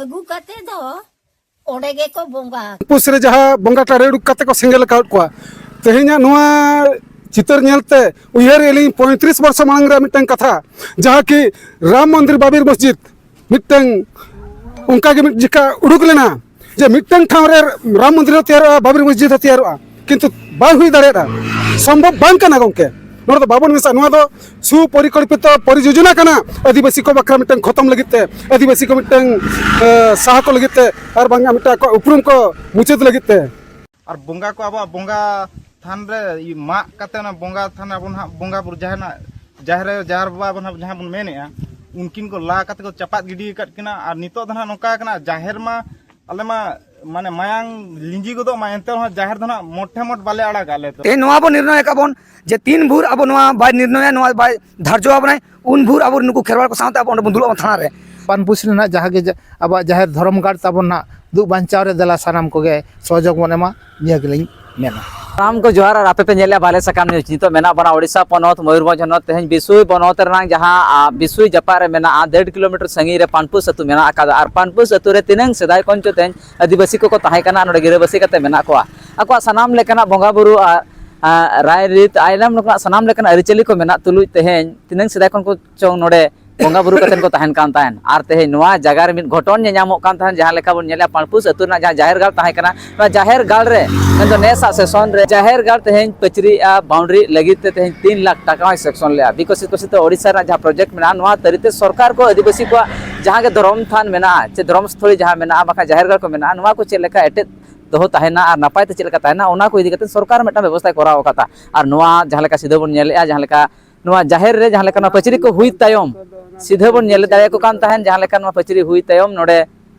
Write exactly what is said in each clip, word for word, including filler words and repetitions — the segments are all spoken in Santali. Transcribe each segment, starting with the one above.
ᱟᱹᱜᱩ ᱠᱟᱛᱮ ᱫᱚ ᱚᱸᱰᱮ ᱜᱮᱠᱚ ᱵᱚᱸᱜᱟ᱾ ᱯᱩᱥ ᱨᱮ ᱡᱟᱦᱟᱸ ᱵᱚᱸᱜᱟ ᱴᱟᱨᱮ ᱩᱰᱩᱠ ᱠᱟᱛᱮ ᱠᱚ ᱥᱮᱸᱜᱮᱞ ᱟᱠᱟᱫ ᱠᱚᱣᱟ, ᱛᱮᱦᱮᱧᱟᱜ ᱱᱚᱣᱟ ᱪᱤᱛᱟᱹᱨ ᱧᱮᱞᱛᱮ ᱩᱭᱦᱟᱹᱨ ᱮᱫ ᱞᱤᱧ ᱯᱚᱸᱭᱛᱨᱤᱥ ᱵᱚᱨᱥᱚ ᱢᱟᱲᱟᱝ ᱨᱮ ᱢᱤᱫᱴᱟᱝ ᱠᱟᱛᱷᱟ, ᱡᱟᱦᱟᱸ ᱠᱤ ᱨᱟᱢ ᱢᱚᱱᱫᱤᱨ ᱵᱟᱵᱤᱨ ᱢᱚᱥᱡᱤᱫ ᱢᱤᱫᱴᱟᱝ ᱚᱱᱠᱟ ᱜᱮ ᱢᱤᱫ ᱡᱚᱠᱷᱟ ᱩᱰᱩᱠ ᱞᱮᱱᱟ, ᱡᱮ ᱢᱤᱫᱴᱟᱝ ᱴᱷᱟᱶ ᱨᱮ ᱨᱟᱢ ᱢᱚᱱᱫᱤᱨ ᱦᱚᱸ ᱛᱮᱭᱟᱨᱚᱜᱼᱟ, ᱵᱟᱵᱨᱤ ᱢᱚᱥᱡᱤᱫ ᱦᱚᱸ ᱛᱮᱭᱟᱨᱚᱜᱼᱟ, ᱠᱤᱱᱛᱩ ᱵᱟᱝ ᱦᱩᱭ ᱫᱟᱲᱮᱭᱟᱜᱼᱟ, ᱥᱚᱢᱵᱷᱚᱵ ᱵᱟᱝ ᱠᱟᱱᱟ ᱜᱚᱢᱠᱮ᱾ ᱱᱚᱰᱮ ᱫᱚ ᱵᱟᱵᱚᱱ ᱢᱮᱥᱟᱜᱼᱟ᱾ ᱱᱚᱣᱟ ᱫᱚ ᱥᱩᱯᱚᱨᱤᱠᱚᱞᱯᱤᱛᱚ ᱯᱚᱨᱤᱡᱳᱡᱚᱱᱟ ᱠᱟᱱᱟ, ᱟᱹᱫᱤᱵᱟᱹᱥᱤ ᱠᱚ ᱵᱟᱠᱷᱨᱟ ᱢᱤᱫᱴᱟᱝ ᱠᱷᱚᱛᱚᱢ ᱞᱟᱹᱜᱤᱫ ᱛᱮ, ᱟᱹᱫᱤᱵᱟᱹᱥᱤ ᱠᱚ ᱢᱤᱫᱴᱟᱝ, ᱮ, ᱥᱟᱦᱟ ᱠᱚ ᱞᱟᱹᱜᱤᱫ ᱛᱮ, ᱟᱨ ᱵᱟᱝ ᱢᱤᱫᱴᱟᱝ ᱟᱠᱚᱣᱟᱜ ᱩᱯᱨᱩᱢ ᱠᱚ ᱢᱩᱪᱟᱹᱫ ᱞᱟᱹᱜᱤᱫ ᱛᱮ᱾ ᱟᱨ ᱵᱚᱸᱜᱟ ᱠᱚ ᱟᱵᱚᱣᱟᱜ ᱵᱚᱸᱜᱟ ᱛᱷᱟᱱ ᱨᱮ ᱢᱟᱜ ᱠᱟᱛᱮ ᱚᱱᱟ ᱵᱚᱸᱜᱟ ᱛᱷᱟᱱ ᱟᱵᱚ ᱱᱟᱦᱟᱜ ᱵᱚᱸᱜᱟ ᱵᱩᱨᱩ ᱡᱟᱦᱟᱸ ᱱᱟᱜ ᱡᱟᱦᱮᱨ ᱨᱮ ᱡᱟᱦᱮᱨ ᱵᱟᱵᱟ ᱟᱵᱚ ᱱᱟᱦᱟᱜ ᱡᱟᱦᱟᱸ ᱵᱚᱱ ᱢᱮᱱᱮᱜᱼᱟ, ᱩᱱᱠᱤᱱ ᱠᱚ ᱞᱟ ᱠᱟᱛᱮ ᱠᱚ ᱪᱟᱯᱟᱫ ᱜᱤᱰᱤ ᱟᱠᱟᱫ ᱠᱤᱱᱟ᱾ ᱟᱨ ᱱᱤᱛᱚᱜ ᱫᱚ ᱱᱟᱦᱟᱜ ᱱᱚᱝᱠᱟ ᱠᱟᱱᱟ, ᱡᱟᱦᱮᱨ ᱢᱟ ᱟᱞᱮ ᱢᱟ ᱢᱟᱱᱮ ᱢᱟᱭᱟᱝ ᱞᱤᱸᱡᱤ ᱜᱚᱫᱚᱜ ᱢᱟ, ᱮᱱᱛᱮ ᱨᱮᱦᱚᱸ ᱡᱟᱦᱮᱨ ᱫᱚ ᱱᱟᱦᱟᱜ ᱢᱚᱴᱷᱮ ᱢᱚᱴ ᱵᱟᱞᱮ ᱟᱲᱟᱜᱟ ᱟᱞᱮ ᱫᱚ᱾ ᱛᱮᱦᱮᱧ ᱱᱚᱣᱟ ᱵᱚᱱ ᱱᱤᱨᱱᱚᱭ ᱟᱠᱟᱫ ᱵᱚᱱ ᱡᱮ ᱛᱤᱱ ᱵᱷᱳᱨ ᱟᱵᱚ ᱱᱚᱣᱟ ᱵᱟᱭ ᱱᱤᱨᱱᱚᱭᱟ, ᱱᱚᱣᱟ ᱵᱟᱭ ᱫᱷᱟᱨᱡᱚ ᱟᱵᱚᱱᱟᱭ, ᱩᱱ ᱵᱷᱳᱨ ᱟᱵᱚ ᱱᱩᱠᱩ ᱠᱷᱮᱨᱣᱟᱲ ᱠᱚ ᱥᱟᱶᱛᱮ ᱟᱵᱚ ᱚᱸᱰᱮ ᱵᱚᱱ ᱫᱩᱲᱩᱵ ᱟᱵᱚᱱ ᱛᱷᱟᱱᱟ ᱨᱮ᱾ ᱯᱟᱱᱯᱩᱥ ᱨᱮᱱᱟᱜ ᱡᱟᱦᱟᱸ ᱜᱮ ᱡᱟ-, ᱟᱵᱚᱣᱟᱜ ᱡᱟᱦᱮᱨ ᱫᱷᱚᱨᱚᱢ ᱜᱟᱲ ᱛᱟᱵᱚᱱ ᱱᱟᱜ ᱫᱩᱜ ᱵᱟᱧᱪᱟᱣ ᱨᱮ ᱫᱮᱞᱟ ᱥᱟᱱᱟᱢ ᱠᱚᱜᱮ ᱥᱚᱦᱚᱡᱳᱜᱽ ᱵᱚᱱ ᱮᱢᱟ, ᱱᱤᱭᱟᱹ ᱜᱮᱞᱤᱧ ᱢᱮᱱᱟ᱾ ᱥᱟᱱᱟᱢ ᱠᱚ ᱡᱚᱦᱟᱨ᱾ ᱟᱨ ᱟᱯᱮ ᱯᱮ ᱧᱮᱞᱮᱫᱼᱟ ᱵᱟᱞᱮ ᱥᱟᱠᱟᱢ ᱱᱤᱭᱩᱡᱽ᱾ ᱱᱤᱛᱚᱜ ᱢᱮᱱᱟᱜ ᱵᱚᱱᱟ ᱳᱰᱤᱥᱟ ᱯᱚᱱᱚᱛ ᱢᱚᱭᱩᱨᱵᱷᱚᱸᱡᱽ ᱦᱚᱱᱚᱛ᱾ ᱛᱮᱦᱮᱧ ᱵᱤᱥᱩᱭ ᱵᱚᱱᱚᱛ ᱨᱮᱱᱟᱜ ᱡᱟᱦᱟᱸ, ᱟ, ᱵᱤᱥᱩᱭ ᱡᱟᱯᱟᱜ ᱨᱮ ᱢᱮᱱᱟᱜᱼᱟ, ᱰᱮᱲ ᱠᱤᱞᱳᱢᱤᱴᱟᱨ ᱥᱟᱺᱜᱤᱧ ᱨᱮ ᱯᱟᱱᱯᱩᱥ ᱟᱹᱛᱩ ᱢᱮᱱᱟᱜ ᱟᱠᱟᱫᱟ᱾ ᱟᱨ ᱯᱟᱱᱯᱩᱥ ᱟᱹᱛᱩ ᱨᱮ ᱛᱤᱱᱟᱹᱝ ᱥᱮᱫᱟᱭ ᱠᱷᱚᱱ ᱪᱚ ᱛᱮᱦᱮᱧ ᱟᱹᱫᱤᱵᱟᱹᱥᱤ ᱠᱚᱠᱚ ᱛᱟᱦᱮᱸ ᱠᱟᱱᱟ, ᱱᱚᱰᱮ ᱜᱤᱨᱟᱹᱵᱟᱹᱥᱤ ᱠᱟᱛᱮ ᱢᱮᱱᱟᱜ ᱠᱚᱣᱟ᱾ ᱟᱠᱚᱣᱟᱜ ᱥᱟᱱᱟᱢ ᱞᱮᱠᱟᱱᱟᱜ ᱵᱚᱸᱜᱟ ᱵᱩᱨᱩ, ᱟ, ᱟ, ᱨᱟᱭ ᱨᱤᱛ, ᱟᱭᱱᱟᱢ ᱞᱮᱠᱟᱱᱟᱜ ᱥᱟᱱᱟᱢ ᱞᱮᱠᱟᱱ ᱟᱹᱨᱤᱪᱟᱹᱞᱤ ᱠᱚ ᱢᱮᱱᱟᱜ ᱛᱩᱞᱩᱡ ᱛᱮᱦᱮᱧ ᱛᱤᱱᱟᱹᱝ ᱥᱮᱫᱟᱭ ᱠᱷᱚᱱ ᱠᱚ ᱪᱚᱝ ᱱᱚᱰᱮ ᱵᱚᱸᱜᱟ ᱵᱩᱨᱩ ᱠᱟᱛᱮ ᱠᱚ ᱛᱟᱦᱮᱱ ᱠᱟᱱ ᱛᱟᱦᱮᱸᱱ᱾ ᱟᱨ ᱛᱮᱦᱮᱧ ᱱᱚᱣᱟ ᱡᱟᱭᱜᱟ ᱨᱮ ᱢᱤᱫ ᱜᱷᱚᱴᱚᱱ ᱧᱮᱧᱟᱢᱚᱜ ᱠᱟᱱ ᱛᱟᱦᱮᱸᱱ, ᱡᱟᱦᱟᱸ ᱞᱮᱠᱟ ᱵᱚᱱ ᱧᱮᱞᱮᱫᱼᱟ ᱯᱟᱱᱯᱩᱥ ᱟᱹᱛᱩ ᱨᱮᱱᱟᱜ ᱡᱟᱦᱟᱸ ᱡᱟᱦᱮᱨ ᱜᱟᱲ ᱛᱟᱦᱮᱸ ᱠᱟᱱᱟ, ᱱᱚᱣᱟ ᱡᱟᱦᱮᱨ ᱜᱟᱲ ᱨᱮ ᱢᱮᱱᱫᱚ ᱱᱮᱥᱟᱜ ᱥᱮᱥᱚᱱ ᱨᱮ ᱡᱟᱦᱮᱨ ᱜᱟᱲ ᱛᱮᱦᱮᱧ ᱯᱟᱹᱪᱨᱤᱜᱼᱟ, ᱵᱟᱣᱩᱱᱰᱨᱤ ᱞᱟᱹᱜᱤᱫ ᱛᱮ ᱛᱮᱦᱮᱧ ᱛᱤᱱ ᱞᱟᱠᱷ ᱴᱟᱠᱟ ᱦᱚᱸᱭ ᱥᱮᱠᱥᱚᱱ ᱞᱮᱫᱼᱟ᱾ ᱵᱤᱠᱚᱥᱤᱛ ᱯᱨᱚᱥᱤᱛ ᱳᱰᱤᱥᱟ ᱨᱮᱱᱟᱜ ᱡᱟᱦᱟᱸ ᱯᱨᱚᱡᱮᱠᱴ ᱢᱮᱱᱟᱜᱼᱟ, ᱱᱚᱣᱟ ᱛᱟᱹᱨᱤ ᱛᱮ ᱥᱚᱨᱠᱟᱨ ᱠᱚ ᱟᱹᱫᱤᱵᱟᱹᱥᱤ ᱠᱚᱣᱟᱜ ᱡᱟᱦᱟᱸ ᱜᱮ ᱫᱷᱚᱨᱚᱢ ᱛᱷᱟᱱ ᱢᱮᱱᱟᱜᱼᱟ, ᱪᱮ ᱫᱷᱚᱨᱚᱢ ᱥᱛᱷᱚᱞᱤ ᱡᱟᱦᱟᱸ ᱢᱮᱱᱟᱜᱼᱟ, ᱵᱟᱠᱷᱟᱱ ᱡᱟᱦᱮᱨ ᱜᱟᱲ ᱠᱚ ᱢᱮᱱᱟᱜᱼᱟ, ᱱᱚᱣᱟ ᱠᱚ ᱪᱮᱫ ᱞᱮᱠᱟ ᱮᱴᱮᱫ ᱫᱚᱦᱚ ᱛᱟᱦᱮᱱᱟ ᱟᱨ ᱱᱟᱯᱟᱭ ᱛᱮ ᱪᱮᱫ ᱞᱮᱠᱟ ᱛᱟᱦᱮᱱᱟ, ᱚᱱᱟ ᱠᱚ ᱤᱫᱤ ᱠᱟᱛᱮ ᱥᱚᱨᱠᱟᱨ ᱢᱤᱫᱴᱟᱝ ᱵᱮᱵᱚᱥᱛᱷᱟᱭ ᱠᱚᱨᱟᱣ ᱟᱠᱟᱫᱟ᱾ ᱟᱨ ᱱᱚᱣᱟ ᱡᱟᱦᱟᱸ ᱞᱮᱠᱟ ᱥᱤᱫᱷᱟᱹ ᱵᱚᱱ ᱧᱮᱞᱮᱫᱼᱟ, ᱡᱟᱦᱟᱸ ᱞᱮᱠᱟ ᱱᱚᱣᱟ ᱡᱟᱦᱮᱨ ᱨᱮ ᱡᱟᱦᱟᱸ ᱞᱮᱠᱟ ᱱᱚᱣᱟ ᱯᱟᱹᱪᱨᱤ ᱠᱚ ᱦᱩᱭ ᱛᱟᱭᱚᱢ ᱥᱤᱫᱷᱟᱹ ᱵᱚᱱ ᱧᱮᱞ ᱫᱟᱲᱮᱭᱟᱠᱚ ᱠᱟᱱ ᱛᱟᱦᱮᱸᱱ, ᱡᱟᱦᱟᱸ ᱞᱮᱠᱟ ᱱᱚᱣᱟ ᱯᱟᱹᱪᱨᱤ ᱦᱩᱭ ᱛᱟᱭᱚᱢ ᱱᱚᱰᱮ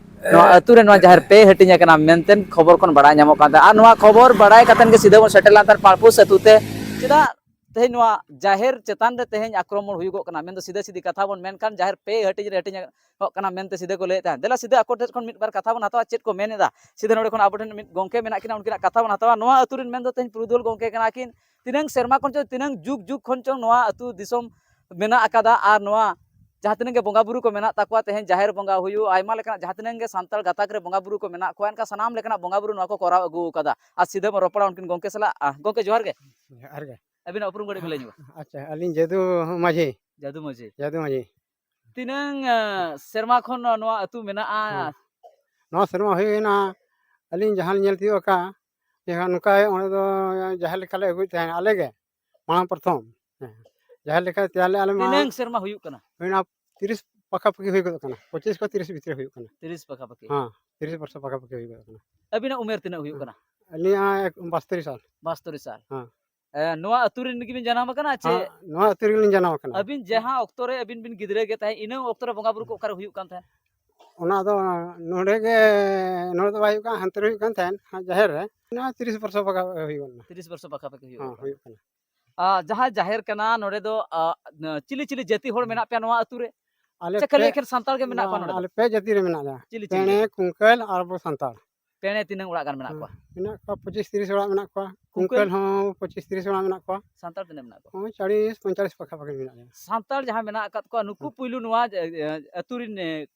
ᱱᱚᱣᱟ ᱟᱹᱛᱩ ᱨᱮ ᱱᱚᱣᱟ ᱡᱟᱦᱮᱨ ᱯᱮ ᱦᱟᱹᱴᱤᱧ ᱟᱠᱟᱱᱟ ᱢᱮᱱᱛᱮ ᱠᱷᱚᱵᱚᱨ ᱠᱷᱚᱱ ᱵᱟᱲᱟᱭ ᱧᱟᱢᱚᱜ ᱠᱟᱱ ᱛᱟᱦᱮᱸᱱ᱾ ᱟᱨ ᱱᱚᱣᱟ ᱠᱷᱚᱵᱚᱨ ᱵᱟᱲᱟᱭ ᱠᱟᱛᱮ ᱜᱮ ᱥᱤᱫᱷᱟᱹ ᱵᱚᱱ ᱥᱮᱴᱮᱨ ᱞᱮᱱ ᱛᱟᱦᱮᱸᱱ ᱯᱟᱲᱯᱩᱥ ᱟᱹᱛᱩ ᱛᱮ᱾ ᱪᱮᱫᱟᱜ ᱛᱮᱦᱮᱧ ᱱᱚᱣᱟ ᱡᱟᱦᱮᱨ ᱪᱮᱛᱟᱱ ᱨᱮ ᱛᱮᱦᱮᱧ ᱟᱠᱨᱚᱢᱚᱬ ᱦᱩᱭᱩᱜᱚᱜ ᱠᱟᱱᱟ, ᱢᱮᱱᱫᱚ ᱥᱤᱫᱷᱟᱹ ᱥᱤᱫᱷᱤ ᱠᱟᱛᱷᱟ ᱵᱚᱱ ᱢᱮᱱᱠᱷᱟᱱ ᱡᱟᱦᱮᱨ ᱯᱮ ᱦᱟᱹᱴᱤᱧ ᱨᱮ ᱦᱟᱹᱴᱤᱧ ᱠᱟᱱᱟ ᱢᱮᱱᱛᱮ ᱥᱤᱫᱷᱟᱹ ᱠᱚ ᱞᱟᱹᱭᱮᱫ ᱛᱟᱦᱮᱸᱫ᱾ ᱫᱮᱞᱟ ᱥᱤᱫᱷᱟᱹ ᱟᱠᱚ ᱴᱷᱮᱱ ᱠᱷᱚᱱ ᱢᱤᱫ ᱵᱟᱨ ᱠᱟᱛᱷᱟ ᱵᱚᱱ ᱦᱟᱛᱟᱣᱟ, ᱪᱮᱫ ᱠᱚ ᱢᱮᱱ ᱮᱫᱟ᱾ ᱥᱤᱫᱷᱟᱹ ᱱᱚᱰᱮ ᱠᱷᱚᱱ ᱟᱵᱚ ᱴᱷᱮᱱ ᱢᱤᱫ ᱜᱚᱢᱠᱮ ᱢᱮᱱᱟᱜ ᱠᱤᱱᱟ, ᱩᱱᱠᱤᱱᱟᱜ ᱠᱟᱛᱷᱟ ᱵᱚᱱ ᱦᱟᱛᱟᱣᱟ᱾ ᱱᱚᱣᱟ ᱟᱹᱛᱩ ᱨᱮᱱ ᱢᱮᱱᱫᱚ ᱛᱮᱦᱮᱧ ᱯᱩᱨᱩᱫᱷᱩᱞ ᱜᱚᱢᱠᱮ ᱠᱟᱱᱟ ᱠᱤᱱ᱾ ᱛᱤᱱᱟᱹᱝ ᱥᱮᱨᱢᱟ ᱠᱷᱚᱱ ᱪᱚᱝ, ᱛᱤᱱᱟᱹᱝ ᱡᱩᱜᱽ ᱡᱩᱜᱽ ᱠᱷᱚᱱ ᱪᱚᱝ ᱱᱚᱣᱟ ᱟᱹᱛᱩ ᱫᱤᱥᱚᱢ ᱢᱮᱱᱟᱜ ᱟᱠᱟᱫᱟ ᱟᱨ ᱱᱚᱣᱟ ᱡᱟᱦᱟᱸ ᱛᱤᱱᱟᱹᱜ ᱜᱮ ᱵᱚᱸᱜᱟ ᱵᱩᱨᱩ ᱠᱚ ᱢᱮᱱᱟᱜ ᱛᱟᱠᱚᱣᱟ, ᱛᱮᱦᱮᱧ ᱡᱟᱦᱮᱨ ᱵᱚᱸᱜᱟ ᱦᱩᱭᱩᱜ, ᱟᱭᱢᱟ ᱞᱮᱠᱟᱱᱟᱜ ᱡᱟᱦᱟᱸ ᱛᱤᱱᱟᱹᱜ ᱜᱮ ᱥᱟᱱᱛᱟᱲ ᱜᱟᱛᱟᱠ ᱨᱮ ᱵᱚᱸᱜᱟ ᱵᱩᱨᱩ ᱠᱚ ᱢᱮᱱᱟᱜ ᱠᱚᱣᱟ, ᱮᱱᱠᱷᱟᱱ ᱥᱟᱱᱟᱢ ᱞᱮᱠᱟᱱᱟᱜ ᱵᱚᱸᱜᱟ ᱵᱩᱨᱩ ᱱᱚᱣᱟ ᱠᱚ ᱠᱚᱨᱟᱣ ᱟᱹᱜᱩ ᱟᱠᱟᱫᱟ᱾ ᱟᱨ ᱥᱤᱫᱷᱟᱹ ᱵᱚᱱ ᱨᱚᱯᱚᱲᱟ ᱩᱱᱠᱤᱱ ᱜᱚᱢᱠᱮ ᱥᱟᱞᱟᱜ᱾ ᱟᱦ, ᱜᱚᱢᱠᱮ, ᱡᱚᱦᱟᱨ ᱜᱮ᱾ ᱡᱚᱦᱟᱨ ᱜᱮ᱾ ᱟᱹᱵᱤᱱᱟᱜ ᱩᱯᱨᱩᱢ ᱠᱟᱹᱴᱤᱡ ᱵᱤᱱ ᱞᱟᱹᱭ ᱧᱚᱜᱟ᱾ ᱟᱪᱪᱷᱟ, ᱟᱹᱞᱤᱧ ᱡᱟᱹᱫᱩ ᱢᱟᱹᱡᱷᱤ᱾ ᱡᱟᱹᱫᱩ ᱢᱟᱹᱡᱷᱤ᱾ ᱡᱟᱹᱫᱩ ᱢᱟᱹᱡᱷᱤ᱾ ᱛᱤᱱᱟᱹᱝ, ᱟᱸ, ᱥᱮᱨᱢᱟ ᱠᱷᱚᱱ ᱱᱚᱣᱟ ᱟᱹᱛᱩ ᱢᱮᱱᱟᱜᱼᱟ? ᱦᱮᱸ᱾ ᱱᱚᱣᱟ ᱥᱮᱨᱢᱟ ᱦᱩᱭᱮᱱᱟ, ᱟᱹᱞᱤᱧ ᱡᱟᱦᱟᱸ ᱞᱤᱧ ᱧᱮᱞ ᱛᱤᱭᱳᱜ ᱟᱠᱟᱫ, ᱡᱟᱦᱟᱸ ᱱᱚᱝᱠᱟ ᱚᱸᱰᱮ ᱫᱚ ᱡᱟᱦᱮᱨ ᱞᱮᱠᱟᱞᱮ ᱟᱹᱜᱩᱭᱮᱫ ᱛᱟᱦᱮᱸᱫ ᱟᱞᱮ ᱜᱮ, ᱢᱟᱲᱟᱝ ᱯᱨᱚᱛᱷᱚᱢ᱾ ᱦᱮᱸ᱾ ᱡᱟᱦᱮᱨ ᱞᱮᱠᱟ ᱛᱮᱭᱟᱨ ᱞᱮᱫᱼᱟ ᱞᱮ ᱢᱟ᱾ ᱛᱤᱱᱟᱹᱝ ᱥᱮᱨᱢᱟ ᱦᱩᱭᱩᱜ ᱠᱟᱱᱟ? ᱦᱩᱭᱱᱟ ᱛᱤᱨᱤᱥ ᱯᱟᱠᱟᱯᱟᱠᱤ ᱦᱩᱭ ᱜᱚᱫᱚᱜ ᱠᱟᱱᱟ, ᱯᱚᱸᱪᱤᱥ ᱠᱷᱚᱱ ᱛᱤᱨᱤᱥ ᱵᱷᱤᱛᱨᱤ ᱦᱩᱭᱩᱜ ᱠᱟᱱᱟ᱾ ᱛᱤᱨᱤᱥ ᱯᱟᱠᱟᱯᱟᱠᱤ? ᱦᱮᱸ, ᱛᱤᱨᱤᱥ ᱵᱚᱨᱥᱚ ᱯᱟᱠᱟᱯᱟᱠᱤ ᱦᱩᱭ ᱜᱚᱫᱚᱜ ᱠᱟᱱᱟ᱾ ᱟᱹᱵᱤᱱᱟᱜ ᱩᱢᱮᱨ ᱛᱤᱱᱟᱹᱜ ᱦᱩᱭᱩᱜ ᱠᱟᱱᱟ? ᱟᱹᱞᱤᱧᱟᱜ ᱵᱟᱥᱛᱚᱨᱤ ᱥᱟᱞ᱾ ᱵᱟᱥᱛᱚᱨᱤ ᱥᱟᱞ᱾ ᱦᱮᱸ᱾ ᱮ, ᱱᱚᱣᱟ ᱟᱹᱛᱩ ᱨᱮᱱ ᱜᱮᱵᱤᱱ ᱡᱟᱱᱟᱢ ᱟᱠᱟᱱᱟ ᱪᱮ? ᱦᱮᱸ, ᱱᱚᱣᱟ ᱟᱹᱛᱩ ᱨᱮᱜᱮᱞᱤᱧ ᱡᱟᱱᱟᱢ ᱟᱠᱟᱱᱟ᱾ ᱟᱹᱵᱤᱱ ᱡᱟᱦᱟᱸ ᱚᱠᱛᱚ ᱨᱮ ᱟᱹᱵᱤᱱ ᱵᱤᱱ ᱜᱤᱫᱽᱨᱟᱹ ᱜᱮ ᱛᱟᱦᱮᱸᱫ, ᱤᱱᱟᱹ ᱚᱠᱛᱚ ᱨᱮ ᱵᱚᱸᱜᱟ ᱵᱩᱨᱩ ᱠᱚ ᱚᱠᱟᱨᱮ ᱦᱩᱭᱩᱜ ᱠᱟᱱ ᱛᱟᱦᱮᱸᱫ? ᱚᱱᱟ ᱫᱚ ᱱᱚᱰᱮ ᱜᱮ, ᱱᱚᱰᱮ ᱫᱚ ᱵᱟᱭ ᱦᱩᱭᱩᱜ ᱠᱟᱱᱟ, ᱦᱟᱱᱛᱮ ᱨᱮ ᱦᱩᱭᱩᱜ ᱠᱟᱱ ᱛᱟᱦᱮᱸᱫ, ᱦᱟᱸ, ᱡᱟᱦᱮᱨ ᱨᱮ᱾ ᱱᱚᱣᱟ ᱛᱤᱨᱤᱥ ᱵᱚᱨᱥᱚ ᱯᱟᱠᱟ ᱦᱩᱭᱩᱜ ᱠᱟᱱᱟ᱾ ᱛᱤᱨᱤᱥ ᱵᱚᱨᱥᱚ ᱯᱟᱠᱟᱯᱟᱠᱤ ᱦᱩᱭᱩᱜ ᱦᱮᱸ, ᱠᱟᱱᱟ᱾ ᱦᱩᱭᱩᱜ ᱠᱟᱱᱟ᱾ ᱟ, ᱡᱟᱦᱟᱸ ᱡᱟᱦᱮᱨ ᱠᱟᱱᱟ, ᱱᱚᱰᱮ ᱫᱚ, ᱟ, ᱪᱤᱞᱤ ᱪᱤᱞᱤ ᱡᱟᱹᱛᱤ ᱦᱚᱲ ᱢᱮᱱᱟᱜ ᱯᱮᱭᱟ ᱱᱚᱣᱟ ᱟᱹᱛᱩ ᱨᱮ? ᱟᱞᱮ ᱥᱮ ᱠᱷᱟᱹᱞᱤ ᱯᱮ, ᱮᱠᱷᱮᱱ ᱥᱟᱱᱛᱟᱲ ᱜᱮ ᱢᱮᱱᱟᱜ ᱠᱚᱣᱟ ᱵᱟᱝ, ᱱᱚᱰᱮ ᱫᱚ? ᱟᱞᱮ ᱯᱮ ᱡᱟᱹᱛᱤ ᱨᱮ ᱢᱮᱱᱟᱜ ᱞᱮᱭᱟ᱾ ᱪᱤᱞᱤ ᱪᱤᱞᱤ ᱯᱮᱬᱮ, ᱡᱟᱹᱛᱤ? ᱠᱩᱝᱠᱟᱹᱞ ᱟᱨ ᱟᱵᱚ ᱥᱟᱱᱛᱟᱲ᱾ ᱯᱮᱬᱮ ᱛᱤᱱᱟᱹᱝ ᱚᱲᱟᱜ ᱜᱟᱱ ᱢᱮᱱᱟᱜ ᱦᱮᱸ, ᱠᱚᱣᱟ? ᱢᱮᱱᱟᱜ ᱠᱚᱣᱟ, ᱯᱚᱸᱪᱤᱥ ᱛᱤᱨᱤᱥ ᱚᱲᱟᱜ ᱢᱮᱱᱟᱜ ᱠᱚᱣᱟ᱾ ᱠᱩᱝᱠᱟᱹᱞ? ᱠᱩᱝᱠᱟᱹᱞ ᱦᱚᱸ ᱯᱚᱸᱪᱤᱥ ᱛᱤᱨᱤᱥ ᱚᱲᱟᱜ ᱢᱮᱱᱟᱜ ᱠᱚᱣᱟ᱾ ᱥᱟᱱᱛᱟᱲ ᱛᱤᱱᱟᱹᱜ ᱢᱮᱱᱟᱜ ᱠᱚᱣᱟ? ᱳᱭ ᱪᱚᱞᱞᱤᱥ ᱯᱚᱧᱪᱟᱞᱞᱤᱥ ᱯᱟᱠᱟᱯᱟᱠᱤ ᱢᱮᱱᱟᱜ ᱞᱮᱭᱟ᱾ ᱥᱟᱱᱛᱟᱲ ᱡᱟᱦᱟᱸ ᱢᱮᱱᱟᱜ ᱟᱠᱟᱫ ᱠᱚᱣᱟ, ᱱᱩᱠᱩ ᱦᱮᱸ᱾ ᱯᱩᱭᱞᱩ ᱱᱚᱣᱟ, ᱮ, ᱮ, ᱟᱹᱛᱩ ᱨᱤᱱ, ᱮ,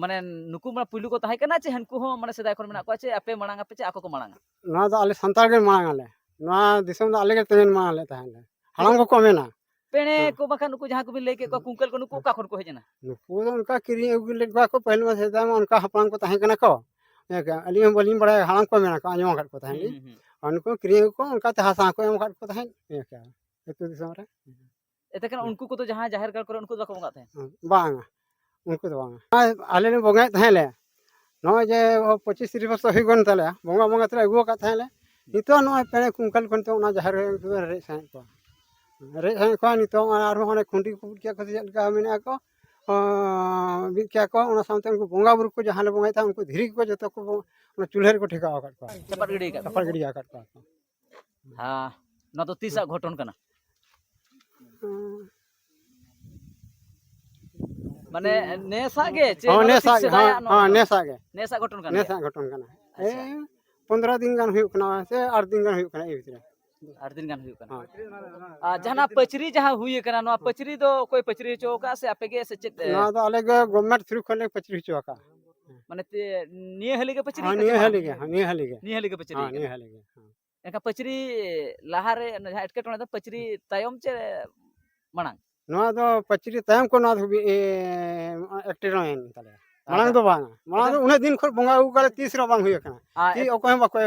ᱢᱟᱱᱮ, ᱱᱩᱠᱩ ᱢᱟ ᱯᱩᱭᱞᱩ ᱠᱚ ᱛᱟᱦᱮᱸ ᱠᱟᱱᱟ, ᱪᱮ ᱦᱟᱹᱱᱠᱩ ᱦᱚᱸ, ᱢᱟᱱᱮ, ᱥᱮᱫᱟᱭ ᱠᱷᱚᱱ ᱢᱮᱱᱟᱜ ᱠᱚᱣᱟ, ᱪᱮ ᱟᱯᱮ ᱢᱟᱲᱟᱝ ᱟᱯᱮ, ᱪᱮ ᱟᱠᱚ ᱠᱚ ᱢᱟᱲᱟᱝᱟ? ᱱᱚᱣᱟ ᱫᱚ ᱟᱞᱮ ᱥᱟᱱᱛᱟᱲ ᱜᱮ ᱢᱟᱲᱟᱝ ᱟᱞᱮ᱾ ᱱᱚᱣᱟ ᱫᱤᱥᱚᱢ ᱫᱚ ᱟᱞᱮ ᱜᱮ ᱛᱮᱸᱜᱮᱱ ᱢᱟᱲᱟᱝ ᱞᱮ ᱛᱟᱦᱮᱸ ᱞᱮ᱾ ᱦᱟᱲᱟᱢ ᱠᱚᱠᱚ ᱢᱮᱱᱟ᱾ ᱯᱮᱬᱮ ᱦᱮᱸ᱾ ᱠᱚ ᱵᱟᱠᱷᱟᱱ ᱱᱩᱠᱩ ᱡᱟᱦᱟᱸ ᱠᱚᱵᱤᱱ ᱞᱟᱹᱭ ᱠᱮᱫ ᱠᱚᱣᱟ, ᱦᱮᱸ᱾ ᱠᱩᱝᱠᱟᱹᱞ ᱠᱚ, ᱱᱩᱠᱩ ᱚᱠᱟ ᱠᱷᱚᱱ ᱠᱚ ᱦᱮᱡ ᱮᱱᱟ? ᱱᱩᱠᱩ ᱫᱚ ᱚᱱᱠᱟ ᱠᱤᱨᱤᱧ ᱟᱹᱜᱩ ᱞᱮᱫ ᱠᱚᱣᱟ ᱠᱚ, ᱯᱟᱹᱦᱤᱞ ᱢᱟ ᱥᱮᱫᱟᱭ ᱢᱟ ᱚᱱᱠᱟ ᱦᱟᱯᱲᱟᱢ ᱠᱚ ᱛᱟᱦᱮᱸ ᱠᱟᱱᱟ ᱠᱚ᱾ ᱦᱮᱸ, ᱟᱹᱞᱤᱧ ᱦᱚᱸ ᱵᱟᱹᱞᱤᱧ ᱵᱟᱲᱟᱭᱟ, ᱦᱟᱲᱟᱢ ᱠᱚ ᱢᱮᱱᱟ ᱠᱚ, ᱟᱸᱡᱚᱢ ᱟᱠᱟᱫ ᱠᱚ ᱛᱟᱦᱮᱸᱫ ᱦᱩᱸ, ᱞᱤᱧ᱾ ᱦᱩᱸ, ᱦᱩᱸ᱾ ᱟᱨ ᱱᱩᱠᱩ ᱠᱤᱨᱤᱧ ᱟᱹᱜᱩ ᱠᱚ ᱚᱱᱠᱟᱛᱮ ᱦᱟᱥᱟ ᱦᱚᱸᱠᱚ ᱮᱢ ᱟᱠᱟᱫ ᱠᱚ ᱛᱟᱦᱮᱸᱫ, ᱦᱮᱸ, ᱟᱹᱛᱩ ᱫᱤᱥᱚᱢ ᱨᱮ᱾ ᱮᱱᱛᱮ ᱠᱷᱟᱱ ᱦᱮᱸ᱾ ᱩᱱᱠᱩ ᱠᱚᱫᱚ ᱡᱟᱦᱟᱸ ᱡᱟᱦᱮᱨ ᱜᱟᱲ ᱠᱚᱨᱮ, ᱩᱱᱠᱩ ᱫᱚ ᱵᱟᱠᱚ ᱵᱚᱸᱜᱟᱜ ᱛᱟᱦᱮᱸᱫ? ᱦᱮᱸ, ᱵᱟᱝᱟ, ᱩᱱᱠᱩ ᱫᱚ ᱵᱟᱝᱟ᱾ ᱟᱨ ᱟᱞᱮ ᱞᱮ ᱵᱚᱸᱜᱟᱭᱮᱫ ᱛᱟᱦᱮᱸᱫ ᱞᱮ, ᱱᱚᱜᱼᱚᱭ ᱡᱮ ᱯᱚᱸᱪᱤᱥ ᱛᱤᱨᱤᱥ ᱵᱚᱪᱷᱚᱨ ᱦᱩᱭ ᱜᱚᱫ ᱛᱟᱞᱮᱭᱟ, ᱵᱚᱸᱜᱟ ᱵᱚᱸᱜᱟ ᱛᱮᱞᱮ ᱟᱹᱜᱩ ᱟᱠᱟᱫ ᱛᱟᱦᱮᱸᱫ ᱞᱮ᱾ ᱱᱤᱛᱚᱜ ᱱᱚᱜᱼᱚᱭ ᱯᱮᱬᱮ ᱠᱩᱝᱠᱟᱹᱞ ᱠᱚ ᱱᱤᱛᱚᱜ ᱚᱱᱟ ᱡᱟᱦᱮᱨ ᱨᱮ ᱩᱱᱠᱩ ᱫᱚ ᱨᱮᱡ ᱥᱟᱸᱦᱮᱫ ᱠᱚᱣᱟ᱾ ᱨᱮᱡ ᱥᱟᱸᱦᱮᱫ ᱠᱚᱣᱟ ᱱᱤᱛᱚᱜ ᱟᱨᱦᱚᱸ ᱚᱱᱮ ᱠᱷᱩᱱᱴᱤ ᱠᱚ ᱵᱤᱫ ᱠᱮᱫ ᱠᱚ ᱥᱮ ᱪᱮᱫ ᱞᱮᱠᱟ ᱢᱮᱱᱮᱫᱼᱟ ᱠᱚ, ᱚᱸ, ᱵᱤᱫ ᱠᱮᱫ ᱠᱚ, ᱚᱱᱟ ᱥᱟᱶᱛᱮ ᱩᱱᱠᱩ ᱵᱚᱸᱜᱟ ᱵᱩᱨᱩ ᱠᱚ ᱡᱟᱦᱟᱸ ᱞᱮ ᱵᱚᱸᱜᱟᱭᱮᱫ ᱛᱟᱦᱮᱸᱫ, ᱩᱱᱠᱩ ᱫᱷᱤᱨᱤ ᱠᱚ ᱡᱚᱛᱚ ᱠᱚ ᱵᱚ-, ᱚᱱᱟ ᱪᱩᱞᱦᱟᱹ ᱨᱮᱠᱚ ᱴᱷᱮᱠᱟᱣ ᱟᱠᱟᱫ ᱠᱚᱣᱟ᱾ ᱪᱟᱯᱟᱫ ᱜᱤᱰᱤ ᱟᱠᱟᱫ ᱪᱟᱯᱟᱫ ᱠᱚᱣᱟ᱾ ᱜᱤᱰᱤ ᱟᱠᱟᱫ ᱠᱚᱣᱟ ᱠᱚ᱾ ᱦᱮᱸ, ᱱᱚᱣᱟ ᱫᱚ ᱛᱤᱥᱟᱜ ᱜᱷᱚᱴᱚᱱ ᱠᱟᱱᱟ? ᱦᱮᱸ᱾ ᱢᱟᱱᱮ ᱱᱮᱥᱟᱜ ᱜᱮ ᱪᱮ ᱦᱚᱸ, ᱱᱚᱣᱟ ᱫᱚ ᱱᱮᱥᱟᱜ ᱴᱷᱤᱠ ᱜᱮ, ᱥᱮᱫᱟᱭᱟᱜ ᱦᱚᱸ, ᱱᱚᱣᱟ ᱦᱚᱸ, ᱫᱚ? ᱱᱮᱥᱟᱜ ᱜᱮ᱾ ᱱᱮᱥᱟᱜ ᱜᱷᱚᱴᱚᱱ ᱠᱟᱱ ᱜᱮᱭᱟ? ᱱᱮᱥᱟᱜ ᱜᱷᱚᱴᱚᱱ ᱠᱟᱱᱟ᱾ ᱟᱪᱪᱷᱟ᱾ ᱮᱭ ᱯᱚᱱᱫᱽᱨᱚ ᱫᱤᱱ ᱜᱟᱱ ᱦᱩᱭᱩᱜ ᱠᱟᱱᱟ ᱥᱮ ᱟᱴ ᱫᱤᱱ ᱜᱟᱱ ᱦᱩᱭᱩᱜ ᱠᱟᱱᱟ, ᱮᱭ ᱵᱷᱤᱛᱨᱤ ᱨᱮ᱾ ᱟᱴ ᱫᱤᱱ ᱜᱟᱱ ᱦᱩᱭᱩᱜ ᱠᱟᱱᱟ᱾ ᱦᱮᱸ᱾ ᱟᱨ ᱡᱟᱦᱟᱱᱟᱜ ᱯᱟᱹᱪᱨᱤ ᱡᱟᱦᱟᱸ ᱦᱩᱭ ᱟᱠᱟᱱᱟ, ᱱᱚᱣᱟ ᱯᱟᱹᱪᱨᱤ ᱫᱚ ᱚᱠᱚᱭ ᱯᱟᱹᱪᱨᱤ ᱦᱚᱪᱚ ᱟᱠᱟᱫᱼᱟ ᱥᱮ ᱟᱯᱮ ᱜᱮ ᱥᱮ ᱪᱮᱫ, ᱮ? ᱱᱚᱣᱟ ᱫᱚ ᱟᱞᱮ ᱜᱮ ᱜᱚᱵᱷᱢᱮᱱᱴ ᱛᱷᱨᱩ ᱠᱷᱚᱱ ᱞᱮ ᱯᱟᱹᱪᱨᱤ ᱦᱚᱪᱚ ᱟᱠᱟᱫᱼᱟ᱾ ᱢᱟᱱᱮ ᱛᱮ-, ᱱᱤᱭᱟᱹ ᱦᱟᱹᱞᱤ ᱜᱮ ᱯᱟᱹᱪᱨᱤ ᱦᱮᱸ, ᱦᱩᱭ ᱱᱤᱭᱟᱹ ᱠᱟᱱᱟ? ᱦᱟᱹᱞᱤ ᱜᱮ, ᱦᱮᱸ, ᱱᱤᱭᱟᱹ ᱦᱟᱹᱞᱤ ᱜᱮ᱾ ᱱᱤᱭᱟᱹ ᱦᱟᱹᱞᱤ ᱜᱮ ᱯᱟᱹᱪᱨᱤ ᱦᱮᱸ, ᱦᱩᱭ ᱱᱤᱭᱟᱹ ᱠᱟᱱᱟ᱾ ᱦᱟᱹᱞᱤ ᱜᱮ, ᱦᱮᱸ᱾ ᱮᱱᱠᱷᱟᱱ ᱯᱟᱹᱪᱨᱤ ᱞᱟᱦᱟᱨᱮ ᱚᱱᱟ ᱡᱟᱦᱟᱸ ᱮᱴᱠᱮᱴᱚᱬᱮ ᱫᱚ ᱯᱟᱹᱪᱨᱤ ᱛᱟᱭᱚᱢ ᱪᱮ ᱢᱟᱲᱟᱝ? ᱱᱚᱣᱟ ᱫᱚ ᱯᱟᱹᱪᱨᱤ ᱛᱟᱭᱚᱢ ᱠᱚ ᱱᱚᱣᱟ ᱫᱚ ᱦᱩᱭ-, ᱮ, ᱮᱴᱠᱮᱴᱚᱬᱮᱭᱮᱱ ᱛᱟᱞᱮᱭᱟ᱾ ᱢᱟᱲᱟᱝ ᱟᱪᱪᱷᱟ᱾ ᱫᱚ ᱵᱟᱝ᱾ ᱢᱟᱲᱟᱝ ᱟᱪᱪᱷᱟ᱾ ᱫᱚ ᱩᱱᱟᱹᱜ ᱫᱤᱱ ᱠᱷᱚᱱ ᱵᱚᱸᱜᱟ ᱟᱹᱜᱩ ᱠᱟᱞᱮ ᱛᱤᱥ ᱨᱮᱦᱚᱸ ᱵᱟᱝ ᱦᱩᱭ ᱟᱠᱟᱱᱟ᱾ ᱟᱨ ᱪᱮᱫ ᱮᱴ- ᱚᱠᱚᱭ ᱦᱚᱸ ᱵᱟᱠᱚ,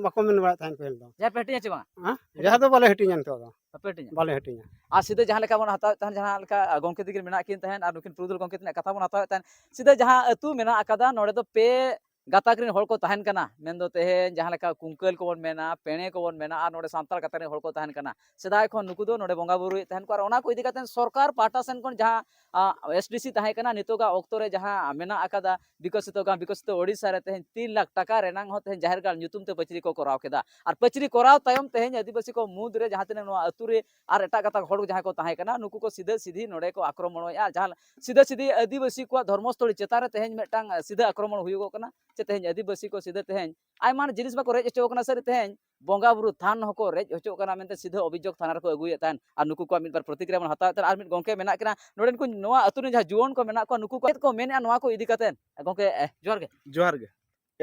ᱵᱟᱠᱚ ᱢᱮᱱ ᱵᱟᱲᱟᱭᱮᱫ ᱛᱟᱦᱮᱸᱫ ᱯᱟᱹᱦᱤᱞ ᱫᱚ᱾ ᱡᱟᱦᱟᱸᱭ ᱯᱮ ᱦᱟᱹᱴᱤᱧᱟ ᱪᱮ ᱵᱟᱝ? ᱦᱮᱸ? ᱡᱟᱦᱟᱸ ᱫᱚ ᱵᱟᱞᱮ ᱦᱟᱹᱴᱤᱧᱟ ᱱᱤᱛᱚᱜ ᱫᱚ᱾ ᱵᱟᱯᱮ ᱦᱟᱹᱴᱤᱧᱟ? ᱵᱟᱞᱮ ᱦᱟᱹᱴᱤᱧᱟ᱾ ᱟᱨ ᱥᱤᱫᱷᱟᱹ ᱡᱟᱦᱟᱸ ᱞᱮᱠᱟ ᱵᱚᱱ ᱦᱟᱛᱟᱣᱮᱫ ᱛᱟᱦᱮᱸᱫ, ᱡᱟᱦᱟᱸ ᱞᱮᱠᱟ ᱜᱚᱢᱠᱮ ᱛᱟᱹᱠᱤᱱ ᱢᱮᱱᱟᱜ ᱠᱤᱱ ᱛᱟᱦᱮᱸᱫ ᱟᱨ ᱱᱩᱠᱤᱱ ᱯᱩᱨᱩᱫᱷᱩᱞ ᱜᱚᱢᱠᱮ ᱛᱟᱹᱠᱤᱱᱟᱜ ᱠᱟᱛᱷᱟ ᱵᱚᱱ ᱦᱟᱛᱟᱣᱮᱫ ᱛᱟᱦᱮᱸᱫ, ᱥᱤᱫᱷᱟᱹ ᱡᱟᱦᱟᱸ ᱟᱹᱛᱩ ᱢᱮᱱᱟᱜ ᱟᱠᱟᱫᱟ, ᱱᱚᱰᱮ ᱫᱚ ᱯᱮ ᱜᱟᱛᱟᱠ ᱨᱮᱱ ᱦᱚᱲ ᱠᱚ ᱛᱟᱦᱮᱱ ᱠᱟᱱᱟ, ᱢᱮᱱᱫᱚ ᱛᱮᱦᱮᱧ ᱡᱟᱦᱟᱸ ᱞᱮᱠᱟ ᱠᱩᱝᱠᱟᱹᱞ ᱠᱚᱵᱚᱱ ᱢᱮᱱᱟ, ᱯᱮᱬᱮ ᱠᱚᱵᱚᱱ ᱢᱮᱱᱟ, ᱟᱨ ᱱᱚᱰᱮ ᱥᱟᱱᱛᱟᱲ ᱜᱟᱛᱟᱠ ᱨᱮᱱ ᱦᱚᱲ ᱠᱚ ᱛᱟᱦᱮᱱ ᱠᱟᱱᱟ᱾ ᱥᱮᱫᱟᱭ ᱠᱷᱚᱱ ᱱᱩᱠᱩ ᱫᱚ ᱱᱚᱰᱮ ᱵᱚᱸᱜᱟ ᱵᱩᱨᱩᱭᱮᱫ ᱛᱟᱦᱮᱱ ᱠᱚ, ᱟᱨ ᱚᱱᱟ ᱠᱚ ᱤᱫᱤ ᱠᱟᱛᱮ ᱥᱚᱨᱠᱟᱨ ᱯᱟᱦᱴᱟ ᱥᱮᱱ ᱠᱷᱚᱱ ᱡᱟᱦᱟᱸ, ᱟ, ᱮᱥ ᱰᱤ ᱥᱤ ᱛᱟᱦᱮᱸ ᱠᱟᱱᱟ, ᱱᱤᱛᱚᱜᱟᱜ ᱚᱠᱛᱚ ᱨᱮ ᱡᱟᱦᱟᱸ ᱢᱮᱱᱟᱜ ᱟᱠᱟᱫᱟ ᱵᱤᱠᱚᱥᱤᱛᱚ ᱜᱟᱢ ᱵᱤᱠᱚᱥᱤᱛᱚ ᱳᱰᱤᱥᱟ ᱨᱮ ᱛᱮᱦᱮᱧ ᱛᱤᱱ ᱞᱟᱠᱷ ᱴᱟᱠᱟ ᱨᱮᱱᱟᱝ ᱦᱚᱸ ᱛᱮᱦᱮᱧ ᱡᱟᱦᱮᱨ ᱜᱟᱲ ᱧᱩᱛᱩᱢ ᱛᱮ ᱯᱟᱹᱪᱨᱤ ᱠᱚ ᱠᱚᱨᱟᱣ ᱠᱮᱫᱟ᱾ ᱟᱨ ᱯᱟᱹᱪᱨᱤ ᱠᱚᱨᱟᱣ ᱛᱟᱭᱚᱢ ᱛᱮᱦᱮᱧ ᱟᱹᱫᱤᱵᱟᱹᱥᱤ ᱠᱚ ᱢᱩᱫᱽ ᱨᱮ ᱡᱟᱦᱟᱸ ᱛᱤᱱᱟᱹᱜ ᱱᱚᱣᱟ ᱟᱹᱛᱩ ᱨᱮ ᱟᱨ ᱮᱴᱟᱜ ᱜᱟᱛᱟᱠ ᱦᱚᱲ ᱡᱟᱦᱟᱸᱭ ᱠᱚ ᱛᱟᱦᱮᱸ ᱠᱟᱱᱟ, ᱱᱩᱠᱩ ᱠᱚ ᱥᱤᱫᱷᱟᱹ ᱥᱤᱫᱷᱤ ᱱᱚᱰᱮ ᱠᱚ ᱟᱠᱨᱚᱢᱚᱬᱚᱜᱼᱟ᱾ ᱡᱟᱦᱟᱸ ᱥᱤᱫᱷᱟᱹ ᱥᱤᱫᱷᱤ ᱟᱹᱫᱤᱵᱟᱹᱥᱤ ᱠᱚᱣᱟᱜ ᱫᱷᱚᱨᱢᱚᱥᱛᱷᱚᱞᱤ ᱪᱮᱛᱟᱱ ᱨᱮ ᱛᱮᱦᱮᱧ ᱢᱤᱫᱴᱟᱝ, ᱟ, ᱥᱤᱫᱷᱟᱹ ᱟᱠᱨᱚᱢᱚᱬ ᱦᱩᱭᱩᱜᱚᱜ ᱠᱟᱱᱟ, ᱪᱮ ᱛᱮᱦᱮᱧ ᱟᱹᱫᱤᱵᱟᱹᱥᱤ ᱠᱚ ᱥᱤᱫᱷᱟᱹ ᱛᱮᱦᱮᱧ ᱟᱭᱢᱟ ᱡᱤᱱᱤᱥ ᱢᱟᱠᱚ ᱨᱮᱡ ᱦᱚᱪᱚ ᱠᱟᱱᱟ᱾ ᱥᱟᱹᱨᱤ ᱛᱮᱦᱮᱧ ᱵᱚᱸᱜᱟ ᱵᱩᱨᱩ ᱛᱷᱟᱱ ᱦᱚᱸᱠᱚ ᱨᱮᱡ ᱦᱚᱪᱚᱜ ᱠᱟᱱᱟ ᱢᱮᱱᱛᱮ ᱥᱤᱫᱷᱟᱹ ᱚᱵᱷᱤᱡᱳᱜᱽ ᱛᱷᱟᱱᱟ ᱨᱮᱠᱚ ᱟᱹᱜᱩᱭᱮᱫ ᱛᱟᱦᱮᱸᱫ᱾ ᱟᱨ ᱱᱩᱠᱩ ᱠᱚᱣᱟᱜ ᱢᱤᱫ ᱵᱟᱨ ᱯᱨᱚᱛᱤᱠᱨᱤᱭᱟ ᱵᱚᱱ ᱦᱟᱛᱟᱣᱮᱫ ᱛᱟᱦᱮᱸᱫ᱾ ᱟᱨ ᱢᱤᱫ ᱜᱚᱢᱠᱮ ᱢᱮᱱᱟᱜ ᱠᱤᱱᱟ, ᱱᱚᱰᱮᱱ ᱠᱚ ᱱᱚᱣᱟ ᱟᱹᱛᱩ ᱨᱮᱱ ᱡᱟᱦᱟᱸ ᱡᱩᱣᱟᱹᱱ ᱠᱚ ᱢᱮᱱᱟᱜ ᱠᱚᱣᱟ, ᱱᱩᱠᱩ ᱠᱚ ᱪᱮᱫ ᱠᱚ ᱢᱮᱱᱮᱫᱼᱟ ᱱᱚᱣᱟ ᱠᱚ ᱤᱫᱤ ᱠᱟᱛᱮᱫ? ᱜᱚᱢᱠᱮ, ᱮ, ᱡᱚᱦᱟᱨ ᱜᱮ᱾ ᱡᱚᱦᱟᱨ ᱜᱮ᱾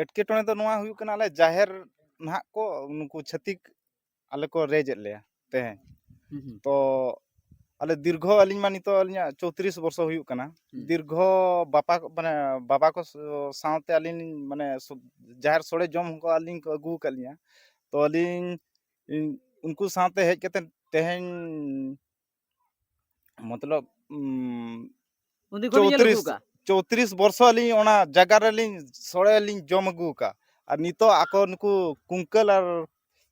ᱮᱴᱠᱮᱴᱚᱬᱮ ᱫᱚ ᱱᱚᱣᱟ ᱦᱩᱭᱩᱜ ᱠᱟᱱᱟ, ᱟᱞᱮ ᱡᱟᱦᱮᱨ ᱱᱟᱦᱟᱜ ᱠᱚ ᱱᱩᱠᱩ ᱪᱷᱟᱹᱛᱤᱠ ᱟᱞᱮ ᱠᱚ ᱨᱮᱡ ᱮᱫ ᱞᱮᱭᱟ ᱛᱮᱦᱮᱧ᱾ ᱦᱩᱸ, ᱦᱩᱸ᱾ ᱛᱚ ᱟᱞᱮ ᱫᱤᱨᱜᱷᱚ, ᱟᱹᱞᱤᱧ ᱢᱟ ᱱᱤᱛᱚᱜ ᱟᱹᱞᱤᱧᱟᱜ ᱪᱳᱛᱨᱤᱥ ᱵᱚᱨᱥᱚ ᱦᱩᱭᱩᱜ ᱠᱟᱱᱟ᱾ ᱦᱩᱸ᱾ ᱫᱤᱨᱜᱷᱚ ᱵᱟᱯᱟ, ᱢᱟᱱᱮ ᱵᱟᱵᱟ ᱠᱚ ᱥᱟᱶᱛᱮ ᱟᱹᱞᱤᱧ ᱞᱤᱧ, ᱢᱟᱱᱮ ᱥᱚ-, ᱡᱟᱦᱮᱨ ᱥᱳᱲᱮ ᱡᱚᱢ ᱦᱚᱸᱠᱚ ᱟᱹᱞᱤᱧ ᱠᱚ ᱟᱹᱜᱩ ᱟᱠᱟᱫ ᱞᱤᱧᱟ᱾ ᱛᱚ ᱟᱹᱞᱤᱧ, ᱤᱧ, ᱩᱱᱠᱩ ᱥᱟᱶᱛᱮ ᱦᱮᱡ ᱠᱟᱛᱮ ᱛᱮᱦᱮᱧ ᱢᱚᱛᱞᱚᱵ, ᱩᱢ, ᱩᱱᱫᱤᱱ ᱠᱷᱚᱱ ᱧᱮᱞ ᱟᱹᱜᱩ ᱪᱳᱛᱨᱤᱥ, ᱟᱠᱟᱫ᱾ ᱪᱳᱛᱨᱤᱥ ᱵᱚᱨᱥᱚ ᱟᱹᱞᱤᱧ ᱚᱱᱟ ᱡᱟᱭᱜᱟ ᱨᱮᱞᱤᱧ ᱥᱚᱲᱮ ᱞᱤᱧ ᱡᱚᱢ ᱟᱹᱜᱩ ᱟᱠᱟᱫ᱾ ᱟᱨ ᱱᱤᱛᱚᱜ ᱟᱠᱚ ᱱᱩᱠᱩ ᱠᱩᱝᱠᱟᱹᱞ ᱟᱨ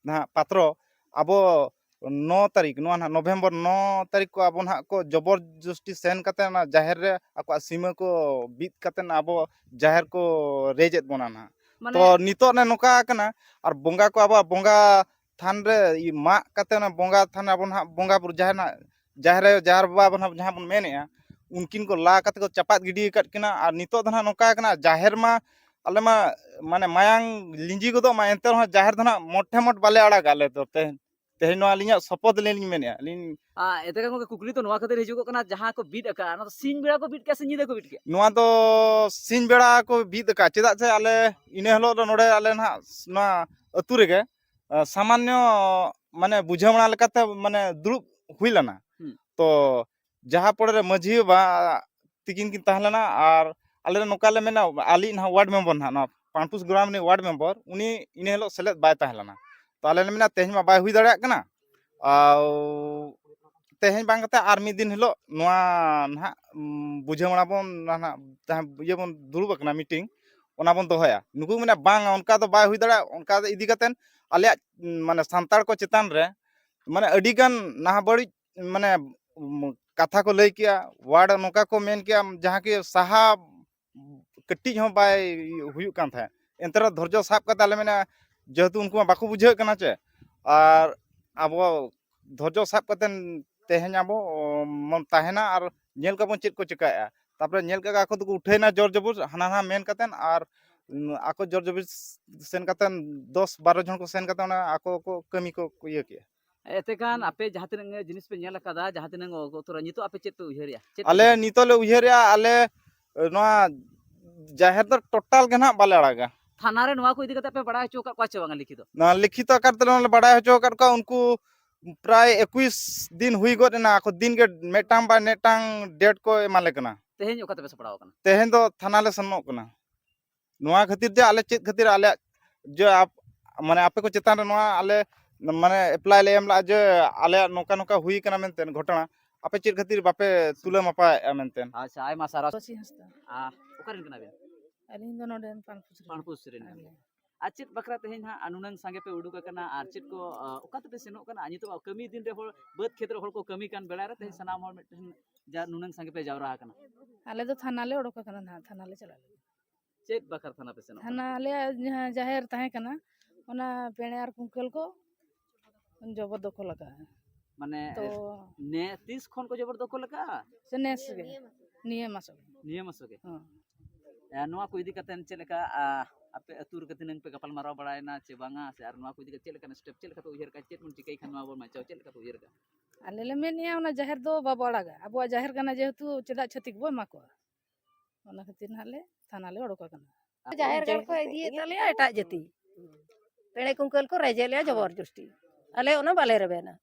ᱱᱟᱦᱟᱜ ᱯᱟᱛᱨᱚ ᱟᱵᱚ ᱱᱚ ᱛᱟᱹᱨᱤᱠᱷ, ᱱᱚᱣᱟ ᱱᱟᱦᱟᱜ ᱱᱚᱵᱷᱮᱢᱵᱚᱨ ᱱᱚ ᱛᱟᱹᱨᱤᱠᱷ ᱠᱚ ᱟᱵᱚ ᱱᱟᱦᱟᱜ ᱠᱚ ᱡᱚᱵᱚᱨ ᱡᱚᱥᱴᱤ ᱥᱮᱱ ᱠᱟᱛᱮ ᱚᱱᱟ ᱡᱟᱦᱮᱨ ᱨᱮ ᱟᱠᱚᱣᱟᱜ ᱥᱤᱢᱟᱹ ᱠᱚ ᱵᱤᱫ ᱠᱟᱛᱮ ᱟᱵᱚ ᱡᱟᱦᱮᱨ ᱠᱚ ᱨᱮᱡ ᱮᱫ ᱵᱚᱱᱟ ᱱᱟᱦᱟᱜ᱾ ᱢᱟᱱᱮ ᱛᱚ ᱱᱤᱛᱚᱜ ᱱᱮ ᱱᱚᱝᱠᱟ ᱠᱟᱱᱟ, ᱟᱨ ᱵᱚᱸᱜᱟ ᱠᱚ ᱟᱵᱚᱣᱟᱜ ᱵᱚᱸᱜᱟ ᱛᱷᱟᱱ ᱨᱮ ᱤᱭᱟᱹ ᱢᱟᱜ ᱠᱟᱛᱮ ᱚᱱᱟ ᱵᱚᱸᱜᱟ ᱛᱷᱟᱱ ᱟᱵᱚ ᱱᱟᱦᱟᱜ ᱵᱚᱸᱜᱟ ᱵᱩᱨᱩ ᱡᱟᱦᱮᱨ ᱱᱟᱜ ᱡᱟᱦᱮᱨ ᱟᱭᱳ, ᱡᱟᱦᱮᱨ ᱵᱟᱵᱟ ᱵᱚᱱ, ᱡᱟᱦᱟᱸ ᱵᱚᱱ ᱢᱮᱱᱮᱫᱼᱟ, ᱩᱱᱠᱤᱱ ᱠᱚ ᱞᱟ ᱠᱟᱛᱮ ᱠᱚ ᱪᱟᱯᱟᱫ ᱜᱤᱰᱤ ᱟᱠᱟᱫ ᱠᱤᱱᱟ᱾ ᱟᱨ ᱱᱤᱛᱚᱜ ᱫᱚ ᱱᱟᱦᱟᱜ ᱱᱚᱝᱠᱟ ᱠᱟᱱᱟ, ᱡᱟᱦᱮᱨ ᱢᱟ ᱟᱞᱮ ᱢᱟ, ᱢᱟᱱᱮ, ᱢᱟᱭᱟᱝ ᱞᱤᱸᱡᱤ ᱜᱚᱫᱚᱜ ᱢᱟ, ᱮᱱᱛᱮ ᱨᱮᱦᱚᱸ ᱡᱟᱦᱮᱨ ᱫᱚ ᱱᱟᱦᱟᱜ ᱢᱚᱴᱷᱮ ᱢᱚᱴ ᱵᱟᱞᱮ ᱟᱲᱟᱜᱟ ᱟᱞᱮ ᱫᱚ ᱛᱮᱦᱮᱧ᱾ ᱛᱮᱦᱮᱧ ᱱᱚᱣᱟ ᱟᱹᱞᱤᱧᱟᱜ ᱥᱚᱯᱚᱫ ᱞᱤᱧ ᱢᱮᱱᱮᱫᱼᱟ ᱟᱹᱞᱤᱧ᱾ ᱟᱨ ᱮᱱᱛᱮ ᱠᱷᱟᱱ ᱜᱚᱢᱠᱮ, ᱠᱩᱠᱞᱤ ᱫᱚ ᱱᱚᱣᱟ ᱠᱷᱟᱹᱛᱤᱨ ᱦᱤᱡᱩᱜᱚᱜ ᱠᱟᱱᱟ, ᱡᱟᱦᱟᱸ ᱠᱚ ᱵᱤᱫ ᱟᱠᱟᱫᱼᱟ, ᱚᱱᱟ ᱫᱚ ᱥᱤᱧ ᱵᱮᱲᱟ ᱠᱚ ᱵᱤᱫ ᱠᱮᱫᱼᱟ ᱥᱮ ᱧᱤᱫᱟᱹ ᱠᱚ ᱵᱤᱫ ᱠᱮᱫᱼᱟ? ᱱᱚᱣᱟ ᱫᱚ ᱥᱤᱧ ᱵᱮᱲᱟ ᱠᱚ ᱵᱤᱫ ᱟᱠᱟᱫᱼᱟ᱾ ᱪᱮᱫᱟᱜ ᱥᱮ ᱟᱞᱮ ᱤᱱᱟᱹ ᱦᱤᱞᱳᱜ ᱫᱚ ᱱᱚᱰᱮ ᱟᱞᱮ ᱱᱟᱦᱟᱜ ᱱᱚᱣᱟ ᱟᱹᱛᱩ ᱨᱮᱜᱮ, ᱟ, ᱥᱟᱢᱟᱱᱱᱚ, ᱢᱟᱱᱮ, ᱵᱩᱡᱷᱟᱹᱣ ᱢᱮᱱᱟ ᱞᱮᱠᱟᱛᱮ, ᱢᱟᱱᱮ, ᱫᱩᱲᱩᱵ ᱦᱩᱭ ᱞᱮᱱᱟ᱾ ᱦᱩᱸ᱾ ᱛᱚ ᱡᱟᱦᱟᱸ ᱯᱚᱨᱮ ᱨᱮ ᱢᱟᱹᱡᱷᱤ ᱵᱟᱵᱟ ᱛᱤᱠᱤᱱ ᱠᱤᱱ ᱛᱟᱦᱮᱸ ᱞᱮᱱᱟ, ᱟᱨ ᱟᱞᱮ ᱱᱚᱝᱠᱟ ᱞᱮ ᱢᱮᱱᱟ, ᱟᱞᱮᱭᱤᱡ ᱱᱟᱦᱟᱜ ᱣᱟᱨᱰ ᱢᱮᱢᱵᱟᱨ ᱱᱟᱦᱟᱜ, ᱱᱚᱣᱟ ᱯᱟᱱᱯᱩᱥ ᱜᱨᱟᱢ ᱨᱤᱱᱤᱡ ᱣᱟᱨᱰ ᱢᱮᱢᱵᱟᱨ, ᱩᱱᱤ ᱤᱱᱟᱹ ᱦᱤᱞᱳᱜ ᱥᱮᱞᱮᱫ ᱵᱟᱭ ᱛᱟᱦᱮᱸ ᱞᱮᱱᱟ᱾ ᱛᱚ ᱟᱞᱮ ᱞᱮ ᱢᱮᱱᱟ, ᱛᱮᱦᱮᱧ ᱢᱟ ᱵᱟᱭ ᱦᱩᱭ ᱫᱟᱲᱮᱭᱟᱜ ᱠᱟᱱᱟ, ᱟᱨ ᱛᱮᱦᱮᱧ ᱵᱟᱝ ᱠᱟᱛᱮ ᱟᱨ ᱢᱤᱫ ᱫᱤᱱ ᱦᱤᱞᱳᱜ ᱱᱚᱣᱟ ᱱᱟᱦᱟᱜ, ᱩᱢ, ᱵᱩᱡᱷᱟᱹᱣ ᱢᱟᱲᱟ ᱵᱚᱱ, ᱱᱟᱦᱟᱜ ᱡᱟᱦᱟᱸ ᱤᱭᱟᱹ ᱵᱚᱱ ᱫᱩᱲᱩᱵ ᱟᱠᱟᱱᱟ, ᱢᱤᱴᱤᱝ, ᱚᱱᱟ ᱵᱚᱱ ᱫᱚᱦᱚᱭᱟ᱾ ᱱᱩᱠᱩ ᱠᱚ ᱢᱮᱱᱟ, ᱵᱟᱝ, ᱚᱱᱠᱟ ᱫᱚ ᱵᱟᱭ ᱦᱩᱭ ᱫᱟᱲᱮᱭᱟᱜᱼᱟ᱾ ᱚᱱᱠᱟ ᱤᱫᱤ ᱠᱟᱛᱮ ᱟᱞᱮᱭᱟᱜ, ᱩᱢ, ᱢᱟᱱᱮ, ᱥᱟᱱᱛᱟᱲ ᱠᱚ ᱪᱮᱛᱟᱱ ᱨᱮ, ᱢᱟᱱᱮ, ᱟᱹᱰᱤ ᱜᱟᱱ ᱱᱟᱦᱟᱜ ᱵᱟᱹᱲᱤᱡ, ᱢᱟᱱᱮ, ᱩᱢ, ᱠᱟᱛᱷᱟ ᱠᱚ ᱞᱟᱹᱭ ᱠᱮᱜᱼᱟ, ᱣᱟᱨᱰ ᱱᱚᱝᱠᱟ ᱠᱚ ᱢᱮᱱ ᱠᱮᱜᱼᱟ, ᱡᱟᱦᱟᱸ ᱠᱤ ᱥᱟᱦᱟ ᱠᱟᱹᱴᱤᱡ ᱦᱚᱸ ᱵᱟᱭ ᱦᱩᱭᱩᱜ ᱠᱟᱱ ᱛᱟᱦᱮᱸᱫ᱾ ᱮᱱᱛᱮ ᱨᱮᱦᱚᱸ ᱫᱷᱳᱨᱡᱚ ᱥᱟᱵ ᱠᱟᱛᱮ ᱟᱞᱮ ᱢᱮᱱᱟ, ᱡᱮᱦᱮᱛᱩ ᱩᱱᱠᱩ ᱢᱟ ᱵᱟᱠᱚ ᱵᱩᱡᱷᱟᱹᱣᱮᱫ ᱠᱟᱱᱟ ᱪᱮ, ᱟᱨ ᱟᱵᱚ ᱫᱷᱳᱨᱡᱚ ᱥᱟᱵ ᱠᱟᱛᱮ ᱛᱮᱦᱮᱧ ᱟᱵᱚ, ᱚ, ᱵᱚᱱ ᱛᱟᱦᱮᱱᱟ ᱟᱨ ᱧᱮᱞ ᱠᱟᱵᱚᱱ ᱪᱮᱫ ᱠᱚ ᱪᱤᱠᱟᱹᱭᱮᱫᱼᱟ᱾ ᱛᱟᱨᱯᱚᱨᱮ ᱧᱮᱞ ᱠᱟᱜ ᱟᱠᱚ ᱫᱚᱠᱚ ᱩᱴᱷᱟᱹᱭᱮᱱᱟ ᱡᱳᱨ ᱡᱚᱵᱚᱨ, ᱦᱟᱱᱟ ᱱᱟᱣᱟ ᱢᱮᱱ ᱠᱟᱛᱮ, ᱟᱨ, ᱩᱢ, ᱟᱠᱚ ᱡᱳᱨ ᱡᱚᱵᱚᱨ ᱥᱮᱱ ᱠᱟᱛᱮ, ᱫᱚᱥ ᱵᱟᱨᱚ ᱡᱚᱱ ᱠᱚ ᱥᱮᱱ ᱠᱟᱛᱮ ᱚᱱᱟ ᱟᱠᱚ ᱠᱚ ᱠᱟᱹᱢᱤ ᱠᱚ ᱤᱭᱟᱹ ᱠᱮᱜᱼᱟ᱾ ᱮᱱᱛᱮ ᱠᱷᱟᱱ ᱟᱯᱮ ᱡᱟᱦᱟᱸ ᱛᱤᱱᱟᱹᱜ ᱡᱤᱱᱤᱥ ᱯᱮ ᱧᱮᱞ ᱟᱠᱟᱫᱟ, ᱡᱟᱦᱟᱸ ᱛᱤᱱᱟᱹᱜ ᱚᱜ ᱩᱛᱟᱹᱨᱟ, ᱱᱤᱛᱚᱜ ᱟᱯᱮ ᱪᱮᱫ ᱯᱮ ᱩᱭᱦᱟᱹᱨᱮᱜᱼᱟ? ᱪᱮᱫ ᱯᱮ ᱟᱞᱮ ᱩᱭᱦᱟᱹᱨᱟ? ᱱᱤᱛᱚᱜ ᱞᱮ ᱩᱭᱦᱟᱹᱨᱮᱜᱼᱟ, ᱟᱞᱮ ᱱᱚᱣᱟ ᱡᱟᱦᱮᱨ ᱫᱚ ᱴᱳᱴᱟᱞ ᱜᱮ ᱱᱟᱦᱟᱜ ᱵᱟᱞᱮ ᱟᱲᱟᱜᱟ᱾ ᱛᱷᱟᱱᱟ ᱨᱮ ᱱᱚᱣᱟ ᱠᱚ ᱤᱫᱤ ᱠᱟᱛᱮ ᱯᱮ ᱵᱟᱲᱟᱭ ᱦᱚᱪᱚ ᱟᱠᱟᱫ ᱠᱚᱣᱟ ᱪᱮ ᱵᱟᱝᱟ ᱞᱤᱠᱷᱤᱛᱚ? ᱱᱚᱣᱟ ᱞᱤᱠᱷᱤᱛᱚ ᱟᱠᱟᱨ ᱛᱮᱞᱮ ᱵᱟᱲᱟᱭ ᱦᱚᱪᱚ ᱟᱠᱟᱫ ᱠᱚᱣᱟ᱾ ᱩᱱᱠᱩ ᱯᱨᱟᱭ ᱮᱠᱩᱥ ᱫᱤᱱ ᱦᱩᱭ ᱜᱚᱫ ᱮᱱᱟ, ᱟᱠᱚ ᱫᱤᱱ ᱜᱮ ᱢᱤᱫᱴᱟᱝ ᱵᱟ ᱢᱤᱫᱴᱟᱝ ᱰᱮᱴ ᱠᱚ ᱮᱢᱟᱞᱮ ᱠᱟᱱᱟ᱾ ᱛᱮᱦᱮᱧ ᱚᱠᱟ ᱛᱮᱯᱮ ᱥᱟᱯᱲᱟᱣ ᱟᱠᱟᱱᱟ? ᱛᱮᱦᱮᱧ ᱫᱚ ᱛᱷᱟᱱᱟ ᱞᱮ ᱥᱮᱱᱚᱜ ᱠᱟᱱᱟ᱾ ᱱᱚᱣᱟ ᱠᱷᱟᱹᱛᱤᱨ ᱡᱮ ᱟᱞᱮ ᱪᱮᱫ ᱠᱷᱟᱹᱛᱤᱨ ᱟᱞᱮᱭᱟᱜ ᱡᱮ ᱟᱯ-, ᱢᱟᱱᱮ ᱟᱯᱮ ᱠᱚ ᱪᱮᱛᱟᱱ ᱨᱮ ᱱᱚᱣᱟ ᱟᱞᱮ ᱢᱟᱱᱮ ᱮᱯᱞᱟᱭ ᱞᱮ ᱮᱢ ᱞᱮᱫᱼᱟ ᱡᱮ ᱟᱞᱮᱭᱟᱜ ᱱᱚᱝᱠᱟ ᱱᱚᱝᱠᱟ ᱦᱩᱭ ᱠᱟᱱᱟ ᱢᱮᱱᱛᱮ ᱜᱷᱚᱴᱚᱱᱟ, ᱟᱯᱮ ᱪᱮᱫ ᱠᱷᱟᱹᱛᱤᱨ ᱵᱟᱯᱮ ᱛᱩᱞᱟᱹ ᱢᱟᱯᱟᱭᱮᱫᱼᱟ ᱢᱮᱱᱛᱮ? ᱟᱪᱪᱷᱟ, ᱟᱭᱢᱟ ᱥᱟᱨᱦᱟᱣ᱾ ᱠᱚᱥᱤ ᱦᱟᱸᱥᱫᱟ᱾ ᱟᱨ ᱚᱠᱟ ᱨᱮᱱ ᱠᱟᱱᱟ ᱵᱤᱱ? ᱟᱹᱞᱤᱧ ᱫᱚ ᱱᱚᱰᱮᱱ ᱯᱟᱱᱯᱩᱥ ᱨᱮᱱ᱾ ᱯᱟᱱᱯᱩᱥ ᱨᱮᱱ ᱠᱟᱱᱟ ᱟᱞᱮ᱾ ᱟᱨ ᱪᱮᱫ ᱵᱟᱠᱷᱨᱟ ᱛᱮᱦᱮᱧ ᱦᱟᱸᱜ ᱱᱩᱱᱟᱹᱝ ᱥᱟᱸᱜᱮ ᱯᱮ ᱩᱰᱩᱠ ᱟᱠᱟᱱᱟ ᱟᱨ ᱪᱮᱫ ᱠᱚ, ᱟ, ᱚᱠᱟ ᱛᱮᱯᱮ ᱥᱮᱱᱚᱜ ᱠᱟᱱᱟ? ᱟᱨ ᱱᱤᱛᱚᱜ ᱠᱟᱹᱢᱤ ᱫᱤᱱ ᱨᱮ ᱦᱚᱲ, ᱵᱟᱹᱫᱽ ᱠᱷᱮᱛ ᱨᱮ ᱦᱚᱲ ᱠᱚ ᱠᱟᱹᱢᱤ ᱠᱟᱱ ᱵᱮᱲᱟ ᱨᱮ ᱛᱮᱦᱮᱧ ᱥᱟᱱᱟᱢ ᱦᱚᱲ ᱢᱤᱫᱴᱮᱱ ᱡᱟ ᱱᱩᱱᱟᱹᱝ ᱥᱟᱸᱜᱮ ᱯᱮ ᱡᱟᱣᱨᱟ ᱟᱠᱟᱱᱟ? ᱟᱞᱮ ᱫᱚ ᱛᱷᱟᱱᱟ ᱞᱮ ᱚᱰᱚᱠ ᱟᱠᱟᱱᱟ ᱱᱟᱦᱟᱜ, ᱛᱷᱟᱱᱟ ᱞᱮ ᱪᱟᱞᱟᱜ ᱞᱟᱹᱜᱤᱫ᱾ ᱪᱮᱫ ᱵᱟᱠᱷᱨᱟ ᱛᱷᱟᱱᱟ ᱯᱮ ᱥᱮᱱᱚᱜ ᱛᱷᱟᱱᱟ ᱠᱟᱱᱟ? ᱟᱞᱮᱭᱟᱜ ᱡᱟᱦᱟᱸ ᱡᱟᱦᱮᱨ ᱛᱟᱦᱮᱸ ᱠᱟᱱᱟ, ᱚᱱᱟ ᱯᱮᱬᱮ ᱟᱨ ᱠᱩᱝᱠᱟᱹᱞ ᱠᱚ ᱡᱚᱵᱚᱨ ᱫᱚᱠᱷᱚᱞ ᱟᱠᱟᱫᱼᱟ᱾ ᱢᱟᱱᱮ, ᱛᱚ ᱱᱮ ᱛᱤᱥ ᱠᱷᱚᱱ ᱠᱚ ᱡᱚᱵᱚᱨ ᱫᱚᱠᱷᱚᱞ ᱟᱠᱟᱫᱼᱟ? ᱥᱮ ᱱᱮᱥ ᱜᱮ, ᱱᱤᱭᱟᱹ ᱢᱟᱥ ᱜᱮ᱾ ᱱᱤᱭᱟᱹ ᱢᱟᱥ ᱜᱮ? ᱦᱚᱸ᱾ ᱮ, ᱱᱚᱣᱟ ᱠᱚ ᱤᱫᱤ ᱠᱟᱛᱮ ᱪᱮᱫ ᱞᱮᱠᱟ, ᱟ, ᱟᱯᱮ ᱟᱹᱛᱩ ᱨᱮ ᱛᱤᱱᱟᱹᱝ ᱯᱮ ᱜᱟᱯᱟᱞ ᱢᱟᱨᱟᱣ ᱵᱟᱲᱟᱭᱮᱱᱟ ᱪᱮ ᱵᱟᱝᱟ, ᱥᱮ ᱟᱨ ᱱᱚᱣᱟ ᱠᱚ ᱤᱫᱤ ᱠᱟᱛᱮ ᱪᱮᱫ ᱞᱮᱠᱟᱱ step, ᱪᱮᱫ ᱞᱮᱠᱟ ᱯᱮ ᱩᱭᱦᱟᱹᱨ ᱠᱟᱜᱼᱟ, ᱪᱮᱫ ᱵᱚᱱ ᱪᱤᱠᱟᱹᱭ ᱠᱷᱟᱱ ᱱᱚᱣᱟ ᱵᱚᱱ ᱵᱟᱧᱪᱟᱣ, ᱪᱮᱫ ᱞᱮᱠᱟ ᱯᱮ ᱩᱭᱦᱟᱹᱨ ᱠᱟᱜᱼᱟ? ᱟᱞᱮ ᱞᱮ ᱢᱮᱱᱮᱜᱼᱟ, ᱚᱱᱟ ᱡᱟᱦᱮᱨ ᱫᱚ ᱵᱟᱵᱚ ᱟᱲᱟᱜᱟ, ᱟᱵᱚᱣᱟᱜ ᱡᱟᱦᱮᱨ ᱠᱟᱱᱟ ᱡᱮᱦᱮᱛᱩ, ᱪᱮᱫᱟᱜ ᱪᱷᱟᱹᱛᱤᱠ ᱵᱚ ᱮᱢᱟ ᱠᱚᱣᱟ? ᱚᱱᱟ ᱠᱷᱟᱹᱛᱤᱨ ᱱᱟᱦᱟᱜ ᱞᱮ ᱛᱷᱟᱱᱟ ᱞᱮ ᱚᱰᱚᱠ ᱟᱠᱟᱱᱟ᱾ ᱡᱟᱦᱮᱨ ᱜᱟᱲ ᱠᱚ ᱤᱫᱤᱭᱮᱫ ᱛᱟᱞᱮᱭᱟ ᱮᱴᱟᱜ ᱡᱟᱹᱛᱤ, ᱯᱮᱲᱮ ᱠᱩᱝᱠᱟᱹᱞ ᱠᱚ ᱨᱮᱡᱮᱫ ᱞᱮᱭᱟ ᱡᱚᱵᱚᱨ ᱡᱚᱥᱴᱤ, ᱟᱞᱮ ᱚᱱᱟ ᱵᱟᱞᱮ ᱨᱮᱵᱮᱱᱟ᱾